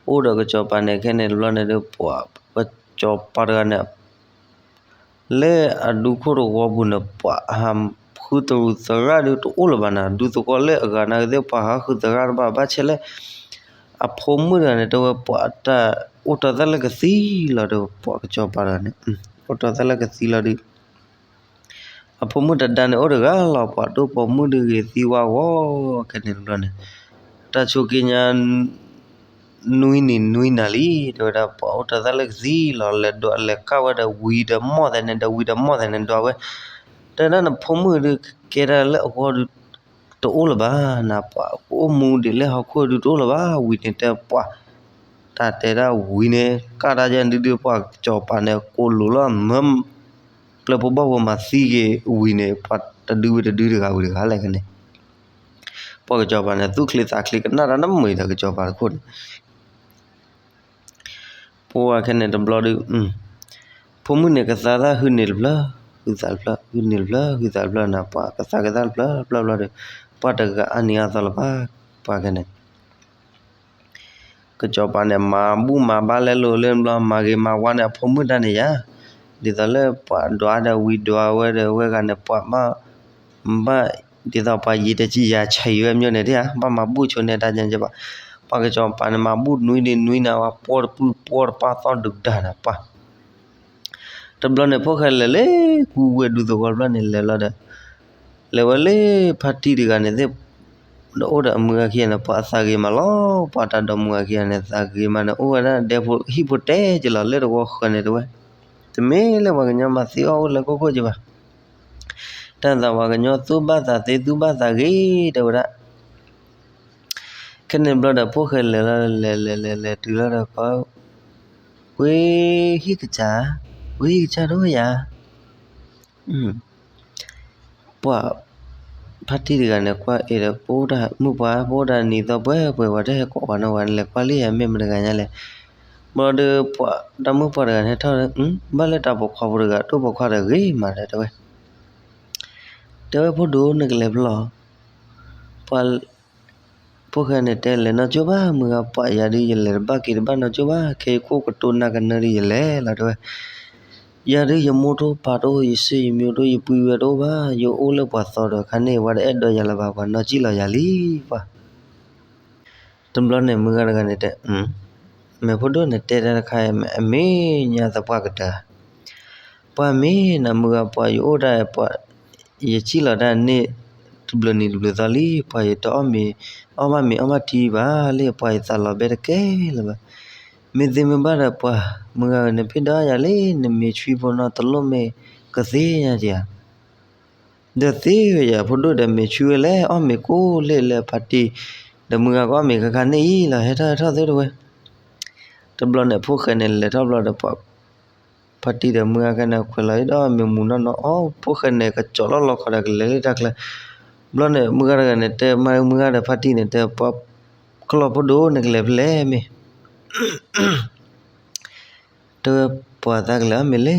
အိၣ်ဒီးကစီၤပၤန့ၣ် ခဲန့ၣ်တဘျီန့ၣ်ဒီး ပှၤကစီၤပၤတဂၤန့ၣ် လၢအဒူခိၣ်တဝီပူၤန့ၣ် ပှၤဟးဃုသရူးသရၣ်ဒုးတအိၣ်လၢၤဘၣ်န့ၣ် ဒူသဝီလၢအဂၤနာ်က့သ့ၣ် ပှၤဟးဃုသရၣ်တဘၣ် ဘၣ်ဆဲးလၢ အဖိမုၣ်တဂၤန့ၣ် တဲဝဲပှၤတၢ်အိၣ်တီသးလၢကသံလီၤဒီး ပှၤကစီၤပၤတဂၤန့ၣ် အိၣ်တီသးလၢကသံလီၤဒုး အဖိမုၣ်တဒါန့ၣ်အိၣ်တဂၤလီၤ ပှၤဒိၣ်ပိာ်မုၣ်ဒုးဂ့ၤသံဝါဂီၤ ခဲန့ၣ်တဘျီန့ၣ် တၢ်ဆိးက့ညါ နွံနံၤနွံနၤလံ တဲဝဲဒၣ် ပှၤအိၣ်တီသးလၢကသံလီၤ လဲၤဒွးလဲၤကၣ်ဝဲဒီးဝံၤဒီးမီၢ်သဲန့ၣ် ဒီးဝံၤဒီးမီၢ်သဲန့ၣ်ဒွးဝဲ တဲဒၣ်နဖိမုၣ်ဒုး ကဲဒၣ်လၢအဂီၢ်ဒုး တအိၣ်လၢၤဘၣ် နပှၤကအိၣ်မူဒံးလၢဟီၣ်ခိၣ်ဒုးတအိၣ်လၢၤဘၣ် ဝံၤန့ၣ်တဲပှၤ တၢ်တဲဒၣ်ဝံၤန့ၣ် ကၣ်တၢ်ယဲၢ်ဒုးဒုး ပှၤကစီၤပၤန့ၣ် ကိးလိာ်လီၤမၢ ပျဲၢ်ဖိဘီၣ်ဖိမၤသံက့ၤဝံၤန့ၣ် ပှၤတဒုဝံၤတဒုတဂၤဝံၤတဂၤလဲၣ်န့ၣ် ပှၤကစီၤပၤန့ၣ် သူၣ်ချ့သးချ့ကနၣ်တၢ်နမုာ်ဒီး ကစီၤပၤတခိၣ်န့ၣ် ပှၤခဲန့ၣ်တဘျီဒုး ဖိမုၣ်န့ၣ် ကသါသၣ်ဟုန့ၢ်တဖျၢၣ် ဟုသးတဖျၢၣ် ဟုန့ၢ်တဖျၢၣ် ဟုသးတဖျၢၣ်န့ၣ် ပှၤကသါကသၣ်တဖျၢၣ်တဖျၢၣ်တဖျၢၣ်ဒီး ပှၤတဂၤအါနံၤအါသီလၢၤဘၣ် ပှၤခဲန့ၣ် ကစီၤပၤန့ၣ် မၤဘူၣ်မၤဘါလဲလိာ်လၢဘျီ မၤဂ့ၤမၤဝါန့ၣ် အဖိမုၣ်တၢ်န့ၣ်ယါ ဒ်သိးလၢပှၤဒွးဒီးဝံၤဒွးဝဲဒီးဝဲဂၤန့ၣ် ပှၤဘၣ် ဘၣ် ဒ်သိးပှၤယံၤတဆံယၤဆံးဝဲမ့ၢ်န့ၣ် တၢ်ဘၣ်မၤဘူၣ်ဆိန့ၣ် တၢ်ညါဘၣ် ပှၤကစီၤပၤန့ၣ် မၤဘူၣ်နွံဒံးနွံနၤဝဲ ပှီၢ်တပုၢ်ပှီၢ်တပၢ်သီဒုၣ်ဒါန့ၣ် ပှၤ တဘျီန့ၣ် ဖိၣ်ဃဲလဲၤလၢ ကူဝ့ၢ်ဒူသဝီတဘျီန့ၣ် လဲၤလီၤဒီး လဲၤဝဲလၢဖါတံၢ်တဂၤန့ၣ်သ့ၣ် ဒီးအိၣ်ဒီးအမုၢ်ဂၤခံဂၤန့ၣ် ပှၤအသးဂ့ၤမးလီၤ ပှၤတၢ်ဒီမုၢ်ဂၤခံဂၤန့ၣ် သးဂ့ၤမးန့ၣ် အိၣ်ဝဲဒၣ်ဒဲဖိဟံၣ်ဖိတဲက့ၤလီၤ လၢတဝီဃၢၤန့ၣ်တဲဝဲ တမ့ၢ်လၢပှၤကညီမၤသံအီၣ်အိၣ်လၢခိၣ်ခိၣ်က့ၤဘၣ် တၢ်သးပှၤကညီသူၣ်ဘၣ်သးသ့သူၣ်ဘၣ်သးဂ့ၤ တဲဝဲဒၣ် ခဲန့ၣ်ဘျီဒီး ဖိၣ်ဃဲလဲၤလီၤ လဲၤလဲၤလဲၤလဲၤတုၤလီၤဒီး ကွၢ် ဝ့ၢ်ဟံၣ်ကစၢ် ဝ့ၢ်ဟံၣ်ကစၢ်ဒိၣ်ယၤ ပှၤ ဖါတံၢ်တဂၤန့ၣ် ကွၢ်အံၤဒီး ပအိၣ်တၢ်မုၣ်ပှၢ် ပအိၣ်တၢ်နံၤသီပှဲၤပှဲၤ ပှၤတဟဲကိးပှၤနီၢ်ပှၤန့ၣ် လဲၤကွၢ်လံယၤ မ့ၢ်မတဂၤညါလဲၣ် ဘျီဒီး ပှၤတၢ်မုၣ်ပှၢ်တဂၤန့ၣ်ထီၣ်ဒီး ဘၣ်လၢတၢ်ပိာ်ခွါဖိတဂၤ ဒိၣ်ပိာ်ခွါတဂၤဂ့ၤမးဒီး တဲဝဲ တဲဝဲ ဖိဒိၣ် နကလဲၤဖဲလဲၣ် ပှၤ ဖိၣ်ဃဲန့ၣ်တဲ လဲၤနီၢ်ကၠိဘၣ် မုၢ်ဂၤပှၢ်, ယၤဒုးယလဲၤတဘၣ်က့ၤတဘၣ်နီၢ်ကၠိဘၣ်, ခဲအံၤခိၣ်ကတိၤနၢ်ကနၢဒုးယလဲၤလီၤ တဲဝဲ. ယၤဒုးယမိၢ်တအိၣ်ပၢ်တအိၣ် ယစ့ယမ့ၢ်တအိၣ် ယပုၢ်ဝဲၢ်တအိၣ်ဘၣ်, ယအိၣ်လၢပှၤသီဒီးခါန့ၣ် ပှၤတအဲၣ်ဒိးယၤလၢၤဘၣ်, ပှၤနီၢ်ကံၣ်လီၤယၤလံ ပှၤ. တဘျီန့ၣ် မုၢ်ဂၤတဂၤန့ၣ်တဲ မ့ၢ်ဖိဒိၣ်န့ၣ်တဲတၢ်တခါ အမ့ၢ်ညါသပှၢ်ကတၢၢ်, ပှၤမ့ၢ်နၤ မုၢ်ဂၤပှၢ် ယအိၣ်ဒၣ်ပှၤ ယကံၣ်လီၤတၢ်န့ၣ် တဘျုးနံၤတဘျုးသီလံ, ပှၤယတအီၣ်မ့ၤ အီၣ်ဘၣ်မ့ၤအီၣ်ဘၣ်ထံဘၣ်လၢ ပှၤယသးလီၤဘဲတကဲလၢၤဘၣ်. မ့ၢ်သ့မ့ၢ်ဘၣ်ဒီးပှၤ မုၢ်ဂၤဧၢ နဖံးဒီးယၤလံ နမ့ၤဆှံဖိနီၢ်တလိၣ်မ့ၢ်ကသ့ညါဧါ. ဒီးသ့ဝဲယၤ ဖိဒိၣ်ဒီးမ့ၤဆှံဝဲလဲၣ် အီၣ်မ့ၤကိးလၢလၢဖါတံၢ်, ဒီးမုၢ်ဂၤကအီၣ်မ့ၤခါခါန့ၣ်အံၤလီၤ ဟဲထီၣ်ဟဲထီၣ်သ့တဝဲ. တဘျီန့ၣ် ဖိၣ်ဃဲန့ၣ်လဲၤထီၣ်ဘျီဒီးပှၤ ဖါတံၢ်ဒီးမုၢ်ဂၤခဲန့ၣ် ခွဲးလီၤအံၤဒီးမ့ၢ်မူးနီၢ်နီၢ်အီၣ် ဖိၣ်ဃဲန့ၣ် ကစီၤလီၢ်လီၤခီဒီးကလဲၤလၢတၢ်ချၢ. ဘျီန့ၣ် မုၢ်ဂၤတဂၤန့ၣ် တဲမုၢ်ဂၤဒီးဖါတံၢ်န့ၣ် တဲပှၤ ကလီၤဖိဒိၣ်န့ၣ်ကလဲၤဖဲလဲၣ်မ့ၢ် တဲဝဲ ပှၤသးကလဲၤအီၣ်မ့ၤလၢ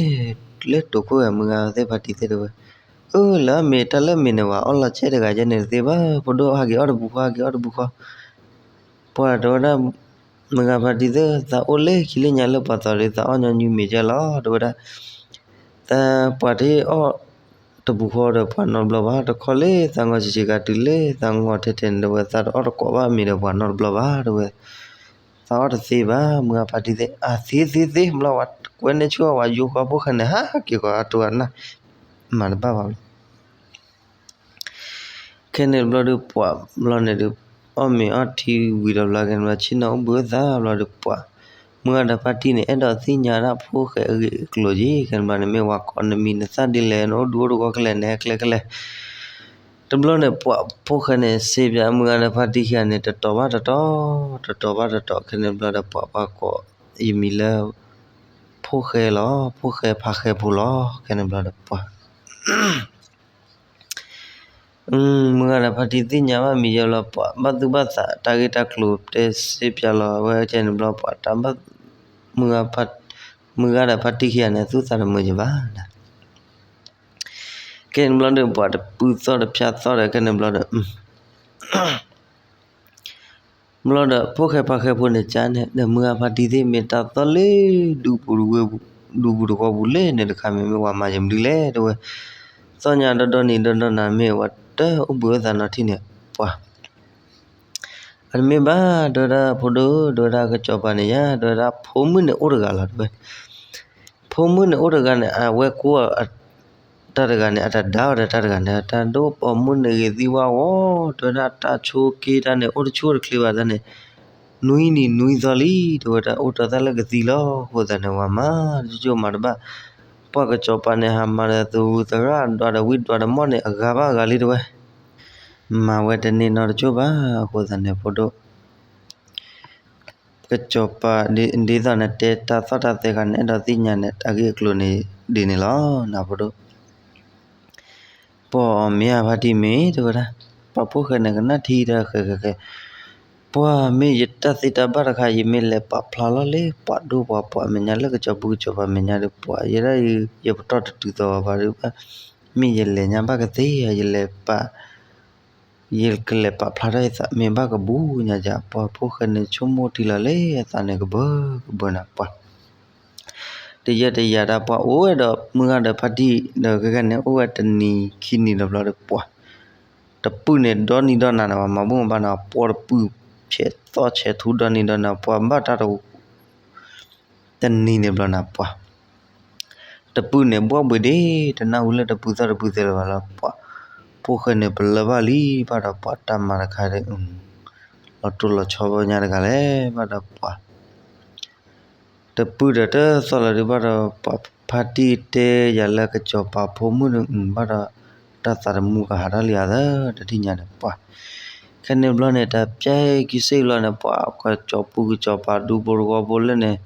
လၢတိာ်ခိၣ်ဝဲ မုၢ်ဂၤသ့ၣ်ဖါတံၢ်သ့ၣ်တဝဲ. အၢ လဲၤအီၣ်မ့ၤ တၢ်လၢမ့ၤန့ၣ်ဝဲ အီၣ်လီၤကဲတဂၤယဲန့ၣ်တသ့ဘၣ် ဖိဒိၣ်ဟးက့ၤအီၣ်တပူၤဃီ ဟးက့ၤအီၣ်တပူၤဃီ. ပှၤတဲဝဲဒၣ် မုၢ်ဂၤဖါတံၢ်သ့ၣ် သးအိၣ်လၢခံလၢညါလၢပှၤသီဒီး သးအီၣ်ညီနုၢ်မ့ၤကဲလီၤ တဲဝဲဒၣ်. သးပှၤတအီၣ်တပူၤဃီဒီးပှၤနီတဘျီဘၣ် တခီလၢသးငီၢ်ဆံးဆံးကတုၤလၢသးငီၢ်ထဲထဲန့ၣ် တဲဝဲသးတအီၣ်တကိးဘၣ်မ့ၤဒီးပှၤနီတဘျီဘၣ် တဲဝဲ. သးအီၣ်တသ့ဘၣ် မုၢ်ဂၤဖါတံၢ်သ့ၣ် အသ့သ့သ့ ဘျီဝဲကွဲန့ၢ်ဆူၣ်ဝဲယိဃီဖိၣ်ဃဲန့ၣ် ဟးက့ၤဃီအတိၤအနၢ် မၤတဘၣ်ဘၣ်လီၤ. ခဲန့ၣ်တဘျီဒီးပှၤဘျီန့ၣ်ဒီး အီၣ်မ့ၤအီထံဝံၤဒီးဘျီ ခဲန့ၣ်ဘျီ ဆ့ၣ်နီၤအိၣ်ဘှံးအိၣ်သါဘျီဒီးပှၤ မုၢ်ဂၤဒီးဖါတံၢ်န့ၣ် အဲၣ်ဒိးသ့ၣ်ညါဒၣ်ဖိၣ်ဃဲအဂ့ၢ်အကျိၤက့ၤ ခဲန့ၣ်ဘျီန့ၣ် မ့ၢ်ဝဲကိးနမံၤနသၣ်ဒ်လဲၣ် နအိၣ်ဒူအိၣ်တဂီၤကလဲၣ် နဟဲကျဲကလဲၣ်. တဘျီန့ၣ် ပှၤဖိၣ်ဃဲန့ၣ် စ့ပၠးမုၢ်ဂၤဒီးဖါတံၢ်ခံဂၤန့ၣ် တတီၤဘၣ်တတီၤ တတီၤဘၣ်တတီၤ ခဲန့ၣ်ဘျီဒီးပှၤ ပှၤကိးယမံၤလၢ ဖိၣ်ဃဲလီၤ ဖိၣ်ဃဲဖါဃဲဖိလီၤ ခဲန့ၣ်ဘျီဒီးပှၤ မုၢ်ဂၤဒီးဖါတံၢ်သ့ၣ်ညါဘၣ်မံၤယဲလီၤ ပှၤဘၣ်သူၣ်ဘၣ်သး တၢ်ဂ့ၢ်တၢ်ကျိၤတဲစ့ပၠးလီၤဝဲ ကဲန့ၣ်ဘျီ ပှၤတၢ်ဘၣ် မုၢ်ဂၤဒီးဖါတံၢ်ခံဂၤန့ၣ် သူၣ်သးတမုာ်ယဘၣ်နၤ. ကဲန့ၣ်ဘျီဒီး ပှၤတပုၢ်သီၣ်တဖၠါသီၣ်ဒီး ကဲန့ၣ်ဘျီဒီး ဘျီဒီး ဖိၣ်ဃဲဖါဃဲဖိန့ၣ် ကန့ၣ်ဒီး မုၢ်ဂၤဖါတံၢ်သ့ၣ် မ့ၢ်တၢ်သီၣ်လၢ ဒူပူၤတဝ့ၢ်ပူၤ ဒူပူၤတဝီပူၤလၢန့ၣ်တခါ မ့မ့ၢ်ဝဲမၤယမနုၤလဲၣ် တဲဝဲ. သီၣ်ညါဒီဒီနံၤဒီဒီနၤ မ့ၢ်ဝဲတအိၣ်ဘှံးအိၣ်သါနီတထံၣ်န့ၣ် ပှၤ အတမ့ၢ်ဘၣ် တဲဝဲဒၣ် ဖိဒိၣ် တဲဝဲဒၣ် ကစီၤပၤန့ၣ်ယါ တဲဝဲဒၣ် ဖိမုၣ်န့ၣ်အိၣ်တဂၤလီၤ တဲဝဲ. ဖိမုၣ်န့ၣ်အိၣ်တဂၤန့ၣ် အဝဲကိး တၢ်တဂၤန့ၣ် အတဒါအီၤဒီးတၢ်တဂၤန့ၣ် တၢ်ဒိၣ်ပိာ်မုၣ်န့ၣ်ဂ့ၤသံဝါဂီၤ တဲဝဲဒၣ် တၢ်ဆိက့တၢ်န့ၣ် အိၣ်တဆိတချ့ဘၣ်တၢ်န့ၣ် နွံနံၤနွံသီလံ တဲဝဲဒၣ် အိၣ်တီၢ်တၢ်လၢကသံလီၤ အဃိသတးန့ၣ် ဝဲမၤတကၠိမၤတဘၣ် ပှၤကစီၤပၤန့ၣ် ဟးမၤဒီးသရူးသရၣ် ဒွးဒီးဝံၣ်ဒွးဒီးမီၢ်န့ၣ် အဂၤဘၣ်အဂၤလံ တဲဝဲ မၤဝဲတန့ၢ်နီတကၠိဘၣ် အဃိသတးန့ၣ် ဖိဒိၣ် ကစီၤပၤ ဒ်သိးနတဲ တၢ်သီၣ်တၢ်သဲခါန့ၣ် အဲၣ်ဒိးသ့ၣ်ညါန့ၣ် တၢ်ဂ့ၢ်အကျိၤန့ၣ် ဒ်န့ၣ်လီၤ နဖိဒိၣ် ပှၤမ့ၢ်အဖါတံၢ်မ့ၢ် တဲဝဲဒၣ် ပှၤဖိၣ်ဃဲန့ၣ် ကနၣ်ထံတၢ်ဃဲဃဲဃဲ ပှၤမ့ၢ်ယတၢ်သ့တၢ်ဘၣ်တခါ ယမ့ၢ်လဲၤပာ်ဖျါလီၤလၢ ပှၤဒိၣ်ပှၤပှၢ်မဲာ်ညါ လၢကစီၤပူၤကစီၤပၤမဲာ်ညါဒီး ပှၤယဲဒၣ် ယပတီၢ်တတုၤသီဘၣ်ဒီး မ့ၢ်ယလဲၤညါဘၣ်ကသ့ဧါ ယလဲၤပာ် ယကလဲၤပာ်ဖျါထီၣ်ယသး မ့ၢ်ဘၣ်ကဘူးညါယၤ ပှၤဖိၣ်ဃဲန့ၣ် ဆိကမိၣ်ထံလီၤလၢအသးန့ၣ် ကဘၢကဘၢနၤ ပှၤ တယဲၢ်တယၤတၢ် ပှၤအိၣ်ဝဲဒီး မုၢ်ဂၤဒီးဖါတံၢ်ဒီး ကဲကဲန့ၣ် အိၣ်ဝဲတနံၤခံနံၤဒီးဘျီဒီး ပှၤ တပုၢ်န့ၣ် ဒီနံၤဒီနၤန့ၣ် ပှၤမၤဘူၣ်မၤဘါန့ၣ် ပှၤတပုၢ် ဆဲးသီၣ်ဆဲးထူ ဒီနံၤဒီနၤ ပှၤဘၣ်တၢ်တ တနံၤန့ၣ်ဘျီနၤ ပှၤ တပုၢ်န့ၣ် ဘှီၣ်ဘှံးဒ့ တနၢ်ဟူလၢတပူၤသီၣ်တပူၤသဲလၢၤဘၣ်လီၤ ပှၤ ဖိၣ်ဃဲန့ၣ် ပလၢၢ်ဘၣ်လံ ဘၣ်ဒီးပှၤတၢ်မၤတခါဒီး လီၤတိၢ်လီၤဆီညါတဂၤလဲၣ် ဘၣ်ဒီးပှၤ တပုၢ်ဒီးတသီၣ်လီၤဒုး ဘၣ်ဒီးပှၤဖါတံၢ်တဲယၤလၢကစီၤပၤဖိမုၣ်န့ၣ် ဘၣ်ဒီး တၢ်သးတမုာ်ကဟးထီၣ်လံဧါသၢ တထံၣ်ညါန့ၣ် ပှၤ ခဲန့ၣ်ဘျီန့ၣ် တၢ်ပျဲက့ၤစ့ၢ်ကီးလီၤန့ၣ် ပှၤကစီၤပူၤကစီၤပၤဒူဖိတဝီဖိလၢန့ၣ်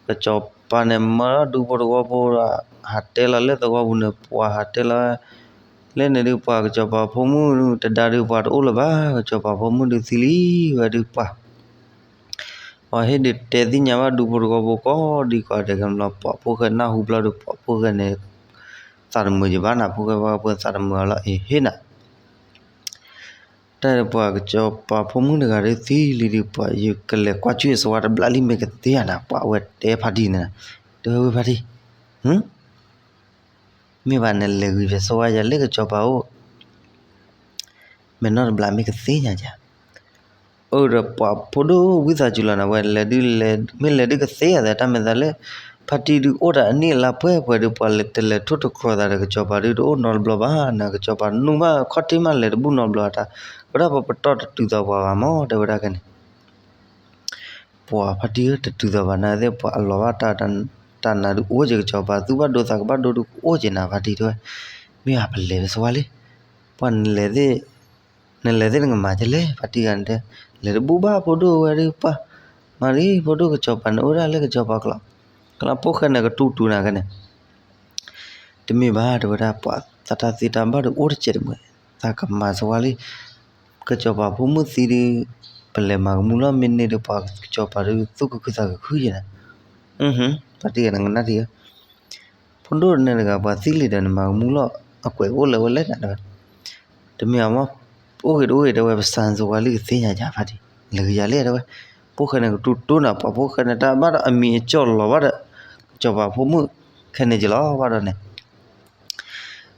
ကစီၤပၤန့ၣ် မၢဒူဖိတဝီဖိဒီး ဟးတဲလီၤလၢသဝီပူၤန့ၣ် ပှၤဟးတဲလီၤ လၢန့ၣ်ဒုး ပှၤကစီၤပၤဖိမုၣ်တဒါဒုး ပှၤတအိၣ်လၢၤဘၣ် ကစီၤပၤဖိမုၣ်ဒုးသံလံဝဲဒုး ပှၤ ပှၤဟ့ၣ်ဒုးတဲသ့ၣ်ညါဘၣ်ဒူဖိတဝီဖိကိးဒံကိးဒဲး ခဲန့ၣ်ဘျီ ပှၤဖိၣ်ဃဲနၢ်ဟူဘျီဒီး ပှၤဖိၣ်ဃဲန့ၣ် သးတမုာ်ယဘၣ်နၤ ဖိၣ်ဃဲဖိသးတမုာ်အီၤလီၤ အ့ ဟ့ၣ်နၤ တၢ်ဒီးပှၤကစီၤပၤဖိမုၣ်တဂၤဒီးသံလံဒီး ပှၤယကလဲၤကွၢ်ကွံာ်စီၤဝါတဘျီလံ မ့ၢ်ကသ့ဧါနၤ, ပှၤအဝဲတဲဖါတံၢ်န့ၣ်, တဲဝဲဖါတံၢ်, မ့ၢ်ဘၣ်နလဲၤဂ့ၤဖဲစီၤဝါယၤလၢကစီၤပၤအိၣ် မဲာ်နီၢ်တဘျီ မ့ၢ်ကသ့ညါယၤ, အၢ ဒီးပှၤဖိဒိၣ်ဝံသးစူၤလီၤနၤ ဝဲ မ့ၢ်လဲၤဒုးကသ့အသး တၢ်မဲာ်သးလၢ ဖါတံၢ်ဒုးအိၣ်ဒီးအနံၣ်အလါပှဲၤပှဲၤဒီး ပှၤတလဲၤထိၣ်တကြၢးသးဒီးကစီၤပၤဒုးတအိၣ်နီတဘျီဘၣ်နၤ, ကစီၤပၤနူၢ်ဘၣ်ခီၣ်ထံးမးလဲၤတဘူၣ်နီတဘျီတၢ်, ဝဲဒၣ်ပပတီၢ်တတုၤသးပှၤဘၣ်မး တဲဝဲဒၣ်ခဲန့ၣ် ပှၤဖါတံၢ်ဧၢ တတုၤသးဘၣ်နၤသ့ၣ် ပှၤအလီၤဘၣ်တၢ်နၤဒုးအိၣ်က့ၤကစီၤပၤ သူၣ်ဘၣ်ဒိသးကဘၣ်ဒိဒုးကအိၣ်က့ၤနၤ ဖါတံၢ်တဲဝဲ, မ့ၢ်အပလဲၤဖဲစီၤဝါလံ, ပှၤနလဲၤသ့ၣ် နလဲၤသ့ၣ်နကမၤကလဲၣ် ဖါတံၢ်ဂၤန့ၣ်တဲ, လဲၤတဘူၣ်ဘၣ်ဖိဒိၣ်ဝဲဒုးပှၤ, မၤလံ ဖိဒိၣ်ကစီၤပၤန့ၣ်အိၣ်ဒၣ်လၢကစီၤပၤကျိး, ကျိးဖိၣ်ဃဲန့ၣ်ကတူၢ်တူၢ်နၤခဲန့ၣ် တမ့ၢ်ဘၣ် တဲဝဲဒၣ် ပှၤသးတၢ်သ့တၢ်ဘၣ်ဒီးအိၣ်တစဲးတမှဲၤ, သးကမၤစီၤဝါလံ, ကစီၤပၤဖိမုၣ်သံဒီး ပလဲၤမၤကမူၣ်လီၤ မ့ၢ်န့ၢ်ဒီးပှၤကစီၤပၤဒီးသူၣ်ကခုသးကခုယဲၢ်နၤ, ဖါတံၢ်ဂၤန့ၣ်ကနၣ်ထံဧၢ ဖိဒိၣ်တနၢၤတဂၤ ပှၤသံလံဒီးနမၤကမူၣ်လီၤ အကွဲးအိၣ်လၢၤဝဲလဲၣ်နၤတဲဝဲ, တမ့ၢ်အမ့ၢ်, အိၣ်ဂ့ၤတအိၣ်ဂ့ၤတဲဝဲ ပစၢ်စီၤဝါလံကသ့ညါယၤဖါတံၢ်, လဲၤဂ့ၤယၤလဲၣ်တဲဝဲ, ဖိၣ်ဃဲန့ၣ်ကတူၢ်တူၢ်နၤ ပှၤဖိၣ်ဃဲန့ၣ်တၢ်ဘၣ်ဒီးအမံၤအကၠီၣ်လီၤဘၣ်ဒီး, ကစီၤပၤဖိမုၣ်, ခဲန့ၣ်က့ၤလီၤဘၣ်ဒီးန့ၣ်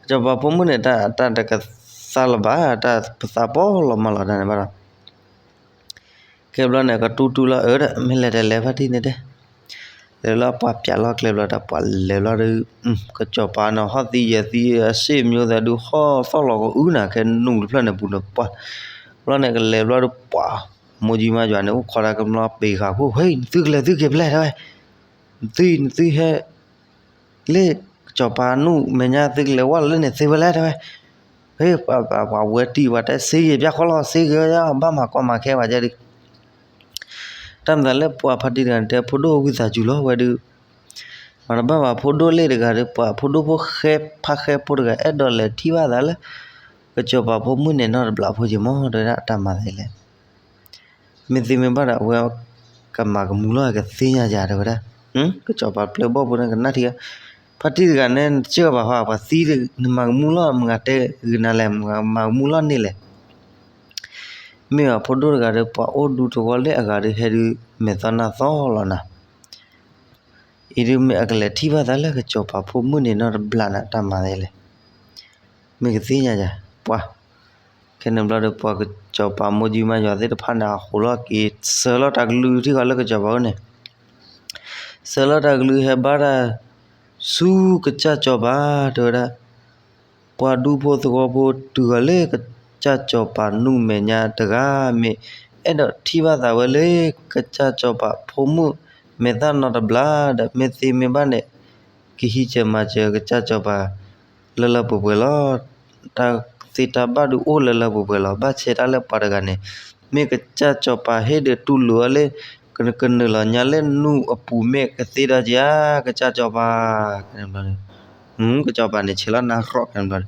ကစီၤပၤဖိမုၣ်န့ၣ် တၢ်တကသါလၢၤဘၣ် တၢ်ပသးပီလီၤမးလီၤတၢ်န့ၣ်ဘၣ်ဒီး ခဲဘျီန့ၣ် ကတူၢ်တူၢ်လီၤအၢဒီး မ့ၢ်လဲၤတလဲၤဖါတံၢ်န့ၣ်တဲ, လဲၤလီၤပှၤပျးလီၤကျဲဘျီဒီး ပှၤလဲၤဘျီဒီး, ကစီၤပၤန့ၣ် ဟီၣ်သံယဲၢ်သံ အစ့ၣ်မျိၤသးဒုးဟီၣ်သီၣ်လီၤကအုၣ်နၤ ခဲနူၢ်တဖျၢၣ်န့ၣ်ပူၤန့ၣ်ပှၤ, ဘျီန့ၣ်ကလဲၤဘျီဒီးပှၤ, မိၢ်ကၠံမါယွၤန့ၣ် အိၣ်ခိးတၢ်ကမျီပ့ၤဃာ်ခိၣ် ဟဲ နသုကလဲၤသုက့ၤဖဲလဲၣ်တဲဝဲ, နသု နသုဟဲ လၢကစီၤပၤနူၢ်မဲာ်ညါ သုကလဲၤဝဲလၢန့ၣ်သ့ဝဲလဲၣ်တဲဝဲ, ဟဲ ပှၤဝဲတံၢ် ပှၤတဲစ့ဂ့ၤပျၢ်ဃီလီၤ စ့ဂ့ၤဝဲ ဘၣ်မၤကီမၤခဲပှၤကဲဒုး, တၢ်မၤသးလၢပှၤဖါတံၢ်တဂၤန့ၣ်တဲ ဖိဒိၣ်ဝံသးစူၤလီၤဝဲဒုး, မၤတဘၣ်ဘၣ် ဖိဒိၣ်လ့ၣ်တဂၤဒီး ပှၤဖိဒိၣ်ဖိၣ်ဃဲဖါဃဲဖိတဂၤ အဲၣ်ဒိးလဲၤထံၣ်ဘၣ်သးလၢ ကစီၤပၤဖိမုၣ်န့ၣ်နီတဘျီဖိက့ၤမး တဲဝဲဒၣ် တၢ်မၤသးလဲၣ် မ့ၢ်သ့မ့ၢ်ဘၣ်ဒီး အဝဲကမၤကမူၣ်လီၤ ကသ့ၣ်ညါယၤတဲဝဲဒၣ်, ကစီၤပၤပျဲၢ်ဘီၣ်ဖိန့ၣ်ကနၣ်ထံဧၢ, ဖါတံၢ်တဂၤန့ၣ် တစံးဘၣ်ဟီ ပှၤသံ နမၤကမူၣ်လီၤ မတၤဂၤတဲဂ့ၤနၤလဲၣ် မၤကမူၣ်လီၤန့ၣ်လဲၣ်, မ့ၢ်ဘၣ်ဖိဒိၣ်တဂၤဒီး ပှၤအိၣ်ဒူသဝီလၢအဂၤဒီး ဟဲဒုးမဲာ်သီနၢ်သီလီၤနၤ အံၤဒုးမ့ၢ်အကလဲၤထံၣ်ဘၣ်သးလၢ ကစီၤပၤဖိမုၣ်န့ၣ်နီတဘျီနၤ တၢ်မၤသးလဲၣ်, မ့ၢ်ကသ့ၣ်ညါယၤ, ပှၤ, ခဲန့ၣ်ဘျီဒီး ပှၤကစီၤပၤမိၢ်ကၠံမါယွၤသ့ၣ်တဖၣ်န့ၣ် အဃိးလီၤက့ၤ ဆှၢလီၤတၢ်ကလုၢ်ထံဃီလၢကစီၤပၤအိၣ်န့ၣ်, ဆှၢလီၤတၢ်ကလုၢ်ဟဲဘါတၢ် ဆူကစၢ်စီၤပၤ တဲဝဲဒၣ် ပှၤဒူဖိသဝီဖိတုၤဃီၤလၢ ကစၢ်စီၤပၤနူၢ်မဲာ်ညါတဂၤ မ့ၢ်အဲၣ်ဒိးထံၣ်ဘၣ်သးဝဲလၢ ကစၢ်စီၤပၤဖိမုၣ်မဲာ်သၣ်နီတဘျီဒီး မ့ၢ်သ့မ့ၢ်ဘၣ်န့ၣ် ကဟံးစၢၤမၤစၢၤကစၢ်စီၤပၤ လၢလၢပှဲၤပှဲၤလီၤ. တၢ်သ့တၢ်ဘၣ်ဒုးအိၣ်လၢလၢပှဲၤပှဲၤလီၤ. ဘၣ်ဆၣ်တၢ်လၢပှၤတဂၤန့ၣ် မ့ၢ်ကစၢ်စီၤပၤဟ့ၣ်ဒီးတူၢ်လိာ်အီၤလၢ ကနုာ်လီၤညါလၢနူၢ်အပူၤမ့ၢ်ကသ့ဒီးဧါ ကစၢ်စီၤပၤ, ကစၢ်စီၤပၤန့ၣ် ဆဲးလီၤနၢ်ရီၣ်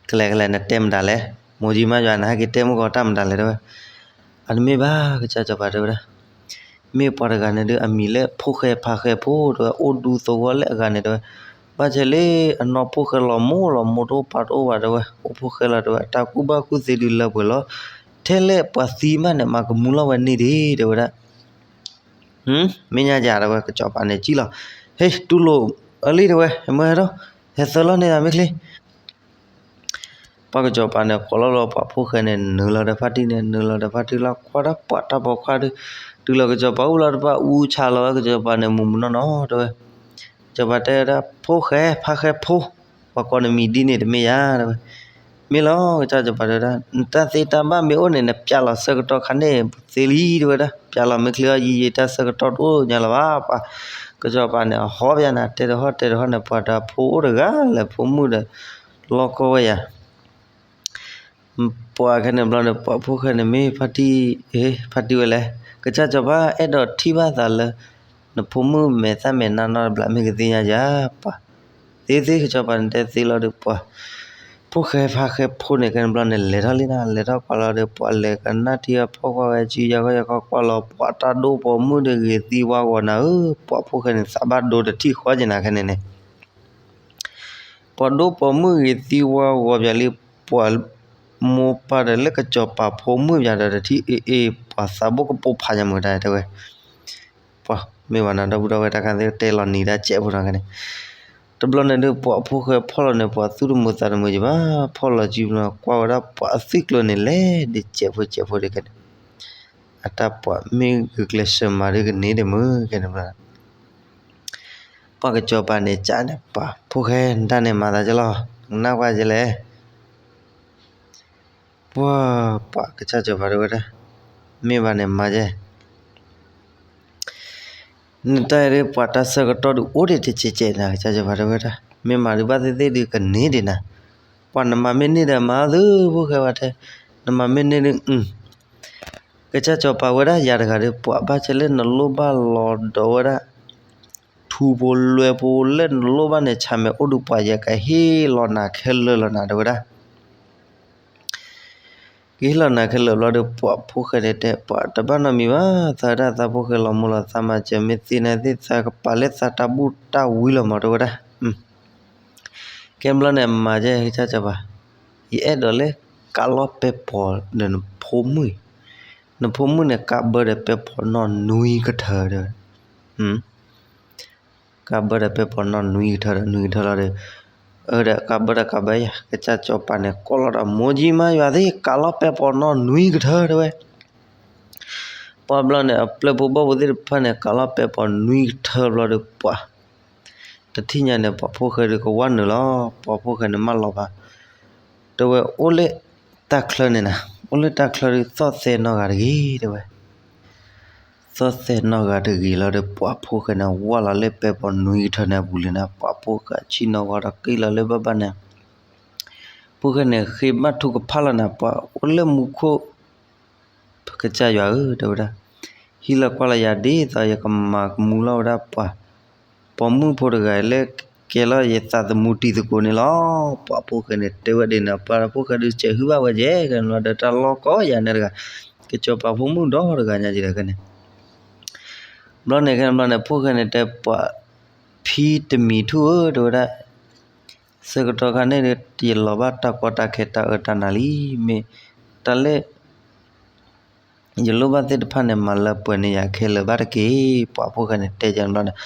ကလဲၤကလဲၤ နတဲမတၤလဲၣ်, မိၢ်ကၠံမါယွၤ နဟဲက့ၤတဲမုၢ်ဂီၤတၢ်မတၤလဲၣ် တဲဝဲ. အတမ့ၢ်ဘၣ် ကစၢ်စီၤပၤ တဲဝဲဒၣ်, မ့ၢ်ပှၤတဂၤန့ၣ်ဒီး အမံၤလၢဖိၣ်ဃဲဖါဃဲဖိ တဲဝဲ, အိၣ်ဒူသဝီလၢအဂၤန့ၣ် တဲဝဲ, ဘၣ်ဆၣ်လၢအနီၢ်ဖိၣ်ဃဲလီၤမိၢ်လီၤမိၢ်တအိၣ်ပၢ်တအိၣ်ဘၣ် တဲဝဲ, အိၣ်ဖိၣ်ဃဲလီၤ တဲဝဲ, အတၢ်ကူၣ်ဘၣ်ကူၣ်သ့ဒုးလၢပှဲၤလီၤ. ထဲလဲၣ်ပှၤသံမးန့ၣ် မၤကမူလီၤဝဲန့ၢ်ဒံး တဲဝဲဒၣ်. မ့ၢ်ညါယၤ တဲဝဲ, ကစီၤပၤန့ၣ်ကံၣ်လီၤ. ဟ့ၣ် တူၢ်လိာ်အီၤလံ တဲဝဲ, ဟဲမၢဟဲထီၣ်, ဟဲသၢလီၤန့ၢ်တၢ်မ့ၢ်ချ့ ပှၤကစီၤပၤန့ၣ် ကိးလီၤလီၤပှၤဖိၣ်ဃဲန့ၣ် နုာ်လီၤဒီးဖါတံၢ်န့ၣ် နုာ်လီၤဒီးဖါတံၢ်လၢကွၢ်တၢ်ပှၤတၢ်ပိာ်ခွါဒီး တုၤလီၤကစီၤပၤအိၣ်လီၤတဖၣ် အူဆါလီၤဝဲကစီၤပၤန့ၣ် မုၢ်မုၢ်နီၢ်နီၢ် တဲဝဲ. ကစီၤပၤတဲဝဲဒၣ် ဖိၣ်ဃဲ ဖါဃဲဖိ ပှၤကိးနမံၤဒ်န့ၣ်တမ့ၢ်ယၤ တဲဝဲ. မ့ၢ်လီၤ ကစၢ်စီၤပၤတဲဝဲဒၣ် နတၢ်သ့တၢ်ဘၣ်မ့ၢ်အိၣ်န့ၣ် နပျးလီၤဆၢကတီၢ်ခါန့ၣ် သ့လံ တဲဝဲဒၣ်. ပျးလီၤမ့ၢ်ချ့အီၤယံာ်ယံာ် တၢ်ဆၢကတီၢ်တအိၣ်ညါလၢၤဘၣ် ပှၤ ကစီၤပၤန့ၣ် အဟီပယၤနၤ တဲတဟီၣ်တဲတဟီၣ်န့ၣ် ပှၤတၢ်ဖိအိၣ်တဂၤလၢဖိမုၣ်ဒီး လီၢ်ကီၢ်ဝဲယၤ ပှၤခဲန့ၣ်ဘျီန့ၣ် ပှၤဖိၣ်ဃဲန့ၣ် မ့ၢ်ဖါတံၢ် ဖါတံၢ်ဝဲလဲၣ်, ကစၢ်စီၤပၤအဲၣ်ဒိးထံၣ်ဘၣ်သးလၢ နဖိမုၣ်မဲာ်သၣ်မဲာ်နါနီတဘျီ မ့ၢ်ကသ့ၣ်ညါယၤ ပှၤ သ့သ့ ကစီၤပၤန့ၣ်တဲသ့လီၤဒီး ပှၤ ဖိၣ်ဃဲဖါဃဲဖိန့ၣ် ခဲန့ၣ်ဘျီန့ၣ် လဲၤထီၣ်လံနၤ လဲၤထီၣ်ကွၢ်လီၤဒီး ပှၤလဲၤကနၣ်ထံအဖီကွၢ်ဝဲ စုယၤခီယၤခီကွၢ်လီၤ ပှၤတၢ်ဒိၣ်ပိာ်မုၣ်ဒီးဂ့ၤသံဝါဂီၤနၤဧၢ, ပှၤဖိၣ်ဃဲန့ၣ် သးဘၣ်ဒိတထံၣ်ဃီက့ၤနၤခဲန့ၣ်န့ၣ် ပှၤဒိၣ်ပိာ်မုၣ်ဂ့ၤသံဝါဂီၤပၠးလံ ပှၤ မိၢ်ပၢ်ဒီးလၢကစီၤပၤဖိမုၣ်ယၤဒီးတထံၣ်အ့ၣ်အ့ၣ် ပှၤသးဘိၣ်ကပိာ်ဖးညါမုာ်တၢ်တဲဝဲ, ပှၤမ့ၢ်ဘၣ်နီၤ ဒီပုၢ်ဒီဝဲၢ်တၢ်ခါသ့ၣ်တဲလီၤနံၤဒၣ်စဲးဖိနီၤကဲန့ၣ်, တဘျီန့ၣ်ဒုး ပှၤဖိၣ်ဃဲဖီၣ်လီၤန့ၣ် ပှၤသူၣ်တမုာ်သးတမုာ်ယံၤဘၣ်, ဖီၣ်လီၤကံဘျီ ကွၢ်ဝဲဒၣ်ပှၤအသွံၣ်ကျိၤန့ၣ်လဲၤဒ်စဲးဖိစဲးဖိဒ်ကဲန့ၣ်, အတၢ်ပှၤမ့ၢ်ဂုာ်ကျဲးစၢးမၤဒ်ကန့ၢ်ဒံးမုာ်ကဲန့ၣ်ဘျီ ပှၤကစီၤပၤန့ၣ်ကးန့ၣ် ပှၤဖိၣ်ဃဲ နတၢ်န့ၣ်မၤသးကဲလီၤ, နကနၣ်ကွၢ်ကဲလဲၣ်, ပှၤ ပှၤကစၢ်စီၤပၤတဲဝဲဒၣ်, မ့ၢ်ဘၣ်န့ၣ်မၤကဲ, နတၢ်အံၤဒ်ပှၤတၢ်ဆၢကတီၢ်ဒုးအိၣ်ဒံးတကဲးကဲးနၤ ကစၢ်စီၤပၤတဲဝဲဒၣ်, မ့ၢ်မၤဒုးဘၣ်သ့ၣ်သ့ၣ်ဒုးကန့ၢ်ဒံးနၤ, ပှၤနမၤမ့ၢ်န့ၢ်ဒီးမၤသု ဖိၣ်ဃဲဝဲတဲ, နမၤမ့ၢ်န့ၢ်ဒုး ကစၢ်စီၤပၤဝဲဒၣ်ယၤတဂၤဒီး ပှၤဘၣ်ဆၣ်လၢနလိၣ်ဘၣ်လီၤဒီးဝဲဒၣ် ထူဖိလွဲဖိလၢနလိၣ်ဘၣ်န့ၣ် ဆၣ်မဲာ်အိၣ်ဒုးပှၤယဲကဟ့ၣ်လီၤနၤခဲလၢာ်လီၤနၤ တဲဝဲဒၣ်, ကဟ့ၣ်လီၤနၤခဲလၢာ်ဘျီဒီး ပှၤဖိၣ်ဃဲန့ၣ်တဲ ပှၤတဘၣ်နီတမံၤဘၣ်, သးဒၣ်သးဖိၣ်ဃဲလီၤမူလီၤသးမၤစၢၤ မ့ၢ်သ့န့ၣ်သ့ၣ်သးကပာ်လၢသးတၢ်ဘူၣ်တၢ်ဝံလီၤမး တဲဝဲဒၣ် ကဲဘျီန့ၣ် မၤကဲ ကစၢ်စီၤပၤ, ယအဲၣ်ဒိးလၢကးလီၤပဲာ်ပီၤဒီးနဖိမုၣ်, နဖိမုၣ်န့ၣ် ကးဘၢဒီးပဲာ်ပီၤနီၢ်နွံကထၢဒီး, ကးဘၢဒီးပဲာ်ပီၤနီၢ်နွံကထၢဒီး နွံကထၢလီၤဒီး, အဒီးကးဘၢဒီးကးဘၢယၤ ကစၢ်စီၤပၤန့ၣ် ကိးလီၤဒီးမိၢ်ကၠံမါယွၤသ့ၣ် ကးလီၤပဲာ်ပီၤနီၢ်နွံကထၢတဲဝဲ ပှၤဘျီန့ၣ် အပျဲၢ်ဖိဘီၣ်ဖိသ့ၣ်တဖၣ်န့ၣ် ကးလီၤပဲာ်ပီၤနွံကထၢဘျီဒီး ပှၤ တထံၣ်ညါန့ၣ် ပှၤဖိၣ်ဃဲဒုးကဝၢ်နုာ်လီၤ. ပှၤဖိၣ်ဃဲန့ၣ်မၢလီၤဘၣ်, တဲဝဲအိၣ်လၢတၢ်ချၢန့ၣ်နၤ, အိၣ်လၢတၢ်ချၢဒုးသီၣ်သဲနီၢ်ဂၤတဂ့ၤ တဲဝဲ. သီၣ်သဲနီၢ်ဂၤတဂ့ၤလီၤဒီး ပှၤဖိၣ်ဃဲန့ၣ် ဝၢ်လီၤလၢပဲာ်ပီၤနွံကထၢန့ၣ်အပူၤလံနၤ, ပှၤဖိၣ်ဃဲဆ့ၣ်နီၤဝါဒီးက့ၤလီၤလၢဘၣ်ဘၣ်န့ၣ် ဖိၣ်ဃဲန့ၣ် ဃ့ဘါထုကဖၣ်လီၤနၤ, ပှၤအိၣ်လၢမူခိၣ် ကစၢ်ယွၤဧၢ တဲဝဲဒၣ်, ဟံးလီၤကွၢ်လီၤယၤဒ်သိးယကမၤကမူလီၤဝဲဒၣ်ပှၤ ပိာ်မုၣ်ဖိတဂၤလၢကဲလီၤယသးသမူတံၤသကိးန့ၣ်လီၤ. ပှၤဖိၣ်ဃဲန့ၣ်တဲဝဲဒ်န့ၣ် ပှၤဖိၣ်ဃဲဒုးစဲးဟုဘၣ်ဝဲယဲၢ် ကဲန့ၣ်ဘျီဒီး တၢ်လီၢ်ကိးယၤန့ၣ်တဂၤ, ကစီၤပၤဖိမုၣ်ဒီတဂၤညါက့ၤဒီး ကဲန့ၣ် ဘျီန့ၣ် ကဲန့ၣ်ဘျီန့ၣ် ဖိၣ်ဃဲန့ၣ်တဲပှၤ ဖံတမံၤထူၣ်ဧၢ တဲဝဲဒၣ်, ဆၢကတီၢ်ခါန့ၣ်ဒီး ယလီၤဘၣ်တၢ်ကီတၢ်ခဲတၢ်အၢတၢ်နးလံ, မ့ၢ်တၢ်လၢ ယလိၣ်ဘၣ်သ့ၣ်တဖၣ်န့ၣ် မၤလၢပှဲၤန့ၢ်ယၤခဲလၢာ်ဘၣ်တက့ၢ်. ပှၤဖိၣ်ဃဲန့ၣ်တဲကဲန့ၣ်ဘျီန့ၣ်,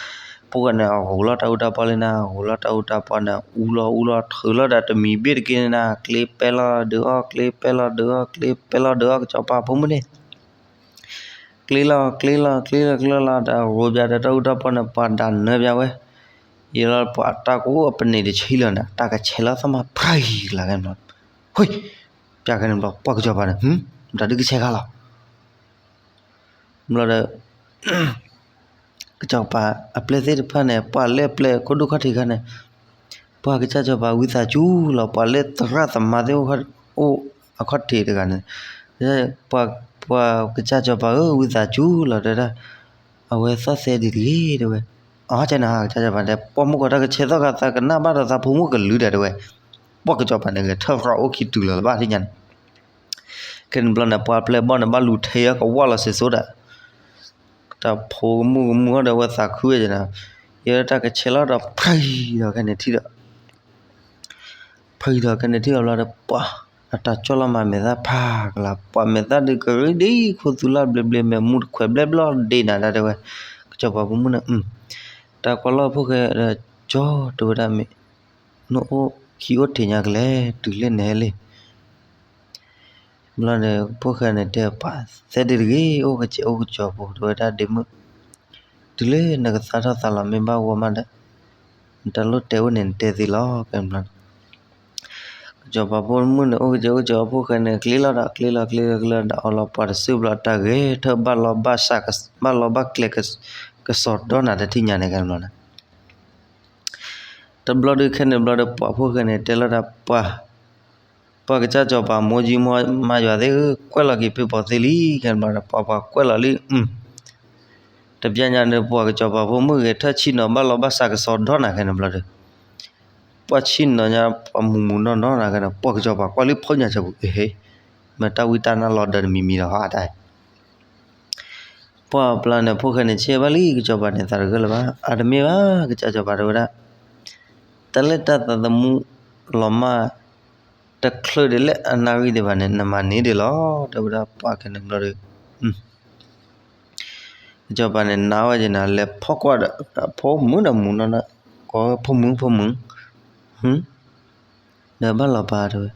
ဖိၣ်ဃဲန့ၣ် အဂိၤလီၤတၢ်အူတၢ်ပီလံနၤ, အဂိၤလီၤတၢ်အူတၢ်ပီန့ၣ် အူလီၤအူလီၤထုးလီၤဒီးတမံၤဘ့ၣ်တက့ၢ်န့ၣ်နၤ, ကျ့ပဲလီၤဒုးအီၣ် ကျ့ပဲလီၤဒုးအီၣ် ကျ့ပဲလီၤဒုးအီၣ် ကစီၤပၤဖိမုၣ်န့ၣ် ကျ့လီၤ ကျ့လီၤ ကျ့လီၤ ကျ့လီၤလီၤဒီး အဂိၤပၠးဒီးတၢ်အူတၢ်ပီန့ၣ် ပှၤဒၣ်နၢပၠးဝဲ, ယလီၤပှၤတၢ်ကအိၣ်အပန့ၣ်တဆံလၢာ်န့ၣ် တၢ်ကဆဲးလီၤသးမး ဖှဲလီၤကဲန့ၣ်ဘျီ, ဟူ, ပၠးကဲန့ၣ်ဘျီ ပှၤကစီၤပၤန့ၣ် မတၤဒုးကဆဲးခါလီၤ ဘျီဒီး ကစီၤပၤအပျဲၢ်သ့ၣ်တဖၣ်န့ၣ် ပှၤလၢအပျဲၢ်ခိၣ်ဒိၣ်ခီၣ်ထံးခါန့ၣ်, ပှၤကစၢ်စီၤပၤဝံသးစူၤလီၤ, ပှၤလၢသရၣ်သမါသ့ၣ်အိၣ်အခီၣ်ထံးတဂၤန့ၣ်, ပှၤကစၢ်စီၤပၤဧၢ ဝံသးစူၤလီၤ တဲဒၣ်, အဝဲသီၣ်သဲဒ်တဂ့ၤ တဲဝဲ, အကနၤ ကစၢ်စီၤပၤတဲ ပိာ်မုၣ်ကီးတၢ်ကဆဲးသီၣ်ခါသးကနၣ်ဘၣ်ဒီးသးဖိမုၣ်ကလုာ်ဒဲး တဲဝဲ, ပှၤကစီၤပၤန့ၣ်ဂဲၤထၢၣ်ရီၣ်အိၣ်ခံတုၤလီၤလၢၤဘၣ် ထံၣ်ညါန့ၣ် ခဲန့ၣ်ဘျီန့ၣ် ပှၤပျဲၢ်ဘီၣ်န့ၣ် ဘၣ်လူၤထဲအကဝၢ်လီၤစ့ၢ်စိဒီး တၢ်ဖိကမူၣ်ကမူၣ်ဟီဒီး အဝဲသးခုဝဲန့ၣ်, ယဲဒၣ်တၢ်ကဆဲးလီၤဒီး ဖှဲဒီးခဲန့ၣ်ထံၣ်ဒီး ဖှဲဒီးခဲန့ၣ်ထံၣ်အဘျီဒီး ပှၤအတၢ်ကၠီၣ်လီၤမၤမဲာ်သၣ်ဖးကလၤ ပှၤမဲာ်သၣ်ဒုးကရံဒ်ခိၣ်သူလၢ်ဘျ့ဘျ့ မဲာ်မူတခွဲးဘျဲၣ်ဘျီဒ့နၤဒၣ်တဲဝဲ, ကစီၤပၤဖိမုၣ်န့ၣ် တၢ်ကွၢ်လီၤဖိၣ်ဃဲဒီး ကၠီတဲဝဲဒၣ်မ့ၢ် နအိၣ်ခံအိၣ်ထံးညါကလဲၣ် တုၤလၢနဟဲလံ ဘျီန့ၣ် ဖိၣ်ဃဲန့ၣ်တဲပှၤ သဲဒ်တဂ့ၤ အိၣ်ကစဲးအိၣ်ကစီၤဖိ တဲဝဲဒၣ်ဒ့မုၣ်, တုၤလၢနကသါထီၣ်သးလီၤ မ့ၢ်ဘၣ်ဂီၢ်မးဒီး နတၢ်လိၣ်တဲအိၣ်န့ၣ် နတဲသ့လီၤ ကဲန့ၣ်ဘျီန့ၣ် ကစီၤပၤဖိမုၣ်န့ၣ် အိၣ်ကစဲးအိၣ်ကစီၤ ဖိၣ်ဃဲန့ၣ် ကျ့လီၤဒီး ကျ့လီၤ ကျ့လီၤ ကျ့လီၤဒီး အီၤလီၤပှၤတစုဘျီ တၢ်ဂဲၤထၢၣ်ဘၣ်လီၤဘၣ်စး ဘၣ်လီၤဘၣ်ကျဲ ကစီၤဒီနၤတထံၣ်ညါန့ၣ် ကဲန့ၣ်ဘျီန့ၣ် တဘျီဒုးခဲန့ၣ်ဘျီဒီး ပှၤဖိၣ်ဃဲန့ၣ် တဲလီၤတၢ်ပှၤ, ပှၤကစၢ်စီၤပၤမိၢ်ကၠံမိၢ်မါယွၤသ့ၣ်ဧၢ ကွဲးလီၤက့ၤဖ့ၣ်ပီၤသ့လံ ခဲန့ၣ်ဘျီဒီး ပှၤပှၤကွဲးလီၤလံ တပျၢ်ညါန့ၣ် ပှၤကစီၤပၤဖိမုၣ်ဂဲၤထၢၣ်ဆံၣ်နီၤ ဘၣ်လီၤဘၣ်စး ကစီၤဒီနၤခဲန့ၣ်ဘျီဒီး ပှၤဆံၣ်နီၤညါ ပှၤမူးမူးနီၢ်နီၢ်နၤခဲန့ၣ် ပှၤကစီၤပၤကွၢ်လံဖီၣ်ညါစၢၤပူၤ အဟ့ မ့ၢ်တၢ်ဝံတၢ်နါလီၤဒၢးတမံၤမံၤဒီးဟါတၢ် ပှၤပျၢ်န့ၣ် ဖိၣ်ဃဲန့ၣ် ဆဲးဘၣ်လံ ကစီၤပၤန့ၣ် သးတဂၢၢ်လၢၤဘၣ် အတမ့ၢ်ဘၣ် ကစၢ်စီၤပၤတဲဝဲဒၣ် တၢ်လၢတၢ်သးသမူလီၤမၢ် တချုးဒံးလၢအနၣ်ရံၣ်ဒံးဘၣ်န့ၣ် နမၤန့ၢ်ဒံးလီၤ တဲဝဲဒၣ်. ပှၤခဲန့ၣ်ဘျီဒီး ကစီၤပၤန့ၣ် နာ်ဝဲက့ၤနၤ လဲၤဖီၣ်ကွၢ်ဒီး ဖိမုၣ်ဒီးမုၣ်နီၢ်နီၢ် ကိးဝဲ ဖိမုၣ် ဖိမုၣ်, ဒီးဘၣ်လီၤပၢ်တဲဝဲ,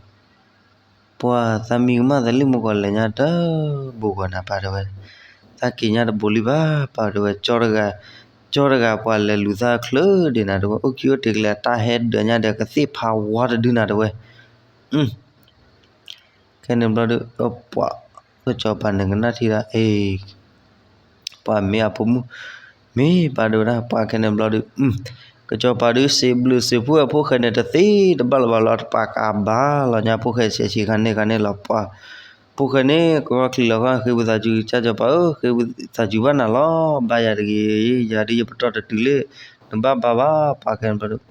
ပှၤသးမံကမၣ်သးလံ မုၢ်ကီးလဲၤညါတဘူးဂီၤနၤပၢ်တဲဝဲ, သးက့ၤညါတဘူးလံဘၣ်ပၢ်တဲဝဲ, ကၠီတဂၤ, ကၠီတဂၤပှၤလဲၤလူၤသးချုးဒံးနၤတဲဝဲ, အိၣ်ခံအိၣ်တ့ၢ်ကလဲၤတၢ်ဟဲဒၢးညါဒီးကသ့ၣ်ဖးဝါတဒုနၤတဲဝဲ. ခဲန့ၣ်ဘျီဒီး ပှၤကစီၤပၤန့ၣ်ကနၣ်ထံၣ်ဒၣ် အ့ ပှၤမ့ၢ်အဖိမုၣ် မ့ၢ်ပၢ်တဲဝဲဒၣ်. ပှၤခဲန့ၣ်ဘျီဒီး ကစီၤပၤဒုးစံးဘျုးစံးဖှိၣ်အဖိၣ်ဃဲန့ၣ် တသ့တဘၣ်လၢၤဘၣ်လီၤ. တပာ်ကးဘၣ်လီၤညါဖိၣ်ဃဲဆဲးဆံးခါန့ၣ်ခါန့ၣ်လီၤ. ပှၤဖိၣ်ဃဲန့ၣ် ကရီၣ်ချံလီၤဃီ ဃ့ဝံသးစူၤ ကစၢ်စီၤပၤဧၢ ဃ့ဝံသးစူၤဘၣ်နၤလီၤ. ဘါယၤတဂ့ၤ, ယၤဒုးယပတီၢ်တတုၤလၢ နဘၣ်ဘါဘၣ် ပှၤခဲန့ၣ်ဘျီဒီး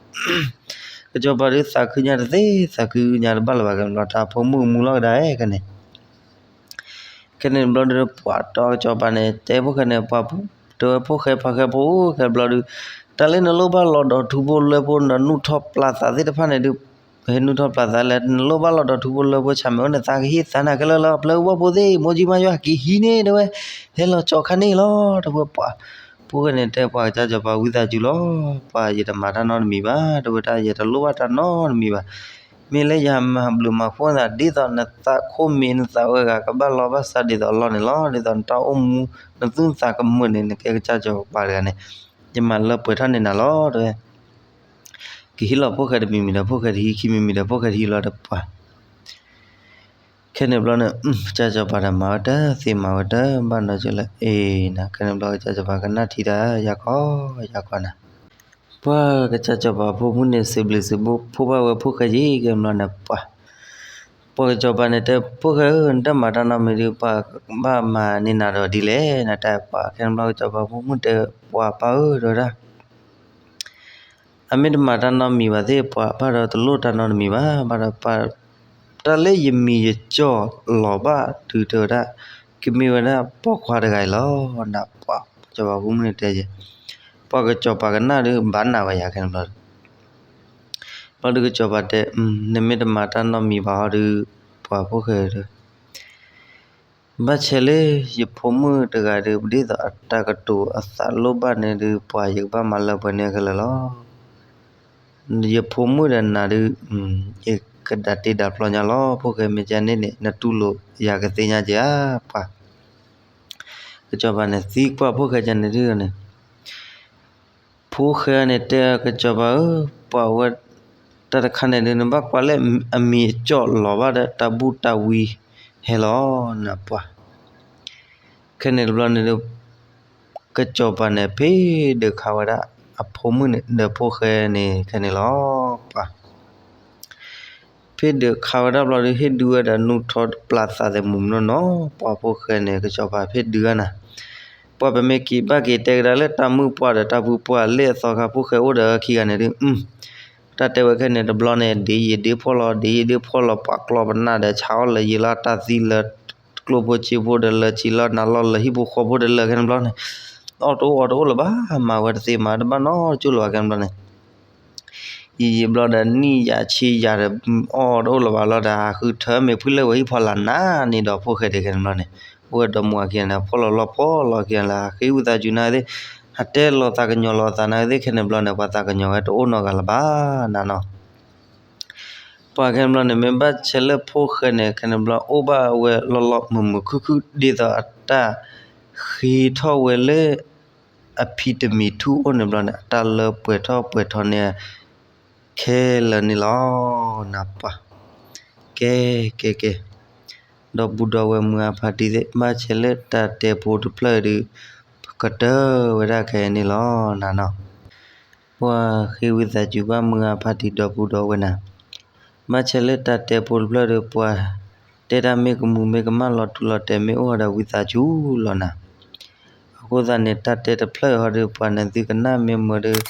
ကစီၤပၤဒုးသးခုညါတသ့ သးခုညါတဘၣ်လၢၤဘၣ် ခဲန့ၣ်ဘျီ တၢ်ဖိမုၣ်မူလီၤကဒါခဲန့ၣ် ခဲန့ၣ်ဘျီဒီး ပှၤတီကစီၤပၤန့ၣ် တဲဖိၣ်ဃဲန့ၣ် ပှၤတဲဝဲဖိၣ်ဃဲဖးဃဲဖိ ခဲဘျီဒီး တၢ်လၢနလိၣ်ဘၣ်လီၤဒီးထူဖိလၢဖိ နနူၢ်ထီၣ်ပျၢ်သးသ့ၣ်တဖၣ်န့ၣ်ဒုး ဟဲနူၢ်ထီၣ်ပျၢ်သးလဲၣ်, နလိၣ်ဘၣ်လီၤဒီးထူဖိလၢဖိ ဆၣ်မဲာ်အိၣ်န့ၣ် သးကဟ့ၣ်သးနၤခဲလၢာ်လီၤ. ပျဲဝဲဖိသ့ၣ် မိၢ်ကၠံမါယွၤက့ၤဟံးန့ၢ်တဲဝဲ, ဟဲလီၤကၠီခါန့ၣ်လီၤ တဲဝဲ. ပှၤဖိၣ်ဃဲန့ၣ်တဲပှၤကစၢ်စီၤပၤ ဝံသးစူၤလီၤ ပှၤယတမၤတၢ်နီတမံၤဘၣ် တဲဝဲဒၣ်. ယတလိၣ်ဘၣ်တၢ်နီတမံၤဘၣ်. မ့ၢ်လၢယမၤဘျုးမၤဖှိၣ်နၤ ဒ်သိးနသးခိၣ်မံၤနသးဝဲဂၤ ကဘၣ်လီၤဘၣ်စးဒ်သိးအလီၢ်န့ၣ်လီၤ. ဒ်သိးနတၢ်အိၣ်မူ နသူၣ်နသးကမုာ်န့ၣ် နကဲကစၢ်စီၤပၤတဂၤန့ၣ် ယမၤလၢပှဲၤထီၣ်န့ၢ်နၤလီၤ တဲဝဲ. ကဟံးလီၤဖိၣ်ဃဲတမံၤမံၤဒီး ဖိၣ်ဃဲတဟံး ခံမံၤမံၤဒီး ဖိၣ်ဃဲတဟံးလီၤဒီး ပှၤ ခဲန့ၣ်ဘျီန့ၣ် ကစၢ်စီၤပၤတမၤဝဲတသ့ မၤဝဲတဘၣ်နီတစဲးလၢၤ အ့နၤ. ခဲန့ၣ်ဘျီ ကစၢ်စီၤပၤကနၣ်ထံၣ်တၢ် ယၤကီယၤကီနၤ. ပှၤကစၢ်စီၤပၤဖိမုၣ်န့ၣ် စံးဘျုးစံးဖှိၣ်ဘၣ်ဝဲဖိၣ်ဃဲယံၤ ခဲန့ၣ်ဘျီန့ၣ် ပှၤ ပှၤကစီၤပၤန့ၣ်တဲ ဖိၣ်ဃဲဧၢ နတမၤတၢ်နီတမံၤဒီး ပှၤဘၣ်မၤန့ၢ်နၤဒီးဒ်လဲၣ် နတဲပှၤ. ခဲန့ၣ်ဘျီ ကစီၤပၤဖိမုၣ်တဲ ပှၤပၢ်ဧၢ တဲဝဲဒၣ် အမ့ၢ်တမၤတၢ်နီတမံၤဘၣ်သ့ၣ် ပှၤဘၣ်ဒီးတလိၣ်တၢ်နီတမံၤဘၣ် ဘၣ်ဒီးပှၤ တၢ်လၢယမံၤယကၠီၣ်လီၤဘၣ်ဒုးတဲဝဲဒၣ် ကမ့ၢ်ဝဲဒၣ်ပိာ်ခွါတဂၤအံၤလီၤ နပှၤ ကစီၤပၤဖိမုၣ်န့ၣ်တဲယဲ ပှၤကစီၤပၤကနၣ်ဒီး ဘၣ်နၤဝဲယၤ ခဲန့ၣ်ဘျီ ဘျီဒုးကစီၤပၤတဲ နမ့ၢ်တမၤတၢ်နီတမံၤဘၣ်ဟီဒီး ပှၤဖိၣ်ဃဲဒီး ဘၣ်ဆဲးလၢယဖိမုၣ်တဂၤဒီး ဒ်သိးအတၢ်ကတိၤအသးလိၣ်ဘၣ်န့ၣ်ဒီး ပှၤယကဘၣ်မၤလၢပှဲၤန့ၢ်ခဲလၢာ်လီၤ. ယဖိမုၣ်ဒီးနၤဒီး ယကဒၣ်တ့ဒၣ်ဖျီညါလီၤ. ဖိၣ်ဃဲမ့ၢ်ကန့ၣ်န့ၣ် နတူၢ်လိာ်ယၤကသ့ညါက့ၤဧါ ပှၤ ကစီၤပၤန့ၣ်သံကွၢ်ဖိၣ်ဃဲကန့ၣ်ဒုးန့ၣ် ဖိၣ်ဃဲန့ၣ်တဲကစီၤပၤဧၢ ပှၤဝဲ တၢ်တခါန့ၣ်ဒုး နဘၣ်ကွၢ်လၢအမံၤအကၠီၣ်လီၤဘၣ်ဒီး တၢ်ဘူၣ်တၢ်ဝံဟဲလီၤ နပှၤ ခဲန့ၣ်တဘျီန့ၣ်ဒီး ကစီၤပၤန့ၣ် ဖ့ဒုးခးဝဲဒၣ် အဖိမုၣ်န့ၣ် ဒီးဖိၣ်ဃဲန့ၣ် ခဲန့ၣ်လီၤ ပှၤ ဖ့ဒုးခးဝဲဒၣ်ဘျီဒီး ဟ့ၣ်ဒုးဝဲဒီးနူၢ်ထီၣ်ပျၢ်သးသဲးမုၢ်မနီၢ်နီၢ် ပှၤဖိၣ်ဃဲန့ၣ် ကစီၤပၤဖ့ဒုးဝဲနၤ ပှၤပမ့ၢ်က့ၤဘၣ်က့ၤတဲကဒါလၢတၢ်မုၣ်ပှၢ်ဒီးတၢ်ဖုပှၢ်လၢအသီခါ ဖိၣ်ဃဲအိၣ်ဒီးခံဂၤန့ၣ်ဒုး တၢ်တဲဝဲခဲန့ၣ်တဘျီန့ၣ် ဒ်ယံာ်ဒ်ဖှီၣ်လီၤ ဒ်ယံာ်ဒ်ဖှီၣ်လီၤ ပှၤကျီပနၢ်ဒီး ဆါအီၣ်လၢယံာ်လီၤ တၢ်သံလၢကျိၣ်ဖိစ့ဖိဒီး လၢဆံးလီၤနၤလီၤ လၢဟံၣ်ဖိဃီဖိဒီး လၢခဲန့ၣ်ဘျီန့ၣ် အီၣ်တအိၣ်အီတအိၣ်လၢၤဘၣ် မၤဝဲတသ့မၤတဘၣ်နီတကၠိၢ်လၢၤဘၣ် ခဲန့ၣ်ဘျီန့ၣ် ယံာ်ယံာ်ဘျီဒီး နံၣ်ယၤဆံယၤဒီး အီၣ်တအိၣ်လၢၤဘၣ်လီၤဒီး ဟးဃုထၢမ့ၢ်ဖုလၢဝဲဟံၣ်ဖီလာ်နၤန့ၣ်ဒီး ဖိၣ်ဃဲဒဲးခဲန့ၣ်ဘျီန့ၣ် အိၣ်ဝဲဒီမါဝၤခံဂၤန့ၣ် ဖှီၣ်လီၤလီၤဖှီၣ်လီၤခံဂၤလၢ ဟးဃ့ဝံသးစူၤနၤသ့ၣ် ဟးတဲလီၤသးကညီၤလီၤသးနၤသ့ၣ် ခဲန့ၣ်ဘျီန့ၣ် ပှၤသးကညီၤဝဲတအိၣ်နီတဂၤလၢၤဘၣ်နၤနီၤ ပှၤခဲန့ၣ်ဘျီန့ၣ် မ့ၢ်ဘၣ်ဆဲးလၢဖိၣ်ဃဲန့ၣ် ခဲန့ၣ်ဘျီ အိၣ်ဘၣ်ဝဲလီၤလီၤမုၢ်မုၢ်ခုၣ်ခုၣ် ဒ်သိးအတၢ်ဃ့ထီၣ်ဝဲလၢ အဖံတမံၤထူၣ်အိၣ်န့ၣ်ဘျီန့ၣ် အတၢ်လၢပှဲၤထီၣ်ပှဲၤထီၣ်န့ၣ် ခဲလၢာ်န့ၣ်လီၤ နပှၤ ကဲ ကဲ ကဲ ဒီပုၢ်ဒီဝဲၢ်မုၢ်အဖါတံၢ်သ့ၣ် ဘၣ်ဆဲးလၢတၢ်တဲဖိတဖျၢၣ်ဒီး ပကတၢၢ်ဝဲဒၣ်ခဲအံၤန့ၣ်လီၤနၤနီၤ ပှၤဃ့ဝံသးစူၤဘၣ်မုၢ်အဖါတံၢ်ဒီပုၢ်ဒီဝဲၢ်နၤ ဘၣ်ဆဲးလၢတၢ်တဲဖိတဖျၢၣ်ဒီး ပှၤတဲတၢ်မ့ၢ်ကမူၤမ့ၢ်ကမၣ်လီၤတူာ်လီၤတဲာ်မ့ၢ်အိၣ်ဒီးဝံသးစူၤလီၤနၤ အဃိသတးန့ၣ် တၢ်တဲတဖျၢၣ်ဟီဒီး ပှၤနသုကနၣ်မ့ၢ်မုာ်ဒီး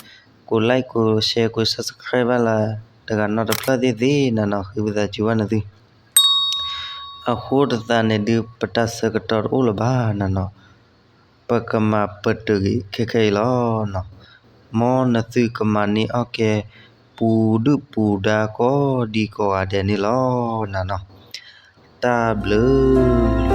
ကိး like ကိး share ကိး subscribe ဘၣ်လၢတဂၤနီတဖျၢၣ်သ့ၣ်သ့ၣ်နၤနီၤ ဃ့ဝံသးစူၤဘၣ်နသု အဃိတသးန့ၣ်ဒုး ပတၢ်ဆၢကတီၢ်တအိၣ်လၢၤဘၣ်နၤနီၤ ပကမၤပတုာ်ဂ့ၤခဲခဲအံၤလီၤနီၤ မ်နသုကမၤန့ၢ်အီၣ်ကဲ ပ ပူၤဒုၣ်ပူၤဒါကိးဒံကိးဂၤဒဲးန့ၣ်လီၤနၤနီၤ. တၢ်ဘျုး